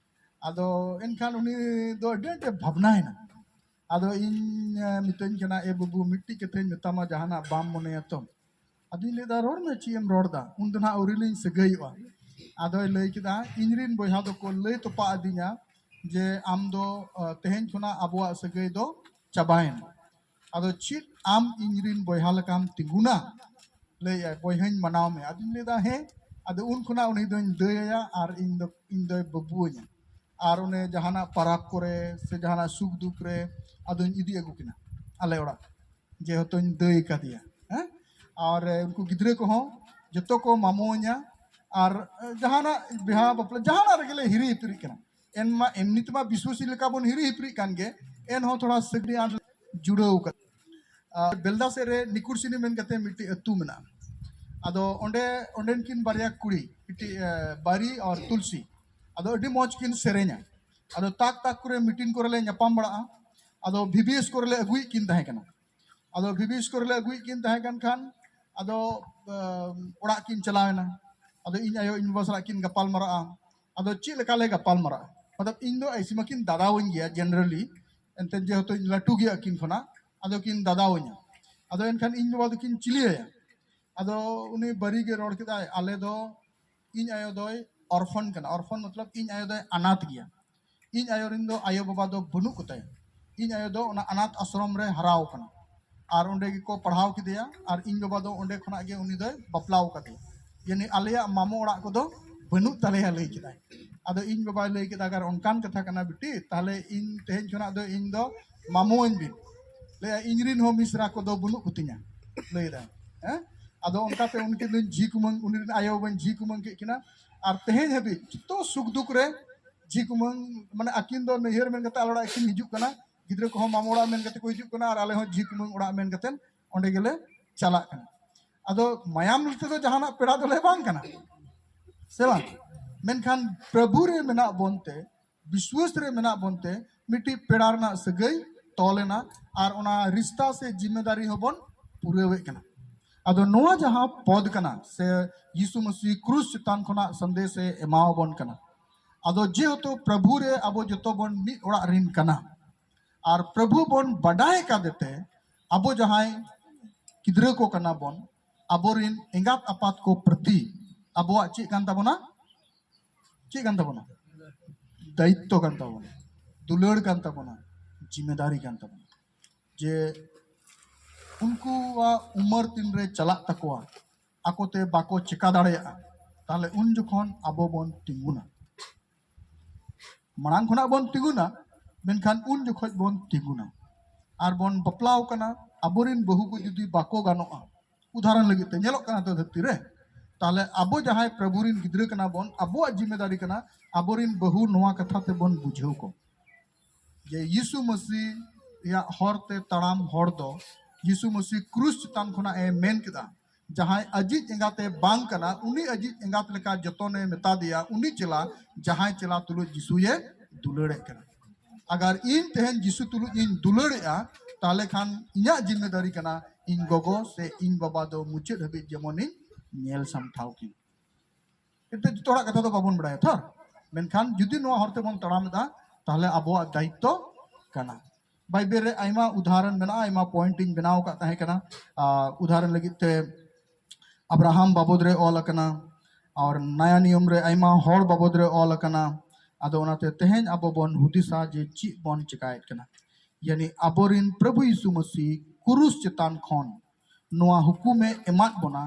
ᱟᱫᱚ ᱮᱱᱠᱷᱟᱱ ᱩᱱᱤ ᱫᱚ ᱟᱹᱰᱤ ᱟᱸᱴᱮ ᱵᱷᱟᱵᱽᱱᱟᱭᱮᱱᱟ᱾ ᱟᱫᱚ ᱤᱧ ᱢᱮᱛᱟᱹᱧ ᱠᱟᱱᱟ, ᱮ ᱵᱟᱹᱵᱩ, ᱢᱤᱫᱴᱤᱡ ᱠᱟᱛᱷᱟᱧ ᱢᱮᱛᱟᱢᱟ, ᱡᱟᱦᱟᱱᱟᱜ ᱵᱟᱢ ᱢᱚᱱᱮᱭᱟ ᱛᱚ? ᱟᱫᱚᱧ ᱞᱟᱹᱭᱫᱟ, ᱨᱚᱲ ᱢᱮ, ᱪᱮᱫ ᱮᱢ ᱨᱚᱲ ᱫᱟ? ᱩᱱ ᱫᱚ ᱱᱟᱦᱟᱜ ᱟᱹᱣᱨᱤ ᱞᱤᱧ ᱥᱟᱹᱜᱟᱹᱭᱚᱜᱼᱟ᱾ ᱟᱫᱚᱭ ᱞᱟᱹᱭ ᱠᱮᱫᱟ, ᱤᱧ ᱨᱤᱱ ᱵᱚᱭᱦᱟ ᱫᱚᱠᱚ ᱞᱟᱹᱭ ᱛᱚᱯᱟ ᱟᱹᱫᱤᱧᱟ ᱡᱮ ᱟᱢ ᱫᱚ ᱛᱮᱦᱮᱧ ᱠᱷᱚᱱᱟᱜ ᱟᱵᱚᱣᱟᱜ ᱥᱟᱹᱜᱟᱹᱭ ᱫᱚ ᱪᱟᱵᱟᱭᱮᱱᱟ᱾ ᱟᱫᱚ ᱪᱮᱫ ᱟᱢ ᱤᱧ ᱨᱤᱱ ᱵᱚᱭᱦᱟ ᱞᱮᱠᱟᱢ ᱛᱤᱸᱜᱩᱱᱟ? ᱞᱟᱹᱭᱮᱫᱼᱟᱭ, ᱵᱚᱭᱦᱟᱧ ᱢᱟᱱᱟᱣ ᱢᱮ᱾ ᱟᱫᱚᱧ ᱞᱟᱹᱭᱫᱟ, ᱦᱮᱸ᱾ ᱟᱫᱚ ᱩᱱ ᱠᱷᱚᱱᱟᱜ ᱩᱱᱤ ᱫᱚᱧ ᱫᱟᱹᱭ ᱟᱭᱟ ᱟᱨ ᱤᱧ ᱫᱚ, ᱤᱧ ᱫᱚᱭ ᱵᱟᱹᱵᱩᱣᱟᱹᱧᱟ᱾ ᱟᱨ ᱚᱱᱮ ᱡᱟᱦᱟᱱᱟᱜ ᱯᱟᱨᱟᱵᱽ ᱠᱚᱨᱮ ᱥᱮ ᱡᱟᱦᱟᱱᱟᱜ ᱥᱩᱠ ᱫᱩᱠ ᱨᱮ ᱟᱫᱚᱧ ᱤᱫᱤ ᱟᱹᱜᱩ ᱠᱤᱱᱟ ᱟᱞᱮ ᱚᱲᱟᱜ, ᱡᱮᱦᱮᱛᱩᱧ ᱫᱟᱹᱭ ᱠᱟᱫᱮᱭᱟ᱾ ᱦᱮᱸ, ᱟᱨ ᱩᱱᱠᱩ ᱜᱤᱫᱽᱨᱟᱹ ᱠᱚᱦᱚᱸ ᱡᱚᱛᱚ ᱠᱚ ᱢᱟᱢᱚᱧᱟ᱾ ᱟᱨ ᱡᱟᱦᱟᱱᱟᱜ ᱵᱤᱦᱟ ᱵᱟᱯᱞᱟ ᱡᱟᱦᱟᱱᱟᱜ ᱨᱮᱜᱮ ᱞᱮ ᱦᱤᱨᱤ ᱦᱤᱯᱤᱨᱤᱜ ᱠᱟᱱᱟ᱾ ᱮᱱᱢᱟ ᱮᱢᱱᱤ ᱛᱮᱢᱟ ᱵᱤᱥᱣᱟᱹᱥᱤ ᱞᱮᱠᱟ ᱵᱚᱱ ᱦᱤᱨᱤ ᱦᱤᱯᱤᱨᱤᱜ ᱠᱟᱱ ᱜᱮ, ᱮᱱᱦᱚᱸ ᱛᱷᱚᱲᱟ ᱥᱟᱹᱜᱟᱹᱭ ᱟᱸᱴ ᱡᱩᱲᱟᱹᱣ ᱠᱟᱱᱟ᱾ ᱟᱨ ᱵᱮᱞᱫᱟ ᱥᱮᱫ ᱨᱮ ᱱᱤᱠᱩᱨᱥᱤᱱᱤ ᱢᱮᱱ ᱠᱟᱛᱮ ᱢᱤᱫᱴᱤᱡ ᱟᱹᱛᱩ ᱢᱮᱱᱟᱜᱼᱟ᱾ ᱟᱫᱚ ᱚᱸᱰᱮ, ᱚᱸᱰᱮᱱ ᱠᱤᱱ ᱵᱟᱨᱭᱟ ᱠᱩᱲᱤ, ᱢᱤᱫᱴᱤᱡ ᱵᱟᱨᱤ ᱟᱨ ᱛᱩᱞᱥᱤ, ᱟᱫᱚ ᱟᱹᱰᱤ ᱢᱚᱡᱽ ᱠᱤᱱ ᱥᱮᱨᱮᱧᱟ᱾ ᱟᱫᱚ ᱛᱟᱠ ᱛᱟᱠ ᱠᱚᱨᱮ ᱢᱤᱴᱤᱝ ᱠᱚᱨᱮ ᱞᱮ ᱧᱟᱯᱟᱢ ᱵᱟᱲᱟᱜᱼᱟ᱾ ᱟᱫᱚ ᱵᱷᱤᱵᱤᱮᱥ ᱠᱚᱨᱮ ᱞᱮ ᱟᱹᱜᱩᱭᱮᱫ ᱠᱤᱱ ᱛᱟᱦᱮᱸ ᱠᱟᱱᱟ᱾ ᱟᱫᱚ ᱵᱷᱤᱵᱤᱮᱥ ᱠᱚᱨᱮ ᱞᱮ ᱟᱹᱜᱩᱭᱮᱫ ᱠᱤᱱ ᱛᱟᱦᱮᱸ ᱠᱟᱱ ᱠᱷᱟᱱ ᱟᱫᱚ ᱚᱲᱟᱜ ᱠᱤᱱ ᱪᱟᱞᱟᱣ ᱮᱱᱟ᱾ ᱟᱫᱚ ᱤᱧ ᱟᱭᱳ ᱤᱧ ᱵᱟᱵᱟ ᱥᱟᱞᱟᱜ ᱠᱤᱱ ᱜᱟᱯᱟᱞ ᱢᱟᱨᱟᱜᱼᱟ᱾ ᱟᱫᱚ ᱪᱮᱫ ᱞᱮᱠᱟ ᱞᱮ ᱜᱟᱯᱟᱞ ᱢᱟᱨᱟᱜᱼᱟ? ᱢᱚᱛᱞᱚᱵ, ᱤᱧ ᱫᱚ ᱟᱭᱥᱤ ᱢᱟᱠᱤᱱ ᱫᱟᱫᱟᱣᱟᱹᱧ ᱜᱮᱭᱟ generally, ᱮᱱᱛᱮ ᱡᱮᱦᱮᱛᱩ ᱤᱧ ᱞᱟᱹᱴᱩ ᱜᱮᱭᱟ ᱟᱹᱠᱤᱱ ᱠᱷᱚᱱᱟᱜ, ᱟᱫᱚ ᱠᱤᱱ ᱫᱟᱫᱟᱣᱟᱹᱧᱟ᱾ ᱟᱫᱚ ᱮᱱᱠᱷᱟᱱ ᱤᱧ ᱵᱟᱵᱟ ᱫᱚᱠᱤᱱ ᱪᱤᱞᱤᱭᱟᱭᱟ᱾ ᱟᱫᱚ ᱩᱱᱤ ᱵᱟᱹᱨᱤ ᱜᱮ ᱨᱚᱲ ᱠᱮᱫᱟᱭ, ᱟᱞᱮ ᱫᱚ, ᱤᱧ ᱟᱭᱳ ᱫᱚᱭ ᱚᱨᱯᱷᱚᱱ ᱠᱟᱱᱟ᱾ ᱚᱨᱯᱷᱚᱱ ᱢᱚᱛᱞᱚᱵ ᱤᱧ ᱟᱭᱳ ᱫᱚᱭ ᱟᱱᱟᱛ ᱜᱮᱭᱟ᱾ ᱤᱧ ᱟᱭᱳ ᱨᱮᱱ ᱫᱚ ᱟᱭᱳ ᱵᱟᱵᱟ ᱫᱚ ᱵᱟᱹᱱᱩᱜ ᱠᱚᱛᱟᱭᱟ᱾ ᱤᱧ ᱟᱭᱳ ᱫᱚ ᱚᱱᱟ ᱟᱱᱟᱛ ᱟᱥᱨᱚᱢ ᱨᱮ ᱦᱟᱨᱟᱣ ᱠᱟᱱᱟ᱾ ᱟᱨ ᱚᱸᱰᱮ ᱜᱮᱠᱚ ᱯᱟᱲᱦᱟᱣ ᱠᱮᱫᱮᱭᱟ᱾ ᱟᱨ ᱤᱧ ᱵᱟᱵᱟ ᱫᱚ ᱚᱸᱰᱮ ᱠᱷᱚᱱᱟᱜ ᱜᱮ ᱩᱱᱤ ᱫᱚᱭ ᱵᱟᱯᱞᱟᱣ ᱠᱟᱫᱮᱭᱟ᱾ ᱭᱟᱱᱤ ᱟᱞᱮᱭᱟᱜ ᱢᱟᱢᱚ ᱚᱲᱟᱜ ᱠᱚᱫᱚ ᱵᱟᱹᱱᱩᱜ ᱛᱟᱞᱮᱭᱟ, ᱞᱟᱹᱭ ᱠᱮᱫᱟᱭ᱾ ᱟᱫᱚ ᱤᱧ ᱵᱟᱵᱟᱭ ᱞᱟᱹᱭ ᱠᱮᱫᱟ, ᱟᱜᱟᱨ ᱚᱱᱠᱟᱱ ᱠᱟᱛᱷᱟ ᱠᱟᱱᱟ ᱵᱤᱴᱤ, ᱛᱟᱦᱞᱮ ᱤᱧ ᱛᱮᱦᱮᱧ ᱠᱷᱚᱱᱟᱜ ᱫᱚ ᱤᱧ ᱫᱚ ᱢᱟᱢᱚ ᱟᱹᱧ ᱵᱤᱱ᱾ ᱞᱟᱹᱭᱟ, ᱤᱧ ᱨᱤᱱ ᱦᱚᱸ ᱢᱤᱥᱨᱟ ᱠᱚᱫᱚ ᱵᱟᱹᱱᱩᱜ ᱠᱚᱛᱤᱧᱟ, ᱞᱟᱹᱭ ᱫᱟᱭ᱾ ᱦᱮᱸ? ᱟᱫᱚ ᱚᱱᱠᱟᱛᱮ ᱩᱱᱠᱤᱱ ᱫᱚᱧ ᱡᱷᱤ ᱠᱩᱢᱟᱹᱝ, ᱩᱱᱤ ᱨᱤᱱ ᱟᱭᱳ ᱵᱟᱵᱟᱧ ᱡᱷᱤ ᱠᱩᱢᱟᱹᱝ ᱠᱮᱫ ᱠᱤᱱᱟ᱾ ᱟᱨ ᱛᱮᱦᱮᱧ ᱦᱟᱹᱵᱤᱡ ᱡᱚᱛᱚ ᱥᱩᱠ ᱫᱩᱠ ᱨᱮ ᱡᱷᱤ ᱠᱩᱢᱟᱹᱝ, ᱢᱟᱱᱮ ᱟᱹᱠᱤᱱ ᱫᱚ ᱱᱟᱹᱭᱦᱟᱹᱨ ᱢᱮᱱ ᱠᱟᱛᱮ ᱟᱞᱮ ᱚᱲᱟᱜ ᱠᱤᱱ ᱦᱤᱡᱩᱜ ᱠᱟᱱᱟ, ᱜᱤᱫᱽᱨᱟᱹ ᱠᱚᱦᱚᱸ ᱢᱟᱢᱚ ᱚᱲᱟᱜ ᱢᱮᱱ ᱠᱟᱛᱮ ᱠᱚ ᱦᱤᱡᱩᱜ ᱠᱟᱱᱟ, ᱟᱨ ᱟᱞᱮ ᱦᱚᱸ ᱡᱷᱤ ᱠᱩᱢᱟᱹᱝ ᱚᱲᱟᱜ ᱢᱮᱱ ᱠᱟᱛᱮ ᱚᱸᱰᱮ ᱜᱮᱞᱮ ᱪᱟᱞᱟᱜ ᱠᱟᱱᱟ᱾ ᱟᱫᱚ ᱢᱟᱭᱟᱢ ᱛᱮᱫᱚ ᱡᱟᱦᱟᱱᱟᱜ ᱯᱮᱲᱟ ᱫᱚᱞᱮ ᱵᱟᱝ ᱠᱟᱱᱟ, ᱥᱮ ᱵᱟᱝ? ᱢᱮᱱᱠᱷᱟᱱ ᱯᱨᱚᱵᱷᱩ ᱨᱮ ᱢᱮᱱᱟᱜ ᱵᱚᱱ ᱛᱮ, ᱵᱤᱥᱣᱟᱥ ᱨᱮ ᱢᱮᱱᱟᱜ ᱵᱚᱱ ᱛᱮ, ᱢᱤᱫᱴᱤᱡ ᱯᱮᱲᱟ ᱨᱮᱱᱟᱜ ᱥᱟᱹᱜᱟᱹᱭ ᱛᱚᱞ ᱮᱱᱟ, ᱟᱨ ᱚᱱᱟ ᱨᱤᱥᱛᱟ ᱥᱮ ᱡᱤᱢᱢᱮᱫᱟᱨᱤ ᱦᱚᱸᱵᱚᱱ ᱯᱩᱨᱟᱹᱣᱮᱫ ᱠᱟᱱᱟ᱾ ᱟᱫᱚ ᱱᱚᱣᱟ ᱡᱟᱦᱟᱸ ᱯᱚᱫ ᱠᱟᱱᱟ, ᱥᱮ ᱭᱤᱥᱩ ᱢᱟᱹᱥᱤ ᱠᱨᱩᱥ ᱪᱮᱛᱟᱱ ᱠᱷᱚᱱᱟᱜ ᱥᱟᱸᱫᱮᱥ ᱮ ᱮᱢᱟᱣᱟᱵᱚᱱ ᱠᱟᱱᱟ, ᱟᱫᱚ ᱡᱮᱦᱮᱛᱩ ᱯᱨᱚᱵᱷᱩ ᱨᱮ ᱟᱵᱚ ᱡᱚᱛᱚ ᱵᱚᱱ ᱢᱤᱫ ᱚᱲᱟᱜ ᱨᱤᱱ ᱠᱟᱱᱟ, ᱟᱨ ᱯᱨᱚᱵᱷᱩ ᱵᱚᱱ ᱵᱟᱰᱟᱭ ᱠᱟᱫᱮ ᱛᱮ ᱟᱵᱚ ᱡᱟᱦᱟᱸᱭ ᱜᱤᱫᱽᱨᱟᱹ ᱠᱚ ᱠᱟᱱᱟ ᱵᱚᱱ, ᱟᱵᱚᱨᱮᱱ ᱮᱸᱜᱟᱛ ᱟᱯᱟᱛ ᱠᱚ ᱯᱨᱚᱛᱤ ᱟᱵᱚᱣᱟᱜ ᱪᱮᱫ ᱠᱟᱱ ᱛᱟᱵᱚᱱᱟ? ᱪᱮᱫ ᱠᱟᱱ ᱛᱟᱵᱚᱱᱟ? ᱫᱟᱭᱤᱛᱛᱚ ᱠᱟᱱ ᱛᱟᱵᱚᱱᱟ, ᱫᱩᱞᱟᱹᱲ ᱠᱟᱱ ᱛᱟᱵᱚᱱᱟ, ᱡᱤᱢᱮᱫᱟᱨᱤ ᱠᱟᱱ ᱛᱟᱵᱚᱱᱟ᱾ ᱡᱮ ᱩᱱᱠᱩᱣᱟᱜ ᱩᱢᱟᱹᱨ ᱛᱤᱱᱨᱮ ᱪᱟᱞᱟᱜ ᱛᱟᱠᱚᱣᱟ, ᱟᱠᱚᱛᱮ ᱵᱟᱠᱚ ᱪᱮᱠᱟ ᱫᱟᱲᱮᱭᱟᱜᱼᱟ, ᱛᱟᱦᱞᱮ ᱩᱱ ᱡᱚᱠᱷᱚᱱ ᱟᱵᱚ ᱵᱚᱱ ᱛᱤᱸᱜᱩᱱᱟ᱾ ᱢᱟᱲᱟᱝ ᱠᱷᱚᱱᱟᱜ ᱵᱚᱱ ᱛᱤᱸᱜᱩᱱᱟ, ᱢᱮᱱᱠᱷᱟᱱ ᱩᱱ ᱡᱚᱠᱷᱚᱡ ᱵᱚᱱ ᱛᱤᱸᱜᱩᱱᱟ᱾ ᱟᱨ ᱵᱚᱱ ᱵᱟᱯᱞᱟᱣ ᱠᱟᱱᱟ, ᱟᱵᱚᱨᱮᱱ ᱵᱟᱹᱦᱩ ᱠᱚ ᱡᱩᱫᱤ ᱵᱟᱠᱚ ᱜᱟᱱᱚᱜᱼᱟ, ᱩᱫᱟᱦᱚᱨᱚᱱ ᱞᱟᱹᱜᱤᱫ ᱛᱮ ᱧᱮᱞᱚᱜ ᱠᱟᱱᱟ ᱛᱚ ᱫᱷᱟᱹᱨᱛᱤ ᱨᱮ, ᱛᱟᱦᱞᱮ ᱟᱵᱚ ᱡᱟᱦᱟᱸᱭ ᱯᱨᱚᱵᱷᱩ ᱨᱮᱱ ᱜᱤᱫᱽᱨᱟᱹ ᱠᱟᱱᱟ ᱵᱚᱱ, ᱟᱵᱚᱣᱟᱜ ᱡᱤᱢᱮᱫᱟᱨᱤ ᱠᱟᱱᱟ ᱟᱵᱚᱨᱮᱱ ᱵᱟᱹᱦᱩ ᱱᱚᱣᱟ ᱠᱟᱛᱷᱟ ᱛᱮᱵᱚᱱ ᱵᱩᱡᱷᱟᱹᱣ ᱠᱚ ᱡᱮ ᱭᱤᱥᱩ ᱢᱟᱹᱥᱤ ᱨᱮᱭᱟᱜ ᱦᱚᱨ ᱛᱮ ᱛᱟᱲᱟᱢ ᱦᱚᱲ ᱫᱚ ᱭᱤᱥᱩ ᱢᱟᱹᱥᱤ ᱠᱨᱩᱥ ᱪᱮᱛᱟᱱ ᱠᱷᱚᱱᱟᱜ ᱮ ᱢᱮᱱ ᱠᱮᱫᱟ, ᱡᱟᱦᱟᱸᱭ ᱟᱡᱤᱡ ᱮᱸᱜᱟᱛᱮ ᱵᱟᱝ ᱠᱟᱱᱟ, ᱩᱱᱤ ᱟᱡᱤᱡ ᱮᱸᱜᱟᱛ ᱞᱮᱠᱟ ᱡᱚᱛᱚᱱᱮ ᱢᱮᱛᱟ ᱫᱮᱭᱟ, ᱩᱱᱤ ᱪᱮᱞᱟ, ᱡᱟᱦᱟᱸᱭ ᱪᱮᱞᱟ ᱛᱩᱞᱩᱡ ᱡᱤᱥᱩᱭᱮ ᱫᱩᱞᱟᱹᱲᱮᱫ ᱠᱟᱱᱟ᱾ ᱟᱜᱟᱨ ᱤᱧ ᱛᱮᱦᱮᱧ ᱡᱤᱥᱩ ᱛᱩᱞᱩᱡ ᱤᱧ ᱫᱩᱞᱟᱹᱲᱮᱜᱼᱟ, ᱛᱟᱦᱞᱮ ᱠᱷᱟᱱ ᱤᱧᱟᱹᱜ ᱡᱤᱢᱢᱮᱫᱟᱨᱤ ᱠᱟᱱᱟ ᱤᱧ ᱜᱚᱜᱚ ᱥᱮ ᱤᱧ ᱵᱟᱵᱟ ᱫᱚ ᱢᱩᱪᱟᱹᱫ ᱦᱟᱹᱵᱤᱡ ᱡᱮᱢᱚᱱᱤᱧ ᱧᱮᱞ ᱥᱟᱢᱴᱷᱟᱣ ᱠᱤᱱ᱾ ᱮᱱᱛᱮ ᱡᱚᱛᱚ ᱦᱚᱲᱟᱜ ᱠᱟᱛᱷᱟ ᱫᱚ ᱵᱟᱵᱚᱱ ᱵᱟᱲᱟᱭᱟ ᱛᱷᱚ, ᱢᱮᱱᱠᱷᱟᱱ ᱡᱩᱫᱤ ᱱᱚᱣᱟ ᱦᱚᱨ ᱛᱮᱵᱚᱱ ᱛᱟᱲᱟᱢ ᱮᱫᱟ, ᱛᱟᱦᱞᱮ ᱟᱵᱚᱣᱟᱜ ᱫᱟᱭᱤᱛᱛᱚ ᱠᱟᱱᱟ᱾ ᱵᱟᱭᱵᱮᱞ ᱨᱮ ᱟᱭᱢᱟ ᱩᱫᱟᱦᱚᱨᱚᱱ ᱢᱮᱱᱟᱜᱼᱟ, ᱟᱭᱢᱟ ᱯᱚᱭᱮᱱᱴ ᱤᱧ ᱵᱮᱱᱟᱣ ᱟᱠᱟᱫ ᱛᱟᱦᱮᱸ ᱠᱟᱱᱟ᱾ ᱟᱨ ᱩᱫᱟᱦᱚᱨᱚᱱ ᱞᱟᱹᱜᱤᱫ ᱛᱮ ᱟᱵᱨᱟᱦᱟᱢ ᱵᱟᱵᱚᱫ ᱨᱮ ᱚᱞ ᱟᱠᱟᱱᱟ, ᱟᱨ ᱱᱟᱭᱟ ᱱᱤᱭᱚᱢ ᱨᱮ ᱟᱭᱢᱟ ᱦᱚᱲ ᱵᱟᱵᱚᱫ ᱨᱮ ᱚᱞ ᱟᱠᱟᱱᱟ᱾ ᱟᱫᱚ ᱚᱱᱟᱛᱮ ᱛᱮᱦᱮᱧ ᱟᱵᱚ ᱵᱚᱱ ᱦᱩᱫᱤᱥᱟ ᱡᱮ ᱪᱮᱫ ᱵᱚᱱ ᱪᱮᱠᱟᱭᱮᱫ ᱠᱟᱱᱟ᱾ ᱭᱟᱱᱤ ᱟᱵᱚᱨᱮᱱ ᱯᱨᱚᱵᱷᱩ ᱭᱤᱥᱩ ᱢᱟᱹᱥᱤ ᱠᱨᱩᱥ ᱪᱮᱛᱟᱱ ᱠᱷᱚᱱ ᱱᱚᱣᱟ ᱦᱩᱠᱩᱢᱮ ᱮᱢᱟᱫ ᱵᱚᱱᱟ,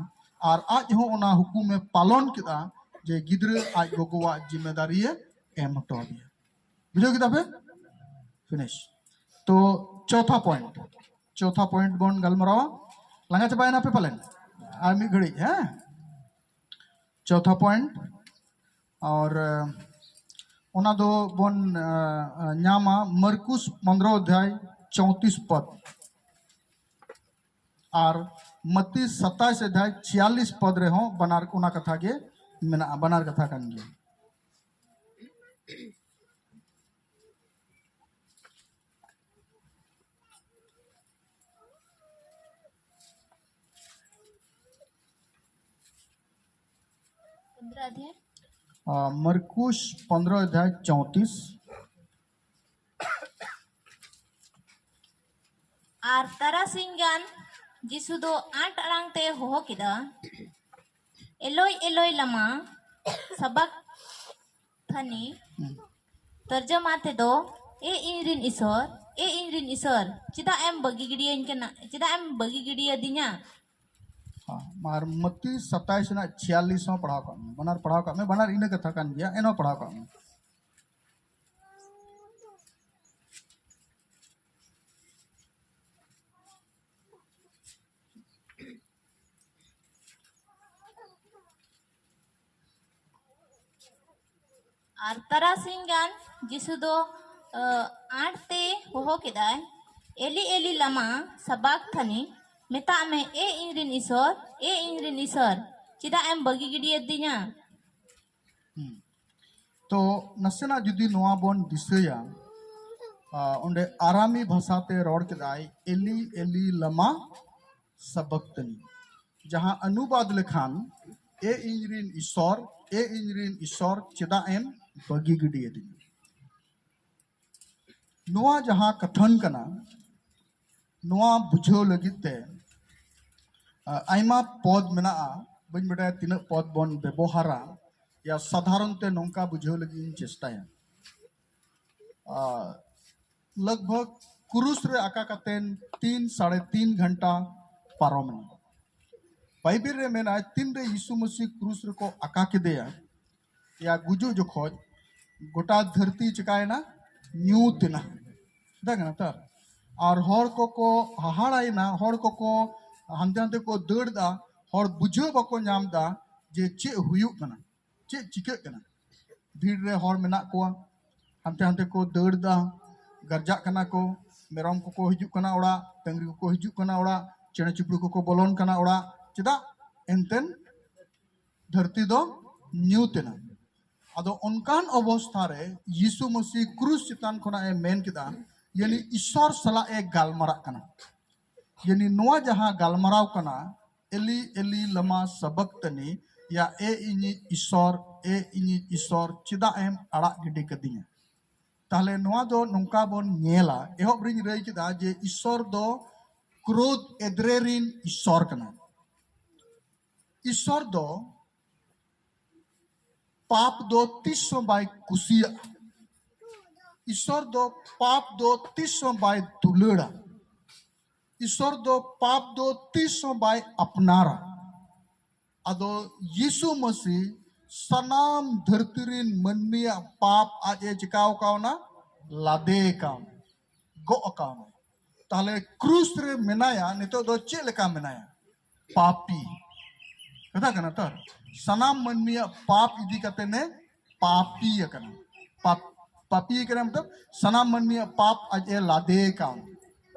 ᱟᱨ ᱟᱡ ᱦᱚᱸ ᱚᱱᱟ ᱦᱩᱠᱩᱢᱮ ᱯᱟᱞᱚᱱ ᱠᱮᱫᱟ ᱡᱮ ᱜᱤᱫᱽᱨᱟᱹ ᱟᱡ ᱜᱚᱜᱚᱣᱟᱜ ᱡᱤᱢᱢᱮᱫᱟᱨᱤᱭᱮ ᱮᱢ ᱦᱚᱴᱚ ᱟᱫᱮᱭᱟ᱾ ᱵᱩᱡᱷᱟᱹᱣ ᱠᱮᱫᱟ ᱯᱮ? ᱯᱷᱤᱱᱤᱥ᱾ ᱛᱚ ᱪᱚᱛᱷᱟ ᱯᱚᱭᱮᱱᱴ, ᱪᱚᱛᱷᱟ ᱯᱚᱭᱮᱱᱴ ᱵᱚᱱ ᱜᱟᱞᱢᱟᱨᱟᱣᱟ᱾ ᱞᱟᱸᱜᱟ ᱪᱟᱵᱟᱭᱮᱱᱟ ᱯᱮ ᱯᱟᱞᱮᱱ? ᱟᱨ ᱢᱤᱫ ᱜᱷᱟᱹᱲᱤᱡ, ᱦᱮᱸ? ᱪᱚᱛᱷᱟ ᱯᱚᱭᱮᱱᱴ, ᱟᱨ ᱚᱱᱟ ᱫᱚ ᱵᱚᱱ ᱧᱟᱢᱟ ᱢᱟᱨᱠᱩᱥ ᱯᱚᱱᱫᱽᱨᱚ ᱚᱫᱷᱭᱟᱭ ᱪᱚᱣᱛᱤᱥ ᱯᱚᱫ, ᱟᱨ ᱢᱟᱛᱤ ᱥᱟᱛᱟᱭᱤᱥ ᱚᱫᱷᱭᱟᱭ ᱪᱷᱤᱭᱟᱞᱤᱥ ᱯᱚᱫ ᱨᱮᱦᱚᱸ ᱵᱟᱱᱟᱨ ᱚᱱᱟ ᱠᱟᱛᱷᱟ ᱜᱮ ᱢᱮᱱᱟᱜᱼᱟ, ᱵᱟᱱᱟᱨ ᱠᱟᱛᱷᱟ ᱠᱟᱱ ᱜᱮᱭᱟ᱾ पंद्रह अध्याय। आ, मरकुश पंद्रह अध्याय चौंतीस। ᱟᱨ ᱛᱟᱨᱟᱥᱤᱧ ᱜᱟᱱ ᱡᱤᱥᱩ ᱫᱚ ᱟᱸᱴ ᱟᱲᱟᱝ ᱛᱮ ᱦᱚᱦᱚ ᱠᱮᱫᱟ, "ᱮᱞᱳᱭ, ᱮᱞᱳᱭ, ᱞᱟᱢᱟ ᱥᱟᱵᱟᱠᱛᱷᱟᱱᱤ?" ᱛᱚᱨᱡᱚᱢᱟ ᱛᱮᱫᱚ, "ᱮ ᱤᱧ ᱨᱤᱱ ᱤᱥᱚᱨ, ᱮ ᱤᱧ ᱨᱤᱱ ᱤᱥᱚᱨ, ᱪᱮᱫᱟᱜ ᱮᱢ ᱵᱟᱹᱜᱤ ᱜᱤᱰᱤᱭᱟᱹᱧ ᱠᱟᱱᱟ, ᱪᱮᱫᱟᱜ ᱮᱢ ᱵᱟᱹᱜᱤ ᱜᱤᱰᱤᱭᱟᱹᱫᱤᱧᱟ?" ᱦᱮᱸ, ᱟᱨ ᱢᱟᱛᱤ ᱥᱟᱛᱟᱭᱤᱥ ᱨᱮᱱᱟᱜ ᱪᱷᱤᱭᱟᱞᱤᱥ ᱦᱚᱸ ᱯᱟᱲᱦᱟᱣ ᱠᱟᱜ ᱢᱮ, ᱵᱟᱱᱟᱨ ᱯᱟᱲᱦᱟᱣ ᱠᱟᱜ ᱢᱮ, ᱵᱟᱱᱟᱨ ᱤᱱᱟᱹ ᱠᱟᱛᱷᱟ ᱠᱟᱱ ᱜᱮᱭᱟ, ᱮᱱᱦᱚᱸ ᱯᱟᱲᱦᱟᱣ ᱠᱟᱜ ᱢᱮ᱾ ᱟᱨ ᱛᱟᱨᱟᱥᱤᱧ ᱜᱟᱱ ᱡᱤᱥᱩ ᱫᱚ, ᱟᱸᱴ ᱛᱮ ᱦᱚᱦᱚ ᱠᱮᱫᱟᱭ, "ᱮᱞᱤ, ᱮᱞᱤ, ᱞᱟᱢᱟ ᱥᱟᱵᱟᱠᱛᱷᱟᱱᱤ?" ᱢᱮᱛᱟᱜ ᱢᱮ, "ᱮ ᱤᱧ ᱨᱤᱱ ᱤᱥᱚᱨ, ᱮ ᱤᱧ ᱨᱤᱱ ᱤᱥᱚᱨ, ᱪᱮᱫᱟᱜ ᱮᱢ ᱵᱟᱹᱜᱤ ᱜᱤᱰᱤᱭᱟᱹᱫᱤᱧᱟ?" ᱛᱚ ᱱᱟᱥᱮᱱᱟᱜ ᱡᱩᱫᱤ ᱱᱚᱣᱟ ᱵᱚᱱ ᱫᱤᱥᱟᱹᱭᱟ, ᱚᱸᱰᱮ ᱟᱨᱟᱢᱤ ᱵᱷᱟᱥᱟᱛᱮ ᱨᱚᱲ ᱠᱮᱫᱟᱭ, "ᱮᱞᱤ, ᱮᱞᱤ, ᱞᱟᱢᱟ ᱥᱟᱵᱟᱠᱛᱟᱱᱤ", ᱡᱟᱦᱟᱸ ᱚᱱᱩᱵᱟᱫ ᱞᱮᱠᱷᱟᱱ, "ᱮ ᱤᱧ ᱨᱤᱱ ᱤᱥᱚᱨ, ᱮ ᱤᱧ ᱨᱤᱱ ᱤᱥᱚᱨ, ᱪᱮᱫᱟᱜ ᱮᱢ ᱵᱟᱹᱜᱤ ᱜᱤᱰᱤᱭᱟᱫᱤᱧᱟ?" ᱱᱚᱣᱟ ᱡᱟᱦᱟᱸ ᱠᱟᱛᱷᱟᱱ ᱠᱟᱱᱟ, ᱱᱚᱣᱟ ᱵᱩᱡᱷᱟᱹᱣ ᱞᱟᱹᱜᱤᱫ ᱛᱮ ᱟᱭᱢᱟ ᱯᱚᱫ ᱢᱮᱱᱟᱜᱼᱟ᱾ ᱵᱟᱹᱧ ᱵᱟᱰᱟᱭᱟ ᱛᱤᱱᱟᱹᱜ ᱯᱚᱫ ᱵᱚᱱ ᱵᱮᱵᱚᱦᱟᱨᱟ, ᱭᱟ ᱥᱟᱫᱷᱟᱨᱚᱱ ᱛᱮ ᱱᱚᱝᱠᱟ ᱵᱩᱡᱷᱟᱹᱣ ᱞᱟᱹᱜᱤᱫ ᱤᱧ ᱪᱮᱥᱴᱟᱭᱟ᱾ ᱞᱟᱜᱽᱵᱷᱟᱜᱽ ᱠᱨᱩᱥ ᱨᱮ ᱟᱠᱟ ᱠᱟᱛᱮᱱ ᱛᱤᱱ, ᱥᱟᱲᱮ ᱛᱤᱱ ᱜᱷᱚᱱᱴᱟ ᱯᱟᱨᱚᱢᱮᱱᱟ᱾ ᱵᱟᱭᱵᱮᱞ ᱨᱮ ᱢᱮᱱᱟᱭ, ᱛᱤᱱᱨᱮ ᱭᱤᱥᱩ ᱢᱟᱹᱥᱤ ᱠᱨᱩᱥ ᱨᱮᱠᱚ ᱟᱠᱟ ᱠᱮᱫᱮᱭᱟ, ᱭᱟ ᱜᱩᱡᱩᱜ ᱡᱚᱠᱷᱚᱡ ᱜᱚᱴᱟ ᱫᱷᱟᱹᱨᱛᱤ ᱪᱤᱠᱟᱭᱮᱱᱟ? ᱧᱩᱛ ᱮᱱᱟ᱾ ᱵᱩᱡᱷᱟᱹᱣ ᱠᱟᱱᱟ ᱛᱚ? ᱟᱨ ᱦᱚᱲ ᱠᱚᱠᱚ ᱦᱟᱦᱟᱲᱟᱭᱮᱱᱟ, ᱦᱚᱲ ᱠᱚᱠᱚ ᱦᱟᱱᱛᱮ ᱱᱟᱛᱮ ᱠᱚ ᱫᱟᱹᱲ ᱮᱫᱟ, ᱦᱚᱲ ᱵᱩᱡᱷᱟᱹᱣ ᱵᱟᱠᱚ ᱧᱟᱢ ᱮᱫᱟ ᱡᱮ ᱪᱮᱫ ᱦᱩᱭᱩᱜ ᱠᱟᱱᱟ, ᱪᱮᱫ ᱪᱤᱠᱟᱹᱜ ᱠᱟᱱᱟ᱾ ᱵᱷᱤᱲ ᱨᱮ ᱦᱚᱲ ᱢᱮᱱᱟᱜ ᱠᱚᱣᱟ, ᱦᱟᱱᱛᱮ ᱦᱟᱱᱛᱮ ᱠᱚ ᱫᱟᱹᱲ ᱮᱫᱟ, ᱜᱟᱨᱡᱟᱜ ᱠᱟᱱᱟ ᱠᱚ, ᱢᱮᱨᱚᱢ ᱠᱚᱠᱚ ᱦᱤᱡᱩᱜ ᱠᱟᱱᱟ ᱚᱲᱟᱜ, ᱰᱟᱹᱝᱨᱤ ᱠᱚᱠᱚ ᱦᱤᱡᱩᱜ ᱠᱟᱱᱟ ᱚᱲᱟᱜ, ᱪᱮᱬᱮ ᱪᱤᱯᱨᱩ ᱠᱚᱠᱚ ᱵᱚᱞᱚᱱ ᱠᱟᱱᱟ ᱚᱲᱟᱜ᱾ ᱪᱮᱫᱟᱜ? ᱮᱱᱛᱮᱱ ᱫᱷᱟᱹᱨᱛᱤ ᱫᱚ ᱧᱩᱛ ᱮᱱᱟ᱾ ᱟᱫᱚ ᱚᱱᱠᱟᱱ ᱚᱵᱚᱥᱛᱷᱟ ᱨᱮ ᱭᱤᱥᱩ ᱢᱟᱹᱥᱤ ᱠᱨᱩᱥ ᱪᱮᱛᱟᱱ ᱠᱷᱚᱱᱟᱜ ᱮ ᱢᱮᱱ ᱠᱮᱫᱟ, ᱭᱟᱱᱤ ᱤᱥᱚᱨ ᱥᱟᱞᱟᱜ ᱮ ᱜᱟᱞᱢᱟᱨᱟᱜ ᱠᱟᱱᱟ᱾ ᱭᱟᱱᱤ ᱱᱚᱣᱟ ᱡᱟᱦᱟᱸ ᱜᱟᱞᱢᱟᱨᱟᱣ ᱠᱟᱱᱟ, "ᱮᱞᱤ, ᱮᱞᱤ, ᱞᱟᱢᱟ ᱥᱟᱵᱟᱠᱛᱟᱱᱤ", ᱭᱟ "ᱮ ᱤᱧᱤᱡ ᱤᱥᱚᱨ, ᱮ ᱤᱧᱤᱡ ᱤᱥᱚᱨ, ᱪᱮᱫᱟᱜ ᱮᱢ ᱟᱲᱟᱜ ᱜᱤᱰᱤ ᱠᱟᱫᱤᱧᱟ?" ᱛᱟᱦᱞᱮ ᱱᱚᱣᱟ ᱫᱚ ᱱᱚᱝᱠᱟ ᱵᱚᱱ ᱧᱮᱞᱟ, ᱮᱦᱚᱵ ᱨᱤᱧ ᱞᱟᱹᱭ ᱠᱮᱫᱟ ᱡᱮ ᱤᱥᱥᱚᱨ ᱫᱚ ᱠᱨᱳᱫᱷ, ᱮᱫᱽᱨᱮ ᱨᱤᱱ ᱤᱥᱥᱚᱨ ᱠᱟᱱᱟᱭ᱾ ᱤᱥᱥᱚᱨ ᱫᱚ ᱯᱟᱯ ᱫᱚ ᱛᱤᱥ ᱦᱚᱸ ᱵᱟᱭ ᱠᱩᱥᱤᱭᱟᱜᱼᱟ᱾ ᱤᱥᱥᱚᱨ ᱫᱚ ᱯᱟᱯ ᱫᱚ ᱛᱤᱥ ᱦᱚᱸ ᱵᱟᱭ ᱫᱩᱞᱟᱹᱲᱟ᱾ ᱤᱥᱥᱚᱨ ᱫᱚ ᱯᱟᱯ ᱫᱚ ᱛᱤᱥ ᱦᱚᱸ ᱵᱟᱭ ᱟᱯᱱᱟᱨᱟ᱾ ᱟᱫᱚ ᱭᱤᱥᱩ ᱢᱟᱹᱥᱤ ᱥᱟᱱᱟᱢ ᱫᱷᱟᱹᱨᱛᱤ ᱨᱤᱱ ᱢᱟᱹᱱᱢᱤᱭᱟᱜ ᱯᱟᱯ ᱟᱡ ᱮ ᱪᱤᱠᱟᱣ ᱠᱟᱣᱱᱟ? ᱞᱟᱫᱮ ᱠᱟᱣᱱᱟ, ᱜᱚᱜ ᱠᱟᱣᱱᱟ᱾ ᱛᱟᱦᱞᱮ ᱠᱨᱩᱥ ᱨᱮ ᱢᱮᱱᱟᱭᱟ, ᱱᱤᱛᱚᱜ ᱫᱚ ᱪᱮᱫ ᱞᱮᱠᱟ ᱢᱮᱱᱟᱭᱟ? ᱯᱟᱯᱤ᱾ ᱠᱟᱛᱷᱟ ᱠᱟᱱᱟ ᱛᱚ, ᱥᱟᱱᱟᱢ ᱢᱟᱹᱱᱢᱤᱭᱟᱜ ᱯᱟᱯ ᱤᱫᱤ ᱠᱟᱛᱮ ᱱᱮ ᱯᱟᱯᱤ ᱟᱠᱟᱱᱟ᱾ ᱯᱟᱯ, ᱯᱟᱯᱤ ᱟᱠᱟᱱᱟ ᱢᱚᱛᱞᱚᱵ ᱥᱟᱱᱟᱢ ᱢᱟᱹᱱᱢᱤᱭᱟᱜ ᱯᱟᱯ ᱟᱡ ᱮ ᱞᱟᱫᱮ ᱠᱟᱣᱱᱟ᱾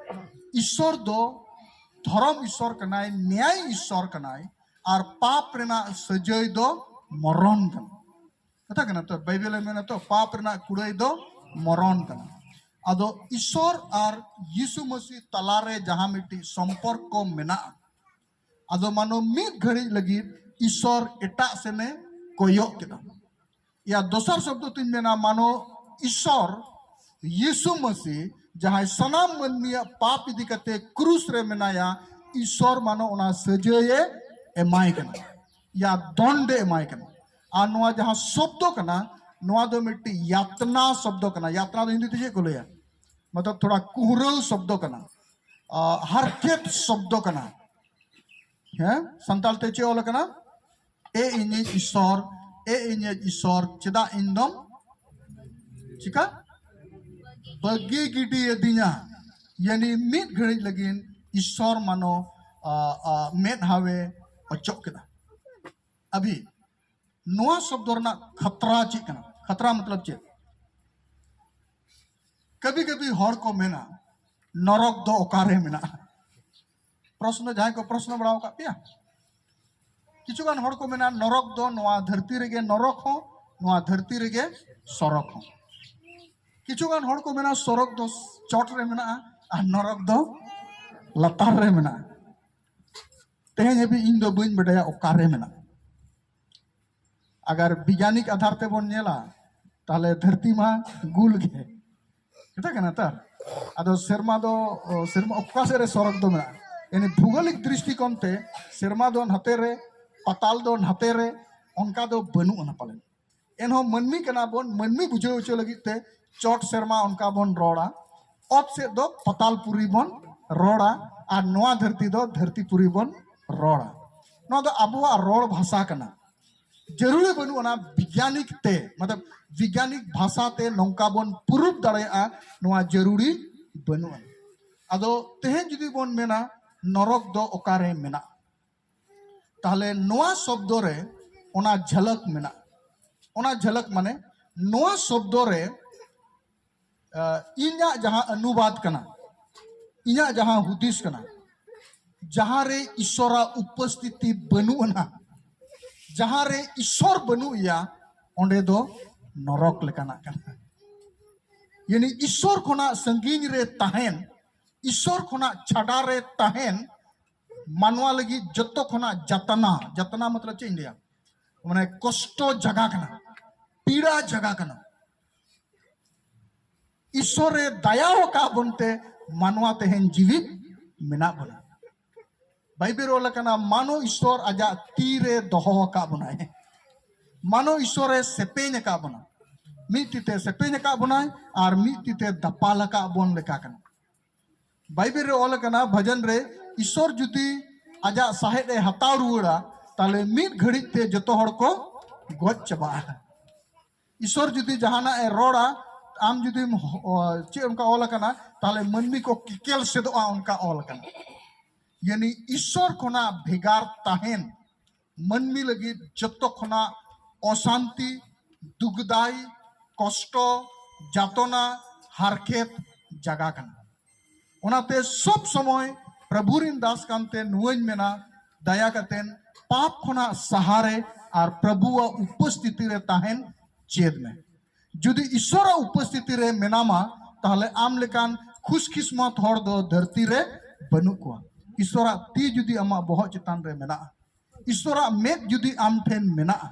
ᱤᱥᱥᱚᱨ ᱫᱚ ᱫᱷᱚᱨᱚᱢ ᱤᱥᱥᱚᱨ ᱠᱟᱱᱟᱭ, ᱱᱮᱭᱟᱭ ᱤᱥᱥᱚᱨ ᱠᱟᱱᱟᱭ, ᱟᱨ ᱯᱟᱯ ᱨᱮᱱᱟᱜ ᱥᱟᱹᱡᱟᱹᱭ ᱫᱚ ᱢᱚᱨᱚᱱ ᱠᱟᱱᱟ᱾ ᱠᱟᱛᱷᱟ ᱠᱟᱱᱟ ᱛᱚ, ᱵᱟᱭᱵᱮᱞ ᱮ ᱢᱮᱱᱟ ᱛᱚ, ᱯᱟᱯ ᱨᱮᱱᱟᱜ ᱠᱩᱲᱟᱹᱭ ᱫᱚ ᱢᱚᱨᱚᱱ ᱠᱟᱱᱟ᱾ ᱟᱫᱚ ᱤᱥᱥᱚᱨ ᱟᱨ ᱭᱤᱥᱩ ᱢᱟᱹᱥᱤ ᱛᱟᱞᱟᱨᱮ ᱡᱟᱦᱟᱸ ᱢᱤᱫᱴᱤᱡ ᱥᱚᱢᱯᱚᱨᱠᱚ ᱢᱮᱱᱟᱜᱼᱟ, ᱟᱫᱚ ᱢᱟᱱᱚ ᱢᱤᱫ ᱜᱷᱟᱹᱲᱤᱡ ᱞᱟᱹᱜᱤᱫ ᱤᱥᱥᱚᱨ ᱮᱴᱟᱜ ᱥᱮᱱᱮ ᱠᱚᱭᱚᱜ ᱠᱮᱫᱟ᱾ ᱭᱟ ᱫᱚᱥᱟᱨ ᱥᱚᱵᱫᱚ ᱛᱤᱧ ᱢᱮᱱᱟ, ᱢᱟᱱᱚ ᱤᱥᱥᱚᱨ ᱭᱤᱥᱩ ᱢᱟᱹᱥᱤ ᱡᱟᱦᱟᱸᱭ ᱥᱟᱱᱟᱢ ᱢᱟᱹᱱᱢᱤᱭᱟᱜ ᱯᱟᱯ ᱤᱫᱤ ᱠᱟᱛᱮ ᱠᱨᱩᱥ ᱨᱮ ᱢᱮᱱᱟᱭᱟ, ᱤᱥᱥᱚᱨ ᱢᱟᱱᱚ ᱚᱱᱟ ᱥᱟᱹᱡᱟᱹᱭᱮ ᱮᱢᱟᱭ ᱠᱟᱱᱟ, ᱭᱟ ᱫᱚᱱᱰᱮ ᱮᱢᱟᱭ ᱠᱟᱱᱟ᱾ ᱟᱨ ᱱᱚᱣᱟ ᱡᱟᱦᱟᱸ ᱥᱚᱵᱫᱚ ᱠᱟᱱᱟ, ᱱᱚᱣᱟ ᱫᱚ ᱢᱤᱫᱴᱤᱡ ᱭᱟᱛᱱᱟ ᱥᱚᱵᱫᱚ ᱠᱟᱱᱟ᱾ ᱭᱟᱛᱱᱟ ᱫᱚ ᱦᱤᱱᱫᱤ ᱛᱮ ᱪᱮᱫ ᱠᱚ ᱞᱟᱹᱭᱟ? ᱢᱚᱛᱞᱚᱵ ᱛᱷᱚᱲᱟ ᱠᱩᱦᱨᱟᱹᱣ ᱥᱚᱵᱫᱚ ᱠᱟᱱᱟ, ᱟᱨ ᱦᱟᱨᱠᱮᱛ ᱥᱚᱵᱫᱚ ᱠᱟᱱᱟ᱾ ᱦᱮᱸ, ᱥᱟᱱᱛᱟᱲ ᱛᱮ ᱪᱮᱫ ᱚᱞ ᱟᱠᱟᱱᱟ? ᱮ ᱤᱧᱤᱡ ᱤᱥᱥᱚᱨ, ᱮ ᱤᱧᱤᱡ ᱤᱥᱥᱚᱨ, ᱪᱮᱫᱟᱜ ᱤᱧ ᱫᱚᱢ ᱪᱤᱠᱟ ᱵᱟᱹᱜᱤ ᱜᱤᱰᱤ ᱟᱹᱫᱤᱧᱟ? ᱭᱟᱱᱤ ᱢᱤᱫ ᱜᱷᱟᱹᱲᱤᱡ ᱞᱟᱹᱜᱤᱫ ᱤᱥᱥᱚᱨ ᱢᱟᱱᱚ, ᱟ, ᱟ, ᱢᱮᱫᱦᱟᱣᱮ ᱚᱪᱚᱜ ᱠᱮᱫᱟ᱾ ᱟᱵᱷᱤ ᱱᱚᱣᱟ ᱥᱚᱵᱫᱚ ᱨᱮᱱᱟᱜ ᱠᱷᱟᱛᱨᱟ ᱪᱮᱫ ᱠᱟᱱᱟ? ᱠᱷᱟᱛᱨᱟ ᱢᱚᱛᱞᱚᱵ ᱪᱮᱫ? ᱠᱟᱵᱷᱤ ᱠᱟᱵᱷᱤ ᱦᱚᱲ ᱠᱚ ᱢᱮᱱᱟ, "ᱱᱚᱨᱚᱠ ᱫᱚ ᱚᱠᱟᱨᱮ ᱢᱮᱱᱟᱜᱼᱟ?" ᱯᱨᱚᱥᱱᱚ, ᱡᱟᱦᱟᱸᱭ ᱠᱚ ᱯᱨᱚᱥᱱᱚ ᱵᱟᱲᱟ ᱟᱠᱟᱫ ᱯᱮᱭᱟ? ᱠᱤᱪᱷᱩ ᱜᱟᱱ ᱦᱚᱲ ᱠᱚ ᱢᱮᱱᱟ, "ᱱᱚᱨᱚᱠ ᱫᱚ ᱱᱚᱣᱟ ᱫᱷᱟᱹᱨᱛᱤ ᱨᱮᱜᱮ ᱱᱚᱨᱚᱠ ᱦᱚᱸ, ᱱᱚᱣᱟ ᱫᱷᱟᱹᱨᱛᱤ ᱨᱮᱜᱮ ᱥᱚᱨᱚᱠ ᱦᱚᱸ᱾" ᱠᱤᱪᱷᱩ ᱜᱟᱱ ᱦᱚᱲ ᱠᱚ ᱢᱮᱱᱟ, "ᱥᱚᱨᱚᱠ ᱫᱚ ᱪᱚᱴ ᱨᱮ ᱢᱮᱱᱟᱜᱼᱟ ᱟᱨ ᱱᱚᱨᱚᱠ ᱫᱚ ᱞᱟᱛᱟᱨ ᱨᱮ ᱢᱮᱱᱟᱜᱼᱟ᱾" ᱛᱮᱦᱮᱧ ᱦᱟᱹᱵᱤᱡ ᱤᱧ ᱫᱚ ᱵᱟᱹᱧ ᱵᱟᱰᱟᱭᱟ ᱚᱠᱟᱨᱮ ᱢᱮᱱᱟᱜᱼᱟ᱾ ᱟᱜᱟᱨ ᱵᱤᱜᱽᱭᱟᱱᱤᱠ ᱟᱫᱷᱟᱨ ᱛᱮᱵᱚᱱ ᱧᱮᱞᱟ, ᱛᱟᱦᱞᱮ ᱫᱷᱟᱹᱨᱛᱤ ᱢᱟ ᱜᱩᱞ ᱜᱮ᱾ ᱠᱟᱛᱷᱟ ᱠᱟᱱᱟ ᱛᱚ? ᱟᱫᱚ ᱥᱮᱨᱢᱟ ᱫᱚ, ᱚ, ᱥᱮᱨᱢᱟ ᱚᱠᱟ ᱥᱮᱫ ᱨᱮ ᱥᱚᱨᱚᱜᱽ ᱫᱚ ᱢᱮᱱᱟᱜᱼᱟ? ᱭᱟᱱᱤ ᱵᱷᱩᱜᱳᱞᱤᱠ ᱫᱨᱤᱥᱴᱤᱠᱳᱱ ᱛᱮ ᱥᱮᱨᱢᱟ ᱫᱚ ᱱᱟᱛᱮ ᱨᱮ, ᱯᱟᱛᱟᱞ ᱫᱚ ᱱᱟᱛᱮ ᱨᱮ, ᱚᱱᱠᱟ ᱫᱚ ᱵᱟᱹᱱᱩᱜ ᱟᱱᱟ ᱯᱟᱞᱮᱱ᱾ ᱮᱱᱦᱚᱸ ᱢᱟᱹᱱᱢᱤ ᱠᱟᱱᱟ ᱵᱚᱱ, ᱢᱟᱹᱱᱢᱤ ᱵᱩᱡᱷᱟᱹᱣ ᱦᱚᱪᱚ ᱞᱟᱹᱜᱤᱫ ᱛᱮ ᱪᱚᱴ ᱥᱮᱨᱢᱟ ᱚᱱᱠᱟ ᱵᱚᱱ ᱨᱚᱲᱟ, ᱚᱛ ᱥᱮᱫ ᱫᱚ ᱯᱟᱛᱟᱞ ᱯᱩᱨᱤ ᱵᱚᱱ ᱨᱚᱲᱟ, ᱟᱨ ᱱᱚᱣᱟ ᱫᱷᱟᱹᱨᱛᱤ ᱫᱚ ᱫᱷᱟᱹᱨᱛᱤ ᱯᱩᱨᱤ ᱵᱚᱱ ᱨᱚᱲᱟ᱾ ᱱᱚᱣᱟ ᱫᱚ ᱟᱵᱚᱣᱟᱜ ᱨᱚᱲ ᱵᱷᱟᱥᱟ ᱠᱟᱱᱟ᱾ ᱡᱟᱹᱨᱩᱲᱤ ᱵᱟᱹᱱᱩᱜ ᱟᱱᱟ ᱵᱤᱜᱽᱜᱟᱱᱤᱠ ᱛᱮ, ᱢᱚᱛᱞᱚᱵ ᱵᱤᱜᱽᱜᱟᱱᱤᱠ ᱵᱷᱟᱥᱟ ᱛᱮ ᱱᱚᱝᱠᱟ ᱵᱚᱱ ᱯᱩᱨᱩᱵ ᱫᱟᱲᱮᱭᱟᱜᱼᱟ, ᱱᱚᱣᱟ ᱡᱟᱹᱨᱩᱲᱤ ᱵᱟᱹᱱᱩᱜ ᱟᱱᱟ᱾ ᱟᱫᱚ ᱛᱮᱦᱮᱧ ᱡᱩᱫᱤ ᱵᱚᱱ ᱢᱮᱱᱟ ᱱᱚᱨᱚᱠ ᱫᱚ ᱚᱠᱟᱨᱮ ᱢᱮᱱᱟᱜᱼᱟ, ᱛᱟᱦᱞᱮ ᱱᱚᱣᱟ ᱥᱚᱵᱫᱚ ᱨᱮ ᱚᱱᱟ ᱡᱷᱟᱞᱟᱠ ᱢᱮᱱᱟᱜᱼᱟ᱾ ᱚᱱᱟ ᱡᱷᱟᱞᱟᱠ ᱢᱟᱱᱮ ᱱᱚᱣᱟ ᱥᱚᱵᱫᱚ ᱨᱮ, ᱟᱸ, ᱤᱧᱟᱜ ᱡᱟᱦᱟᱸ ᱚᱱᱩᱵᱟᱫ ᱠᱟᱱᱟ, ᱤᱧᱟᱜ ᱡᱟᱦᱟᱸ ᱦᱩᱫᱤᱥ ᱠᱟᱱᱟ, ᱡᱟᱦᱟᱸ ᱨᱮ ᱤᱥᱚᱨᱟᱜ ᱩᱯᱚᱥᱛᱷᱤᱛᱤ ᱵᱟᱹᱱᱩᱜ ᱟᱱᱟ, ᱡᱟᱦᱟᱸ ᱨᱮ ᱤᱥᱚᱨ ᱵᱟᱹᱱᱩᱜ ᱮᱭᱟ, ᱚᱸᱰᱮ ᱫᱚ ᱱᱚᱨᱚᱠ ᱞᱮᱠᱟᱱᱟᱜ ᱠᱟᱱᱟ᱾ ᱭᱟᱱᱤ ᱤᱥᱚᱨ ᱠᱷᱚᱱᱟᱜ ᱥᱟᱺᱜᱤᱧ ᱨᱮ ᱛᱟᱦᱮᱱ, ᱤᱥᱚᱨ ᱠᱷᱚᱱᱟᱜ ᱪᱷᱟᱰᱟ ᱨᱮ ᱛᱟᱦᱮᱱ, ᱢᱟᱱᱣᱟ ᱞᱟᱹᱜᱤᱫ ᱡᱚᱛᱚ ᱠᱷᱚᱱᱟᱜ ᱡᱟᱛᱱᱟ, ᱡᱟᱛᱱᱟ ᱢᱚᱛᱞᱚᱵ ᱪᱮᱫ ᱤᱧ ᱞᱟᱹᱭᱟ, ᱢᱟᱱᱮ ᱠᱚᱥᱴᱚ ᱡᱟᱭᱜᱟ ᱠᱟᱱᱟ, ᱯᱤᱲᱟ ᱡᱟᱭᱜᱟ ᱠᱟᱱᱟ᱾ ᱤᱥᱚᱨᱮ ᱫᱟᱭᱟ ᱟᱠᱟᱫ ᱵᱚᱱᱛᱮ ᱢᱟᱱᱣᱟ ᱛᱮᱦᱮᱧ ᱡᱤᱣᱤᱫ ᱢᱮᱱᱟᱜ ᱵᱚᱱᱟ᱾ ᱵᱟᱭᱵᱮᱞ ᱨᱮ ᱚᱞ ᱟᱠᱟᱱᱟ, ᱢᱟᱱᱚ ᱤᱥᱚᱨ ᱟᱡᱟᱜ ᱛᱤ ᱨᱮ ᱫᱚᱦᱚ ᱟᱠᱟᱫ ᱵᱚᱱᱟᱭ᱾ ᱢᱟᱱᱚ ᱤᱥᱚᱨᱮ ᱥᱮᱯᱮᱧ ᱟᱠᱟᱫ ᱵᱚᱱᱟ, ᱢᱤᱫ ᱛᱤ ᱛᱮ ᱥᱮᱯᱮᱧ ᱟᱠᱟᱫ ᱵᱚᱱᱟᱭ ᱟᱨ ᱢᱤᱫ ᱛᱤ ᱛᱮ ᱫᱟᱯᱟᱞ ᱟᱠᱟᱫ ᱵᱚᱱ ᱞᱮᱠᱟ ᱠᱟᱱᱟ᱾ ᱵᱟᱭᱵᱮᱞ ᱨᱮ ᱚᱞ ᱟᱠᱟᱱᱟ, ᱵᱷᱟᱡᱚᱱ ᱨᱮ, ᱤᱥᱚᱨ ᱡᱩᱫᱤ ᱟᱡᱟᱜ ᱥᱟᱦᱮᱫ ᱮ ᱦᱟᱛᱟᱣ ᱨᱩᱣᱟᱹᱲᱟ, ᱛᱟᱦᱞᱮ ᱢᱤᱫ ᱜᱷᱟᱹᱲᱤᱡ ᱛᱮ ᱡᱚᱛᱚ ᱦᱚᱲ ᱠᱚ ᱜᱚᱡ ᱪᱟᱵᱟᱜᱼᱟ᱾ ᱤᱥᱚᱨ ᱡᱩᱫᱤ ᱡᱟᱦᱟᱱᱟᱜ ᱮ ᱨᱚᱲᱟ, ᱟᱢ ᱡᱩᱫᱤᱢ ᱦᱚ-, ᱪᱮᱫ ᱚᱱᱠᱟ ᱚᱞ ᱟᱠᱟᱱᱟ, ᱛᱟᱦᱞᱮ ᱢᱟᱹᱱᱢᱤ ᱠᱚ ᱠᱮᱠᱮᱞ ᱥᱮᱫᱚᱜᱼᱟ, ᱚᱱᱠᱟ ᱚᱞ ᱟᱠᱟᱱᱟ᱾ ᱭᱟᱱᱤ ᱤᱥᱚᱨ ᱠᱷᱚᱱᱟᱜ ᱵᱷᱮᱜᱟᱨ ᱛᱟᱦᱮᱱ ᱢᱟᱹᱱᱢᱤ ᱞᱟᱹᱜᱤᱫ ᱡᱚᱛᱚ ᱠᱷᱚᱱᱟᱜ ᱚᱥᱟᱱᱛᱤ, ᱫᱩᱜᱽᱫᱟᱭ, ᱠᱚᱥᱴᱚ, ᱡᱟᱛᱚᱱᱟ, ᱦᱟᱨᱠᱮᱛ ᱡᱟᱜᱟ ᱠᱟᱱᱟ᱾ ᱚᱱᱟᱛᱮ ᱥᱚᱵ ᱥᱚᱢᱚᱭ ᱯᱨᱚᱵᱷᱩ ᱨᱤᱱ ᱫᱟᱥ ᱠᱟᱱᱛᱮ ᱱᱩᱣᱟᱹᱧ ᱢᱮᱱᱟ, ᱫᱟᱭᱟ ᱠᱟᱛᱮᱱ ᱯᱟᱯ ᱠᱷᱚᱱᱟᱜ ᱥᱟᱦᱟᱨᱮ ᱟᱨ ᱯᱨᱚᱵᱷᱩᱣᱟᱜ ᱩᱯᱚᱥᱛᱷᱤᱛᱤ ᱨᱮ ᱛᱟᱦᱮᱱ ᱪᱮᱫ ᱢᱮ᱾ ᱡᱩᱫᱤ ᱤᱥᱚᱨᱟᱜ ᱩᱯᱚᱥᱛᱷᱤᱛᱤ ᱨᱮ ᱢᱮᱱᱟᱢᱟ, ᱛᱟᱦᱞᱮ ᱟᱢ ᱞᱮᱠᱟᱱ ᱠᱷᱩᱥᱠᱤᱥᱢᱚᱛ ᱦᱚᱲ ᱫᱚ ᱫᱷᱟᱹᱨᱛᱤ ᱨᱮ ᱵᱟᱹᱱᱩᱜ ᱠᱚᱣᱟ᱾ ᱤᱥᱚᱨᱟᱜ ᱛᱤ ᱡᱩᱫᱤ ᱟᱢᱟᱜ ᱵᱚᱦᱚᱜ ᱪᱮᱛᱟᱱ ᱨᱮ ᱢᱮᱱᱟᱜᱼᱟ, ᱤᱥᱚᱨᱟᱜ ᱢᱮᱫ ᱡᱩᱫᱤ ᱟᱢ ᱴᱷᱮᱱ ᱢᱮᱱᱟᱜᱼᱟ,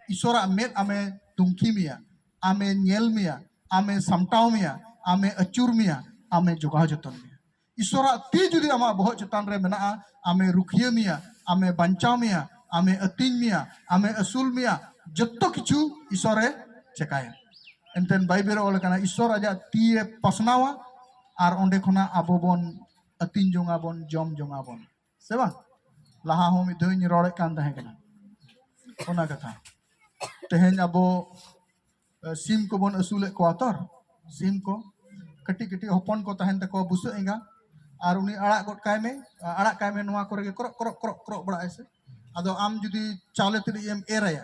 ᱤᱥᱚᱨᱟᱜ ᱢᱮᱫ ᱟᱢᱮ ᱛᱩᱱᱠᱷᱤ ᱢᱮᱭᱟ, ᱟᱢᱮ ᱧᱮᱞ ᱢᱮᱭᱟ, ᱟᱢᱮ ᱥᱟᱢᱴᱟᱣ ᱢᱮᱭᱟ, ᱟᱢᱮ ᱟᱹᱪᱩᱨ ᱢᱮᱭᱟ, ᱟᱢᱮ ᱡᱚᱜᱟᱣ ᱡᱚᱛᱚᱱ ᱢᱮᱭᱟ᱾ ᱤᱥᱚᱨᱟᱜ ᱛᱤ ᱡᱩᱫᱤ ᱟᱢᱟᱜ ᱵᱚᱦᱚᱜ ᱪᱮᱛᱟᱱ ᱨᱮ ᱢᱮᱱᱟᱜᱼᱟ, ᱟᱢᱮ ᱨᱩᱠᱷᱤᱭᱟᱹ ᱢᱮᱭᱟ, ᱟᱢᱮ ᱵᱟᱧᱪᱟᱣ ᱢᱮᱭᱟ, ᱟᱢᱮ ᱟᱹᱛᱤᱧ ᱢᱮᱭᱟ, ᱟᱢᱮ ᱟᱹᱥᱩᱞ ᱢᱮᱭᱟ, ᱡᱚᱛᱚ ᱠᱤᱪᱷᱩ ᱤᱥᱚᱨᱮ ᱪᱮᱠᱟᱭᱟ᱾ ᱮᱱᱛᱮᱱ ᱵᱟᱭᱵᱮᱞ ᱨᱮ ᱚᱞ ᱟᱠᱟᱱᱟ, ᱤᱥᱚᱨ ᱟᱡᱟᱜ ᱛᱤ ᱮ ᱯᱟᱥᱱᱟᱣᱟ ᱟᱨ ᱚᱸᱰᱮ ᱠᱷᱚᱱᱟᱜ ᱟᱵᱚ ᱵᱚᱱ ᱟᱹᱛᱤᱧ ᱡᱚᱝᱟ ᱵᱚᱱ, ᱡᱚᱢ ᱡᱚᱝᱟ ᱵᱚᱱ, ᱥᱮ ᱵᱟᱝ? ᱞᱟᱦᱟ ᱦᱚᱸ ᱢᱤᱫ ᱫᱷᱟᱣ ᱤᱧ ᱨᱚᱲᱮᱫ ᱠᱟᱱ ᱛᱟᱦᱮᱸ ᱠᱟᱱᱟ ᱚᱱᱟ ᱠᱟᱛᱷᱟ᱾ ᱛᱮᱦᱮᱧ ᱟᱵᱚ ᱥᱤᱢ ᱠᱚᱵᱚᱱ ᱟᱹᱥᱩᱞᱮᱫ ᱠᱚᱣᱟ ᱛᱚ, ᱥᱤᱢ ᱠᱚ ᱠᱟᱹᱴᱤᱡ ᱠᱟᱹᱴᱤᱡ ᱦᱚᱯᱚᱱ ᱠᱚ ᱛᱟᱦᱮᱱ ᱛᱟᱠᱚᱣᱟ ᱵᱩᱥᱟᱹᱜ ᱮᱸᱜᱟ, ᱟᱨ ᱩᱱᱤ ᱟᱲᱟᱜ ᱜᱚᱫ ᱠᱟᱭ ᱢᱮ, ᱟᱲᱟᱜ ᱠᱟᱭ ᱢᱮ, ᱱᱚᱣᱟ ᱠᱚᱨᱮ ᱜᱮ ᱠᱨᱚᱜ ᱠᱨᱚᱜ ᱠᱨᱚᱜ ᱠᱨᱚᱜ ᱵᱟᱲᱟᱜ ᱟᱭ ᱥᱮ᱾ ᱟᱫᱚ ᱟᱢ ᱡᱩᱫᱤ ᱪᱟᱣᱞᱮ ᱛᱤᱱᱟᱹᱜ ᱮᱢ ᱮᱨ ᱟᱭᱟ,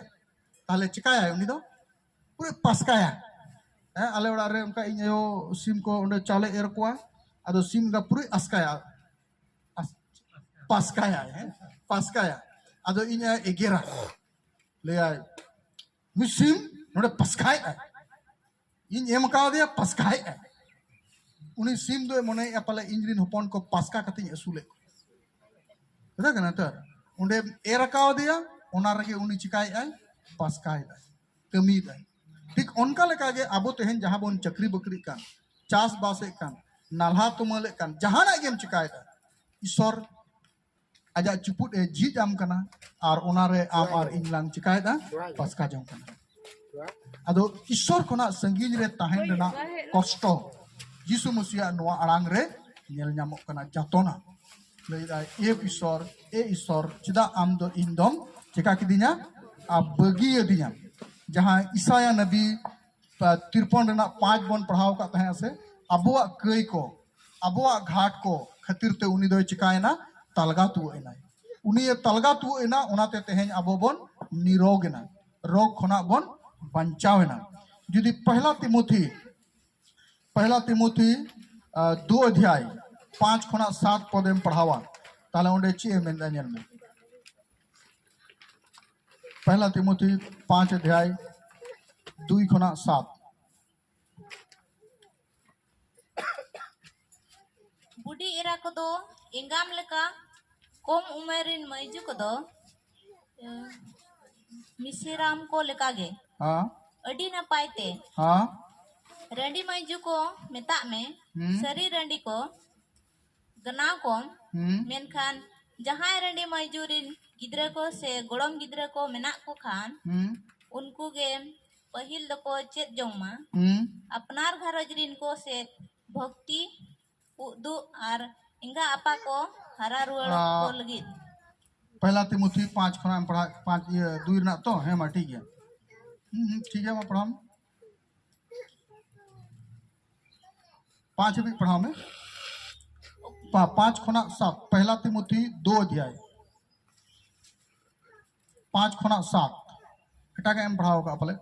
ᱛᱟᱦᱞᱮ ᱪᱤᱠᱟᱭᱟᱭ ᱩᱱᱤ ᱫᱚ? ᱯᱩᱨᱟᱹ ᱯᱟᱥᱠᱟᱭᱟ᱾ ᱦᱮᱸ, ᱟᱞᱮ ᱚᱲᱟᱜ ᱨᱮ ᱚᱱᱠᱟ ᱤᱧ ᱟᱭᱳ ᱥᱤᱢ ᱠᱚ ᱚᱸᱰᱮ ᱪᱟᱣᱞᱮ ᱮᱨ ᱠᱚᱣᱟ, ᱟᱫᱚ ᱥᱤᱢ ᱮᱸᱜᱟ ᱯᱩᱨᱟᱹ ᱟᱥᱠᱟᱭᱟ, ᱟᱥ-, ᱯᱟᱥᱠᱟᱭᱟᱭ, ᱦᱮᱸ, ᱯᱟᱥᱠᱟᱭᱟ᱾ ᱟᱫᱚ ᱤᱧ ᱟᱭᱳ ᱮᱜᱮᱨᱟ, ᱞᱟᱹᱭᱟᱭ, "ᱱᱩᱭ ᱥᱤᱢ ᱱᱚᱰᱮ ᱯᱟᱥᱠᱟᱭᱮᱫᱟᱭ, ᱤᱧ ᱮᱢ ᱠᱟᱣᱫᱮᱭᱟ, ᱯᱟᱥᱠᱟᱭᱮᱫᱟᱭ᱾ ᱩᱱᱤ ᱥᱤᱢ ᱫᱚᱭ ᱢᱚᱱᱮᱭᱮᱫᱼᱟ ᱯᱟᱞᱮ ᱤᱧ ᱨᱮᱱ ᱦᱚᱯᱚᱱ ᱠᱚ ᱯᱟᱥᱠᱟ ᱠᱟᱛᱮᱧ ᱟᱹᱥᱩᱞᱮᱫ ᱠᱚᱣᱟ᱾" ᱠᱟᱛᱷᱟ ᱠᱟᱱᱟ ᱛᱚ, ᱚᱸᱰᱮᱢ ᱮᱨ ᱠᱟᱣᱫᱮᱭᱟ, ᱚᱱᱟ ᱨᱮᱜᱮ ᱩᱱᱤ ᱪᱤᱠᱟᱭᱮᱫᱟᱭ? ᱯᱟᱥᱠᱟᱭᱮᱫᱟᱭ, ᱠᱟᱹᱢᱤᱭᱮᱫᱟᱭ᱾ ᱴᱷᱤᱠ ᱚᱱᱠᱟ ᱞᱮᱠᱟᱜᱮ ᱟᱵᱚ ᱛᱮᱦᱮᱧ ᱡᱟᱦᱟᱸ ᱵᱚᱱ ᱪᱟᱹᱠᱨᱤ ᱵᱟᱹᱠᱨᱤᱜ ᱠᱟᱱ, ᱪᱟᱥᱵᱟᱥᱮᱫ ᱠᱟᱱ, ᱱᱟᱞᱦᱟ ᱛᱩᱢᱟᱹᱞᱮᱫ ᱠᱟᱱ, ᱡᱟᱦᱟᱱᱟᱜ ᱜᱮᱢ ᱪᱤᱠᱟᱭᱮᱫᱟ, ᱤᱥᱚᱨ ᱟᱡᱟᱜ ᱪᱩᱯᱩᱫ ᱮ ᱡᱷᱤᱡ ᱟᱢ ᱠᱟᱱᱟ, ᱟᱨ ᱚᱱᱟᱨᱮ ᱟᱢ ᱟᱨ ᱤᱧ ᱞᱟᱝ ᱪᱤᱠᱟᱭᱮᱫᱟ? ᱯᱟᱥᱠᱟ ᱡᱚᱝ ᱠᱟᱱᱟ᱾ ᱟᱫᱚ ᱤᱥᱚᱨ ᱠᱷᱚᱱᱟᱜ ᱥᱟᱺᱜᱤᱧ ᱨᱮ ᱛᱟᱦᱮᱱ ᱨᱮᱱᱟᱜ ᱠᱚᱥᱴᱚ ᱡᱤᱥᱩ ᱢᱟᱹᱥᱤᱭᱟᱜ ᱱᱚᱣᱟ ᱟᱲᱟᱝ ᱨᱮ ᱧᱮᱞ ᱧᱟᱢᱚᱜ ᱠᱟᱱᱟ᱾ ᱡᱟᱛᱚᱱᱟ ᱞᱟᱹᱭᱫᱟᱭ, "ᱮ ᱤᱥᱚᱨ, ᱮ ᱤᱥᱚᱨ, ᱪᱮᱫᱟᱜ ᱟᱢ ᱫᱚ ᱤᱧ ᱫᱚᱢ ᱪᱮᱠᱟ ᱠᱤᱫᱤᱧᱟ? ᱟᱨ ᱵᱟᱹᱜᱤᱭᱟᱹᱫᱤᱧᱟ?" ᱡᱟᱦᱟᱸ ᱤᱥᱟᱭᱟ ᱱᱟᱵᱤ, ᱟ, ᱛᱤᱨᱯᱚᱱ ᱨᱮᱱᱟᱜ ᱯᱟᱸᱪ ᱵᱚᱱ ᱯᱟᱲᱦᱟᱣ ᱟᱠᱟᱫ ᱛᱟᱦᱮᱸᱜᱼᱟ ᱥᱮ, ᱟᱵᱚᱣᱟᱜ ᱠᱟᱹᱭ ᱠᱚ, ᱟᱵᱚᱣᱟᱜ ᱜᱷᱟᱴ ᱠᱚ ᱠᱷᱟᱹᱛᱤᱨ ᱛᱮ ᱩᱱᱤ ᱫᱚᱭ ᱪᱤᱠᱟᱭᱮᱱᱟ? ᱛᱟᱞᱜᱟ ᱛᱩᱣᱟᱹᱜ ᱮᱱᱟᱭ᱾ ᱩᱱᱤ ᱮ ᱛᱟᱞᱜᱟ ᱛᱩᱣᱟᱹᱜ ᱮᱱᱟ, ᱚᱱᱟᱛᱮ ᱛᱮᱦᱮᱧ ᱟᱵᱚ ᱵᱚᱱ ᱱᱤᱨᱳᱜᱽ ᱮᱱᱟ, ᱨᱳᱜᱽ ᱠᱷᱚᱱᱟᱜ ᱵᱚᱱ ᱵᱟᱧᱪᱟᱣ ᱮᱱᱟ᱾ ᱡᱩᱫᱤ ᱯᱚᱦᱞᱟ ᱛᱤᱢᱳᱛᱷᱤ, ᱯᱚᱦᱞᱟ ᱛᱤᱢᱳᱛᱷᱤ, ᱟ, ᱫᱩ ᱚᱫᱷᱭᱟᱭ ᱯᱟᱸᱪ ᱠᱷᱚᱱᱟᱜ ᱥᱟᱛ ᱯᱚᱫᱮᱢ ᱯᱟᱲᱦᱟᱣᱟ, ᱛᱟᱦᱞᱮ ᱚᱸᱰᱮ ᱪᱮᱫ ᱮ ᱢᱮᱱᱫᱟ? ᱧᱮᱞ ᱢᱮ, ᱯᱚᱦᱞᱟ ᱛᱤᱢᱳᱛᱷᱤ ᱯᱟᱸᱪ ᱚᱫᱷᱭᱟᱭ ᱫᱩᱭ ᱠᱷᱚᱱᱟᱜ ᱥᱟᱛ᱾ ᱵᱩᱰᱤ ᱮᱨᱟ ᱠᱚᱫᱚ ᱮᱸᱜᱟᱢ ᱞᱮᱠᱟ, ᱠᱚᱢ ᱩᱢᱮᱨ ᱨᱤᱱ ᱢᱟᱹᱭᱡᱩ ᱠᱚᱫᱚ, ᱮ, ᱢᱤᱥᱮᱨᱟᱢ ᱠᱚ ᱞᱮᱠᱟᱜᱮ᱾ ᱦᱮᱸ᱾ ᱟᱹᱰᱤ ᱱᱟᱯᱟᱭ ᱛᱮ᱾ ᱦᱮᱸ᱾ ᱨᱟᱺᱰᱤ ᱢᱟᱹᱭᱡᱩ ᱠᱚ ᱢᱮᱛᱟᱜ ᱢᱮ, ᱦᱩᱸ᱾ ᱥᱟᱹᱨᱤ ᱨᱟᱺᱰᱤ ᱠᱚ ᱜᱟᱱᱟᱣ ᱠᱚᱢ᱾ ᱦᱩᱸ᱾ ᱢᱮᱱᱠᱷᱟᱱ ᱡᱟᱦᱟᱸᱭ ᱨᱟᱺᱰᱤ ᱢᱟᱹᱭᱡᱩ ᱨᱤᱱ ᱜᱤᱫᱽᱨᱟᱹ ᱠᱚ ᱥᱮ ᱜᱚᱲᱚᱢ ᱜᱤᱫᱽᱨᱟᱹ ᱠᱚ ᱢᱮᱱᱟᱜ ᱠᱚ ᱠᱷᱟᱱ, ᱦᱩᱸ᱾ ᱩᱱᱠᱩ ᱜᱮ ᱯᱟᱹᱦᱤᱞ ᱫᱚᱠᱚ ᱪᱮᱫ ᱡᱚᱝ ᱢᱟ᱾ ᱦᱩᱸ᱾ ᱟᱯᱱᱟᱨ ᱜᱷᱟᱨᱚᱸᱡᱽ ᱨᱤᱱ ᱠᱚ ᱥᱮ ᱵᱷᱚᱠᱛᱤ ᱩᱫᱩᱜ ᱟᱨ ᱮᱸᱜᱟ ᱟᱯᱟ ᱠᱚ ᱦᱟᱨᱟ ᱨᱩᱣᱟᱹᱲ ᱠᱚ ᱞᱟᱹᱜᱤᱫ᱾ ᱯᱮᱦᱞᱟ ᱛᱤᱢᱳᱛᱷᱤ ᱯᱟᱸᱪ ᱠᱷᱚᱱᱟᱜ ᱮᱢ ᱯᱟᱲᱦᱟᱜ, ᱯᱟᱸᱪ, ᱤᱭᱟᱹ, ᱫᱩᱭ ᱨᱮᱱᱟᱜ ᱛᱚ? ᱦᱮᱸ ᱢᱟ, ᱴᱷᱤᱠ ᱜᱮᱭᱟ᱾ ᱦᱩᱸ, ᱦᱩᱸ, ᱴᱷᱤᱠ ᱜᱮᱭᱟ, ᱢᱟ ᱯᱟᱲᱦᱟᱣ ᱢᱮ᱾ ᱯᱟᱸᱪ ᱦᱟᱹᱵᱤᱡ ᱯᱟᱲᱦᱟᱣ ᱢᱮ᱾ ᱯᱟ-, ᱯᱟᱸᱪ ᱠᱷᱚᱱᱟᱜ ᱥᱟᱛ, ᱯᱮᱦᱞᱟ ᱛᱤᱢᱳᱛᱷᱤ ᱫᱩ ᱚᱫᱷᱭᱟᱭ᱾ ᱯᱟᱸᱪ ᱠᱷᱚᱱᱟᱜ ᱥᱟᱛ᱾ ᱮᱴᱟᱜᱟᱜ ᱮᱢ ᱯᱟᱲᱦᱟᱣ ᱠᱟᱜᱼᱟ ᱯᱟᱞᱮ?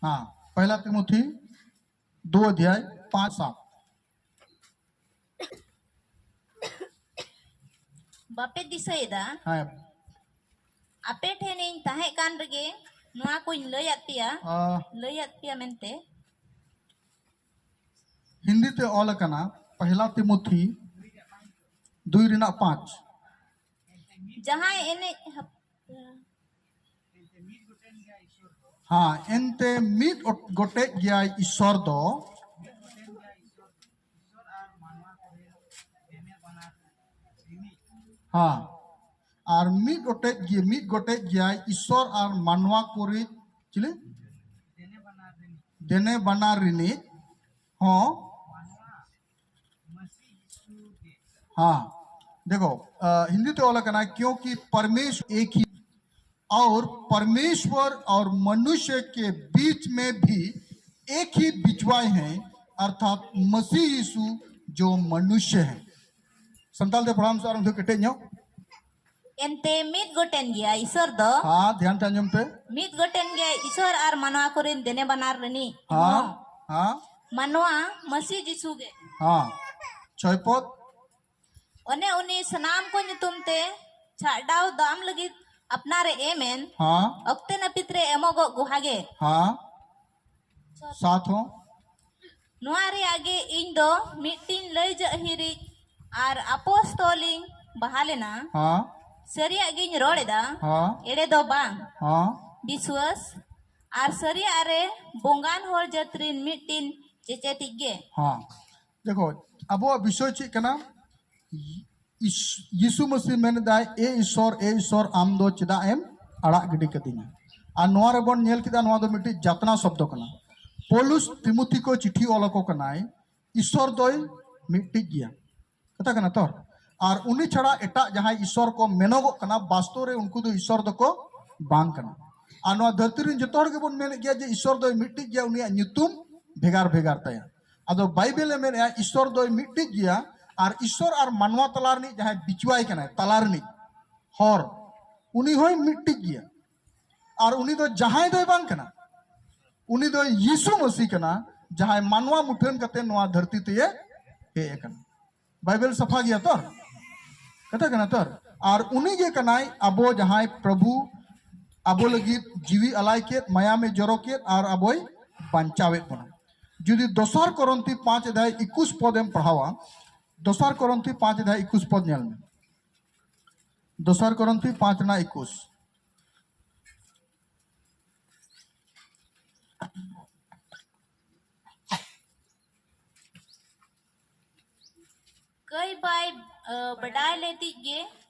ᱦᱮᱸ, ᱯᱮᱦᱞᱟ ᱛᱤᱢᱳᱛᱷᱤ ᱫᱩ ᱚᱫᱷᱭᱟᱭ ᱯᱟᱸᱪ ᱥᱟᱛ᱾ ᱵᱟᱯᱮ ᱫᱤᱥᱟᱹᱭᱮᱫᱟ? ᱦᱮᱸ᱾ ᱟᱯᱮ ᱴᱷᱮᱱᱤᱧ ᱛᱟᱦᱮᱸ ᱠᱟᱱ ᱨᱮᱜᱮ ᱱᱚᱣᱟ ᱠᱚᱧ ᱞᱟᱹᱭᱟᱫ ᱯᱮᱭᱟ, ᱟ᱾ ᱞᱟᱹᱭᱟᱫ ᱯᱮᱭᱟ ᱢᱮᱱᱛᱮ᱾ ᱦᱤᱱᱫᱤ ᱛᱮ ᱚᱞ ᱟᱠᱟᱱᱟ, ᱯᱮᱦᱞᱟ ᱛᱤᱢᱳᱛᱷᱤ ᱫᱩᱭ ᱨᱮᱱᱟᱜ ᱯᱟᱸᱪ᱾ ᱡᱟᱦᱟᱸᱭ ᱮᱱᱮᱡ ᱦᱟᱯ-, ᱦᱮᱸ, ᱮᱱᱛᱮ ᱢᱤᱫ ᱚᱴ-, ᱜᱚᱴᱮᱡ ᱜᱮᱭᱟᱭ ᱤᱥᱥᱚᱨ ᱫᱚ᱾ ᱦᱮᱸ, ᱟᱨ ᱢᱤᱫ ᱚᱴᱮᱡ ᱜᱮ, ᱢᱤᱫ ᱜᱚᱴᱮᱡ ᱜᱮᱭᱟᱭ ᱤᱥᱥᱚᱨ ᱟᱨ ᱢᱟᱱᱣᱟ ᱠᱚᱨᱮ, ᱪᱤᱞᱤ? ᱫᱮᱱᱮ ᱵᱟᱱᱟᱨ ᱨᱤᱱᱤᱡ ᱦᱚᱸ। हाँ, देखो, अ, हिंदी तो वाला कहना है, क्योंकि परमेश्वर एक ही, और परमेश्वर और मनुष्य के बीच में भी एक ही बिचवाए हैं, अर्थात मसीह यीशु जो मनुष्य है। संताल दे पढ़ाम सार उनके कटे ᱧᱚᱜ। ᱮᱱᱛᱮ ᱢᱤᱫ ᱜᱚᱴᱮᱱ ᱜᱮᱭᱟ ᱤᱥᱚᱨ ᱫᱚ᱾ हाँ, ध्यान से ᱟᱸᱡᱚᱢ ᱯᱮ। ᱢᱤᱫ ᱜᱚᱴᱮᱱ ᱜᱮᱭᱟ ᱤᱥᱚᱨ ᱟᱨ ᱢᱟᱱᱣᱟ ᱠᱚᱨᱮᱱ ᱫᱮᱱᱮ ᱵᱟᱱᱟᱨ ᱨᱤᱱᱤᱡ ᱦᱚᱸ᱾ हाँ, हाँ। ᱢᱟᱱᱣᱟ ᱢᱟᱹᱥᱤ ᱡᱤᱥᱩ ᱜᱮ᱾ हाँ, ᱪᱷᱚᱭ ᱯᱚᱫ। ᱚᱱᱮ ᱩᱱᱤ ᱥᱟᱱᱟᱢ ᱠᱚ ᱧᱩᱛᱩᱢ ᱛᱮ ᱪᱷᱟᱰᱟᱣ ᱫᱟᱢ ᱞᱟᱹᱜᱤᱫ ᱟᱯᱱᱟᱨᱮ ᱮᱢᱮᱱ हाँ। ᱚᱠᱛᱮ ᱱᱟᱹᱯᱤᱛ ᱨᱮ ᱮᱢᱚᱜᱚᱜ ᱜᱚᱦᱟ ᱜᱮ᱾ हाँ। ᱥᱟᱛ ᱦᱚᱸ। ᱱᱚᱣᱟ ᱨᱮᱭᱟᱜ ᱜᱮ ᱤᱧ ᱫᱚ ᱢᱤᱫᱴᱤᱧ ᱞᱟᱹᱭ ᱡᱟᱹᱦᱤᱨᱤᱡ ᱟᱨ ᱟᱯᱚᱥᱛᱚᱞᱤᱧ ᱵᱟᱦᱟᱞᱮᱱᱟ᱾ हाँ। ᱥᱟᱹᱨᱤᱭᱟᱜ ᱜᱤᱧ ᱨᱚᱲ ᱮᱫᱟ, हाँ। ᱮᱲᱮ ᱫᱚ ᱵᱟᱝ᱾ हाँ। ᱵᱤᱥᱣᱟᱹᱥ ᱟᱨ ᱥᱟᱹᱨᱤᱭᱟᱜ ᱨᱮ ᱵᱚᱸᱜᱟᱱ ᱦᱚᱲ ᱡᱟᱹᱛ ᱨᱤᱱ ᱢᱤᱫᱴᱤᱱ ᱪᱮᱪᱮᱫᱤᱡ ᱜᱮ᱾ ᱦᱚᱸ, ᱫᱮᱠᱷᱚ, ᱟᱵᱚᱣᱟᱜ ᱵᱤᱥᱚᱭ ᱪᱮᱫ ᱠᱟᱱᱟ? ᱤᱥ- ᱭᱤᱥᱩ ᱢᱟᱹᱥᱤ ᱢᱮᱱ ᱮᱫᱟᱭ, "ᱮ ᱤᱥᱚᱨ, ᱮ ᱤᱥᱚᱨ, ᱟᱢ ᱫᱚ ᱪᱮᱫᱟᱜ ᱮᱢ ᱟᱲᱟᱜ ᱜᱤᱰᱤ ᱠᱟᱫᱤᱧᱟ?" ᱟᱨ ᱱᱚᱣᱟ ᱨᱮᱵᱚᱱ ᱧᱮᱞ ᱠᱮᱫᱟ, ᱱᱚᱣᱟ ᱫᱚ ᱢᱤᱫᱴᱤᱡ ᱡᱟᱛᱱᱟ ᱥᱚᱵᱫᱚ ᱠᱟᱱᱟ᱾ ᱯᱳᱞᱩᱥ ᱛᱤᱢᱩᱛᱷᱤ ᱠᱚ ᱪᱤᱴᱷᱤ ᱚᱞ ᱟᱠᱚ ᱠᱟᱱᱟᱭ, ᱤᱥᱚᱨ ᱫᱚᱭ ᱢᱤᱫᱴᱤᱡ ᱜᱮᱭᱟ᱾ ᱠᱟᱛᱷᱟ ᱠᱟᱱᱟ ᱛᱚ? ᱟᱨ ᱩᱱᱤ ᱪᱷᱟᱲᱟ ᱮᱴᱟᱜ ᱡᱟᱦᱟᱸᱭ ᱤᱥᱚᱨ ᱠᱚ ᱢᱮᱱᱚᱜᱚᱜ ᱠᱟᱱᱟ, ᱵᱟᱥᱛᱚᱵ ᱨᱮ ᱩᱱᱠᱩ ᱫᱚ ᱤᱥᱚᱨ ᱫᱚᱠᱚ ᱵᱟᱝ ᱠᱟᱱᱟ᱾ ᱟᱨ ᱱᱚᱣᱟ ᱫᱷᱟᱹᱨᱛᱤ ᱨᱮᱱ ᱡᱚᱛᱚ ᱦᱚᱲ ᱜᱮᱵᱚᱱ ᱢᱮᱱᱮᱫ ᱜᱮᱭᱟ ᱡᱮ ᱤᱥᱚᱨ ᱫᱚᱭ ᱢᱤᱫᱴᱤᱡ ᱜᱮᱭᱟ, ᱩᱱᱤᱭᱟᱜ ᱧᱩᱛᱩᱢ ᱵᱷᱮᱜᱟᱨ ᱵᱷᱮᱜᱟᱨ ᱛᱟᱭᱟ᱾ ᱟᱫᱚ ᱵᱟᱭᱵᱮᱞ ᱮ ᱢᱮᱱᱮᱫᱼᱟ ᱤᱥᱚᱨ ᱫᱚᱭ ᱢᱤᱫᱴᱤᱡ ᱜᱮᱭᱟ, ᱟᱨ ᱤᱥᱚᱨ ᱟᱨ ᱢᱟᱱᱣᱟ ᱛᱟᱞᱟ ᱨᱤᱱᱤᱡ ᱡᱟᱦᱟᱸᱭ ᱵᱤᱪᱩᱣᱟᱭ ᱠᱟᱱᱟᱭ, ᱛᱟᱞᱟ ᱨᱤᱱᱤᱡ ᱦᱚᱨ, ᱩᱱᱤ ᱦᱚᱸᱭ ᱢᱤᱫᱴᱤᱡ ᱜᱮᱭᱟ᱾ ᱟᱨ ᱩᱱᱤ ᱫᱚ ᱡᱟᱦᱟᱸᱭ ᱫᱚᱭ ᱵᱟᱝ ᱠᱟᱱᱟ, ᱩᱱᱤ ᱫᱚ ᱭᱤᱥᱩ ᱢᱟᱹᱥᱤ ᱠᱟᱱᱟ, ᱡᱟᱦᱟᱸᱭ ᱢᱟᱱᱣᱟ ᱢᱩᱴᱷᱟᱹᱱ ᱠᱟᱛᱮ ᱱᱚᱣᱟ ᱫᱷᱟᱹᱨᱛᱤ ᱛᱮᱭᱮ ᱦᱮᱡ ᱟᱠᱟᱱᱟ᱾ ᱵᱟᱭᱵᱮᱞ ᱥᱟᱯᱷᱟ ᱜᱮᱭᱟ ᱛᱚ? ᱠᱟᱛᱷᱟ ᱠᱟᱱᱟ ᱛᱚ? ᱟᱨ ᱩᱱᱤ ᱜᱮ ᱠᱟᱱᱟᱭ ᱟᱵᱚ ᱡᱟᱦᱟᱸᱭ ᱯᱨᱚᱵᱷᱩ, ᱟᱵᱚ ᱞᱟᱹᱜᱤᱫ ᱡᱤᱣᱤ ᱟᱞᱟᱭ ᱠᱮᱫ, ᱢᱟᱭᱟᱢᱮ ᱡᱚᱨᱚ ᱠᱮᱫ ᱟᱨ ᱟᱵᱚᱭ ᱵᱟᱧᱪᱟᱣᱮᱫ ᱵᱚᱱᱟ᱾ ᱡᱩᱫᱤ ᱫᱚᱥᱟᱨ ᱠᱚᱨᱚᱱᱛᱷᱤ ᱯᱟᱸᱪ ᱚᱫᱷᱭᱟᱭ ᱮᱠᱩᱥ ᱯᱚᱫ ᱮᱢ ᱯᱟᱲᱦᱟᱣᱟ, ᱫᱚᱥᱟᱨ ᱠᱚᱨᱚᱱᱛᱷᱤ ᱯᱟᱸᱪ ᱚᱫᱷᱭᱟᱭ ᱮᱠᱩᱥ ᱯᱚᱫ ᱧᱮᱞ ᱢᱮ᱾ ᱫᱚᱥᱟᱨ ᱠᱚᱨᱚᱱᱛᱷᱤ ᱯᱟᱸᱪ ᱨᱮᱱᱟᱜ ᱮᱠᱩᱥ᱾ ᱠᱟᱹᱭ ᱵᱟᱭ ᱟᱹ, ᱵᱟᱰᱟᱭ ᱞᱮᱫᱤᱡ ᱜᱮ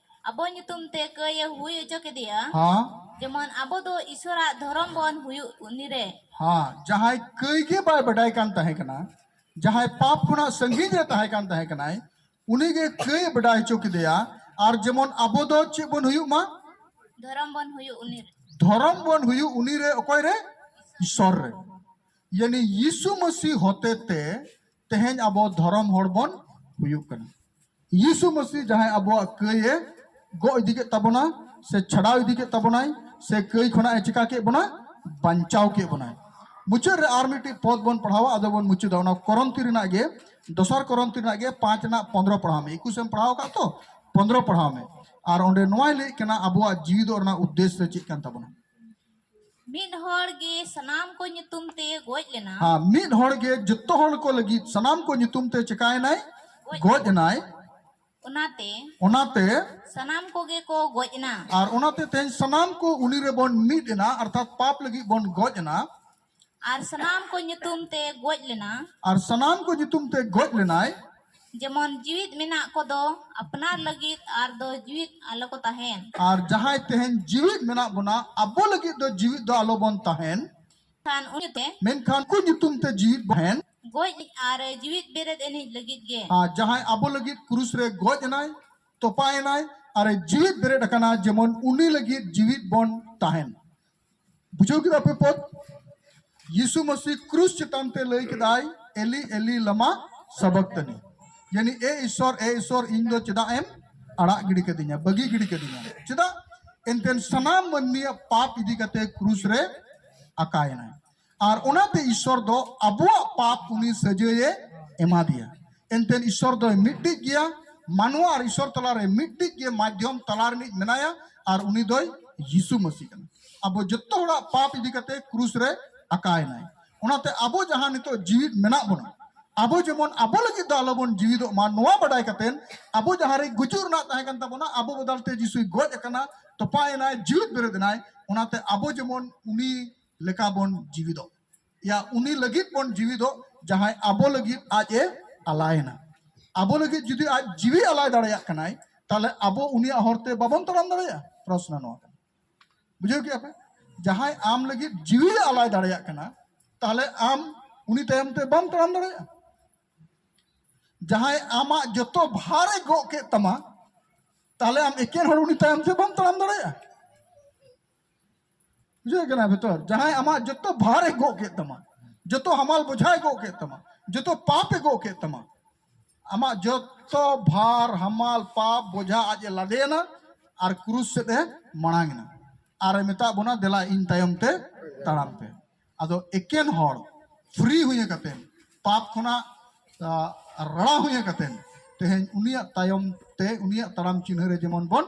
ᱟᱵᱚ ᱧᱩᱛᱩᱢ ᱛᱮ ᱠᱟᱹᱭ ᱮ ᱦᱩᱭ ᱚᱪᱚ ᱠᱮᱫᱮᱭᱟ᱾ ᱦᱟᱸ? ᱡᱮᱢᱚᱱ ᱟᱵᱚ ᱫᱚ ᱤᱥᱚᱨᱟᱜ ᱫᱷᱚᱨᱚᱢ ᱵᱚᱱ ᱦᱩᱭᱩᱜ ᱩᱱᱤ ᱨᱮ᱾ ᱦᱟᱸ, ᱡᱟᱦᱟᱸᱭ ᱠᱟᱹᱭ ᱜᱮ ᱵᱟᱭ ᱵᱟᱰᱟᱭ ᱠᱟᱱ ᱛᱟᱦᱮᱸ ᱠᱟᱱᱟ, ᱡᱟᱦᱟᱸᱭ ᱯᱟᱯ ᱠᱷᱚᱱᱟᱜ ᱥᱟᱺᱜᱤᱧ ᱨᱮ ᱛᱟᱦᱮᱸ ᱠᱟᱱ ᱛᱟᱦᱮᱸ ᱠᱟᱱᱟᱭ, ᱩᱱᱤ ᱜᱮ ᱠᱟᱹᱭ ᱮ ᱵᱟᱰᱟᱭ ᱦᱚᱪᱚ ᱠᱮᱫᱮᱭᱟ᱾ ᱟᱨ ᱡᱮᱢᱚᱱ ᱟᱵᱚ ᱫᱚ ᱪᱮᱫ ᱵᱚᱱ ᱦᱩᱭᱩᱜ ᱢᱟ? ᱫᱷᱚᱨᱚᱢ ᱵᱚᱱ ᱦᱩᱭᱩᱜ ᱩᱱᱤ ᱨᱮ᱾ ᱫᱷᱚᱨᱚᱢ ᱵᱚᱱ ᱦᱩᱭᱩᱜ ᱩᱱᱤ ᱨᱮ᱾ ᱚᱠᱚᱭ ᱨᱮ? ᱤᱥᱚᱨ ᱨᱮ᱾ ᱭᱟᱱᱤ ᱭᱤᱥᱩ ᱢᱟᱹᱥᱤ ᱦᱚᱛᱮ ᱛᱮ ᱛᱮᱦᱮᱧ ᱟᱵᱚ ᱫᱷᱚᱨᱚᱢ ᱦᱚᱲ ᱵᱚᱱ ᱦᱩᱭᱩᱜ ᱠᱟᱱᱟ᱾ ᱭᱤᱥᱩ ᱢᱟᱹᱥᱤ ᱡᱟᱦᱟᱸᱭ ᱟᱵᱚᱣᱟᱜ ᱠᱟᱹᱭ ᱮ ᱜᱚᱜ ᱤᱫᱤ ᱠᱮᱫ ᱛᱟᱵᱚᱱᱟ, ᱥᱮ ᱪᱷᱟᱰᱟᱣ ᱤᱫᱤ ᱠᱮᱫ ᱛᱟᱵᱚᱱᱟᱭ, ᱥᱮ ᱠᱟᱹᱭ ᱠᱷᱚᱱᱟᱜ ᱮ ᱪᱤᱠᱟ ᱠᱮᱫ ᱵᱚᱱᱟ? ᱵᱟᱧᱪᱟᱣ ᱠᱮᱫ ᱵᱚᱱᱟᱭ᱾ ᱢᱩᱪᱟᱹᱫ ᱨᱮ ᱟᱨ ᱢᱤᱫᱴᱤᱡ ᱯᱚᱫ ᱵᱚᱱ ᱯᱟᱲᱦᱟᱣᱟ, ᱟᱫᱚ ᱵᱚᱱ ᱢᱩᱪᱟᱹᱫᱟ᱾ ᱚᱱᱟ ᱠᱚᱨᱚᱱᱛᱷᱤ ᱨᱮᱱᱟᱜ ᱜᱮ, ᱫᱚᱥᱟᱨ ᱠᱚᱨᱚᱱᱛᱷᱤ ᱨᱮᱱᱟᱜ ᱜᱮ ᱯᱟᱸᱪ ᱨᱮᱱᱟᱜ ᱯᱚᱱᱫᱽᱨᱚ ᱯᱟᱲᱦᱟᱣ ᱢᱮ᱾ ᱮᱠᱩᱥ ᱮᱢ ᱯᱟᱲᱦᱟᱣ ᱟᱠᱟᱫ ᱛᱚ, ᱯᱚᱱᱫᱽᱨᱚ ᱯᱟᱲᱦᱟᱣ ᱢᱮ᱾ ᱟᱨ ᱚᱸᱰᱮ ᱱᱚᱣᱟᱭ ᱞᱟᱹᱭᱮᱫ ᱠᱟᱱᱟ, ᱟᱵᱚᱣᱟᱜ ᱡᱤᱣᱤ ᱫᱚ ᱨᱮᱱᱟᱜ ᱩᱫᱽᱫᱮᱥ ᱫᱚ ᱪᱮᱫ ᱠᱟᱱ ᱛᱟᱵᱚᱱᱟ? ᱢᱤᱫ ᱦᱚᱲ ᱜᱮ ᱥᱟᱱᱟᱢ ᱠᱚ ᱧᱩᱛᱩᱢ ᱛᱮ ᱜᱚᱡ ᱞᱮᱱᱟ᱾ ᱦᱮᱸ, ᱢᱤᱫ ᱦᱚᱲ ᱜᱮ ᱡᱚᱛᱚ ᱦᱚᱲ ᱠᱚ ᱞᱟᱹᱜᱤᱫ ᱥᱟᱱᱟᱢ ᱠᱚ ᱧᱩᱛᱩᱢ ᱛᱮ ᱪᱤᱠᱟᱭᱮᱱᱟᱭ? ᱜᱚᱡ ᱮᱱᱟᱭ᱾ ᱚᱱᱟᱛᱮ ᱚᱱᱟᱛᱮ ᱥᱟᱱᱟᱢ ᱠᱚᱜᱮ ᱠᱚ ᱜᱚᱡ ᱮᱱᱟ᱾ ᱟᱨ ᱚᱱᱟᱛᱮ ᱛᱮᱦᱮᱧ ᱥᱟᱱᱟᱢ ᱠᱚ ᱩᱱᱤ ᱨᱮᱵᱚᱱ ᱢᱤᱫ ᱮᱱᱟ, ᱚᱨᱛᱷᱟᱛ ᱯᱟᱯ ᱞᱟᱹᱜᱤᱫ ᱵᱚᱱ ᱜᱚᱡ ᱮᱱᱟ᱾ ᱟᱨ ᱥᱟᱱᱟᱢ ᱠᱚ ᱧᱩᱛᱩᱢ ᱛᱮ ᱜᱚᱡ ᱞᱮᱱᱟ᱾ ᱟᱨ ᱥᱟᱱᱟᱢ ᱠᱚ ᱧᱩᱛᱩᱢ ᱛᱮ ᱜᱚᱡ ᱞᱮᱱᱟᱭ᱾ ᱡᱮᱢᱚᱱ ᱡᱤᱣᱤᱫ ᱢᱮᱱᱟᱜ ᱠᱚᱫᱚ ᱟᱯᱱᱟᱨ ᱞᱟᱹᱜᱤᱫ ᱟᱨ ᱫᱚ ᱡᱤᱣᱤᱫ ᱟᱞᱚ ᱠᱚ ᱛᱟᱦᱮᱱ᱾ ᱟᱨ ᱡᱟᱦᱟᱸᱭ ᱛᱮᱦᱮᱧ ᱡᱤᱣᱤᱫ ᱢᱮᱱᱟᱜ ᱵᱚᱱᱟ, ᱟᱵᱚ ᱞᱟᱹᱜᱤᱫ ᱫᱚ ᱡᱤᱣᱤᱫ ᱫᱚ ᱟᱞᱚ ᱵᱚᱱ ᱛᱟᱦᱮᱱ᱾ ᱠᱷᱟᱱ ᱩᱱᱤ ᱛᱮ ᱢᱮᱱᱠᱷᱟᱱ ᱠᱚ ᱧᱩᱛᱩᱢ ᱛᱮ ᱡᱤᱣᱤᱫ ᱵᱚᱱ ᱛᱟᱦᱮᱱ᱾ ᱜᱚᱡ ᱟᱨ ᱡᱤᱣᱤᱫ ᱵᱮᱨᱮᱫ ᱮᱱᱤᱡ ᱞᱟᱹᱜᱤᱫ ᱜᱮ᱾ ᱟᱨ ᱡᱟᱦᱟᱸᱭ ᱟᱵᱚ ᱞᱟᱹᱜᱤᱫ ᱠᱨᱩᱥ ᱨᱮ ᱜᱚᱡ ᱮᱱᱟᱭ, ᱛᱚᱯᱟ ᱮᱱᱟᱭ, ᱟᱨ ᱮ ᱡᱤᱣᱤᱫ ᱵᱮᱨᱮᱫ ᱟᱠᱟᱱᱟ, ᱡᱮᱢᱚᱱ ᱩᱱᱤ ᱞᱟᱹᱜᱤᱫ ᱡᱤᱣᱤᱫ ᱵᱚᱱ ᱛᱟᱦᱮᱱ᱾ ᱵᱩᱡᱷᱟᱹᱣ ᱠᱮᱫᱟ ᱯᱮ ᱯᱚᱫ? ᱭᱤᱥᱩ ᱢᱟᱹᱥᱤ ᱠᱨᱩᱥ ᱪᱮᱛᱟᱱ ᱛᱮ ᱞᱟᱹᱭ ᱠᱮᱫᱟᱭ, "ᱮᱞᱤ, ᱮᱞᱤ, ᱞᱟᱢᱟ ᱥᱟᱵᱟᱠᱛᱟᱱᱤ?" ᱭᱟᱱᱤ, "ᱮ ᱤᱥᱚᱨ, ᱮ ᱤᱥᱚᱨ, ᱤᱧ ᱫᱚ ᱪᱮᱫᱟᱜ ᱮᱢ ᱟᱲᱟᱜ ᱜᱤᱰᱤ ᱠᱟᱫᱤᱧᱟ, ᱵᱟᱹᱜᱤ ᱜᱤᱰᱤ ᱠᱟᱫᱤᱧᱟ?" ᱪᱮᱫᱟᱜ? ᱮᱱᱛᱮᱱ ᱥᱟᱱᱟᱢ ᱢᱟᱹᱱᱢᱤᱭᱟᱜ ᱯᱟᱯ ᱤᱫᱤ ᱠᱟᱛᱮ ᱠᱨᱩᱥ ᱨᱮ ᱟᱠᱟᱭᱮᱱᱟᱭ᱾ ᱟᱨ ᱚᱱᱟᱛᱮ ᱤᱥᱚᱨ ᱫᱚ ᱟᱵᱚᱣᱟᱜ ᱯᱟᱯ ᱩᱱᱤ ᱥᱟᱹᱡᱟᱹᱭᱮ ᱮᱢᱟ ᱫᱮᱭᱟ᱾ ᱮᱱᱛᱮᱱ ᱤᱥᱚᱨ ᱫᱚᱭ ᱢᱤᱫᱴᱤᱡ ᱜᱮᱭᱟ, ᱢᱟᱱᱣᱟ ᱟᱨ ᱤᱥᱚᱨ ᱛᱟᱞᱟᱨᱮ ᱢᱤᱫᱴᱤᱡ ᱜᱮ ᱢᱟᱫᱽᱫᱷᱚᱢ ᱛᱟᱞᱟ ᱨᱤᱱᱤᱡ ᱢᱮᱱᱟᱭᱟ, ᱟᱨ ᱩᱱᱤ ᱫᱚᱭ ᱭᱤᱥᱩ ᱢᱟᱹᱥᱤ ᱠᱟᱱᱟ᱾ ᱟᱵᱚ ᱡᱚᱛᱚ ᱦᱚᱲᱟᱜ ᱯᱟᱯ ᱤᱫᱤ ᱠᱟᱛᱮ ᱠᱨᱩᱥ ᱨᱮ ᱟᱠᱟᱭᱮᱱᱟᱭ᱾ ᱚᱱᱟᱛᱮ ᱟᱵᱚ ᱡᱟᱦᱟᱸ ᱱᱤᱛᱚᱜ ᱡᱤᱣᱤᱫ ᱢᱮᱱᱟᱜ ᱵᱚᱱᱟ, ᱟᱵᱚ ᱡᱮᱢᱚᱱ ᱟᱵᱚ ᱞᱟᱹᱜᱤᱫ ᱫᱚ ᱟᱞᱚᱵᱚᱱ ᱡᱤᱣᱤᱫᱚᱜ ᱢᱟ, ᱱᱚᱣᱟ ᱵᱟᱰᱟᱭ ᱠᱟᱛᱮ ᱟᱵᱚ ᱡᱟᱦᱟᱸ ᱨᱮ ᱜᱩᱡᱩᱜ ᱨᱮᱱᱟᱜ ᱛᱟᱦᱮᱸ ᱠᱟᱱ ᱛᱟᱵᱚᱱᱟ, ᱟᱵᱚ ᱵᱚᱫᱚᱞ ᱛᱮ ᱡᱤᱥᱩᱭ ᱜᱚᱡ ᱟᱠᱟᱱᱟ, ᱛᱚᱯᱟᱭᱮᱱᱟᱭ, ᱡᱤᱣᱤᱫ ᱵᱮᱨᱮᱫ ᱮᱱᱟᱭ᱾ ᱚᱱᱟᱛᱮ ᱟᱵᱚ ᱡᱮᱢᱚᱱ ᱩᱱᱤ ᱞᱮᱠᱟ ᱵᱚᱱ ᱡᱤᱣᱤᱫᱚᱜ, ᱭᱟ ᱩᱱᱤ ᱞᱟᱹᱜᱤᱫ ᱵᱚᱱ ᱡᱤᱣᱤᱫᱚᱜ, ᱡᱟᱦᱟᱸᱭ ᱟᱵᱚ ᱞᱟᱹᱜᱤᱫ ᱟᱡ ᱮ ᱟᱞᱟᱭᱮᱱᱟ᱾ ᱟᱵᱚ ᱞᱟᱹᱜᱤᱫ ᱡᱩᱫᱤ ᱟᱡ ᱡᱤᱣᱤ ᱟᱞᱟᱭ ᱫᱟᱲᱮᱭᱟᱜ ᱠᱟᱱᱟᱭ, ᱛᱟᱦᱞᱮ ᱟᱵᱚ ᱩᱱᱤᱭᱟᱜ ᱦᱚᱨᱛᱮ ᱵᱟᱵᱚᱱ ᱛᱟᱲᱟᱢ ᱫᱟᱲᱮᱭᱟᱜᱼᱟ? ᱯᱨᱚᱥᱱᱚ ᱱᱚᱣᱟ ᱠᱟᱱᱟ᱾ ᱵᱩᱡᱷᱟᱹᱣ ᱠᱮᱜᱼᱟ ᱯᱮ? ᱡᱟᱦᱟᱸᱭ ᱟᱢ ᱞᱟᱹᱜᱤᱫ ᱡᱤᱣᱤ ᱟᱞᱟᱭ ᱫᱟᱲᱮᱭᱟᱜ ᱠᱟᱱᱟ, ᱛᱟᱦᱞᱮ ᱟᱢ ᱩᱱᱤ ᱛᱟᱭᱚᱢ ᱛᱮ ᱵᱟᱢ ᱛᱟᱲᱟᱢ ᱫᱟᱲᱮᱭᱟᱜᱼᱟ? ᱡᱟᱦᱟᱸᱭ ᱟᱢᱟᱜ ᱡᱚᱛᱚ ᱵᱷᱟᱨ ᱮ ᱜᱚᱜ ᱠᱮᱫ ᱛᱟᱢᱟ, ᱛᱟᱦᱞᱮ ᱟᱢ ᱮᱠᱮᱱ ᱦᱚᱲ ᱩᱱᱤ ᱛᱟᱭᱚᱢ ᱛᱮ ᱵᱟᱢ ᱛᱟᱲᱟᱢ ᱫᱟᱲᱮᱭᱟᱜᱼᱟ? ᱵᱩᱡᱷᱟᱹᱣ ᱠᱟᱱᱟ ᱵᱮᱛᱚᱨ? ᱡᱟᱦᱟᱸᱭ ᱟᱢᱟᱜ ᱡᱚᱛᱚ ᱵᱷᱟᱨ ᱮ ᱜᱚᱜ ᱠᱮᱫ ᱛᱟᱢᱟ, ᱡᱚᱛᱚ ᱦᱟᱢᱟᱞ ᱵᱚᱡᱷᱟᱭ ᱜᱚᱜ ᱠᱮᱫ ᱛᱟᱢᱟ, ᱡᱚᱛᱚ ᱯᱟᱯ ᱮ ᱜᱚᱜ ᱠᱮᱫ ᱛᱟᱢᱟ, ᱟᱢᱟᱜ ᱡᱚᱛᱚ ᱵᱷᱟᱨ ᱦᱟᱢᱟᱞ ᱯᱟᱯ ᱵᱚᱡᱷᱟ ᱟᱡ ᱮ ᱞᱟᱫᱮᱭᱮᱱᱟ ᱟᱨ ᱠᱨᱩᱥ ᱥᱮᱫ ᱮ ᱢᱟᱲᱟᱝ ᱮᱱᱟ᱾ ᱟᱨ ᱮ ᱢᱮᱛᱟᱜ ᱵᱚᱱᱟ, "ᱫᱮᱞᱟ ᱤᱧ ᱛᱟᱭᱚᱢ ᱛᱮ ᱛᱟᱲᱟᱢ ᱯᱮ᱾" ᱟᱫᱚ ᱮᱠᱮᱱ ᱦᱚᱲ ᱯᱷᱨᱤ ᱦᱩᱭ ᱠᱟᱛᱮ, ᱯᱟᱯ ᱠᱷᱚᱱᱟᱜ, ᱟ, ᱨᱟᱲᱟ ᱦᱩᱭ ᱠᱟᱛᱮ, ᱛᱮᱦᱮᱧ ᱩᱱᱤᱭᱟᱜ ᱛᱟᱭᱚᱢ ᱛᱮ, ᱩᱱᱤᱭᱟᱜ ᱛᱟᱲᱟᱢ ᱪᱤᱱᱦᱟᱹ ᱨᱮ ᱡᱮᱢᱚᱱ ᱵᱚᱱ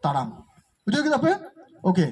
ᱛᱟᱲᱟᱢ᱾ ᱵᱩᱡᱷᱟᱹᱣ ᱠᱮᱫᱟ ᱯᱮ? ᱳᱠᱮ᱾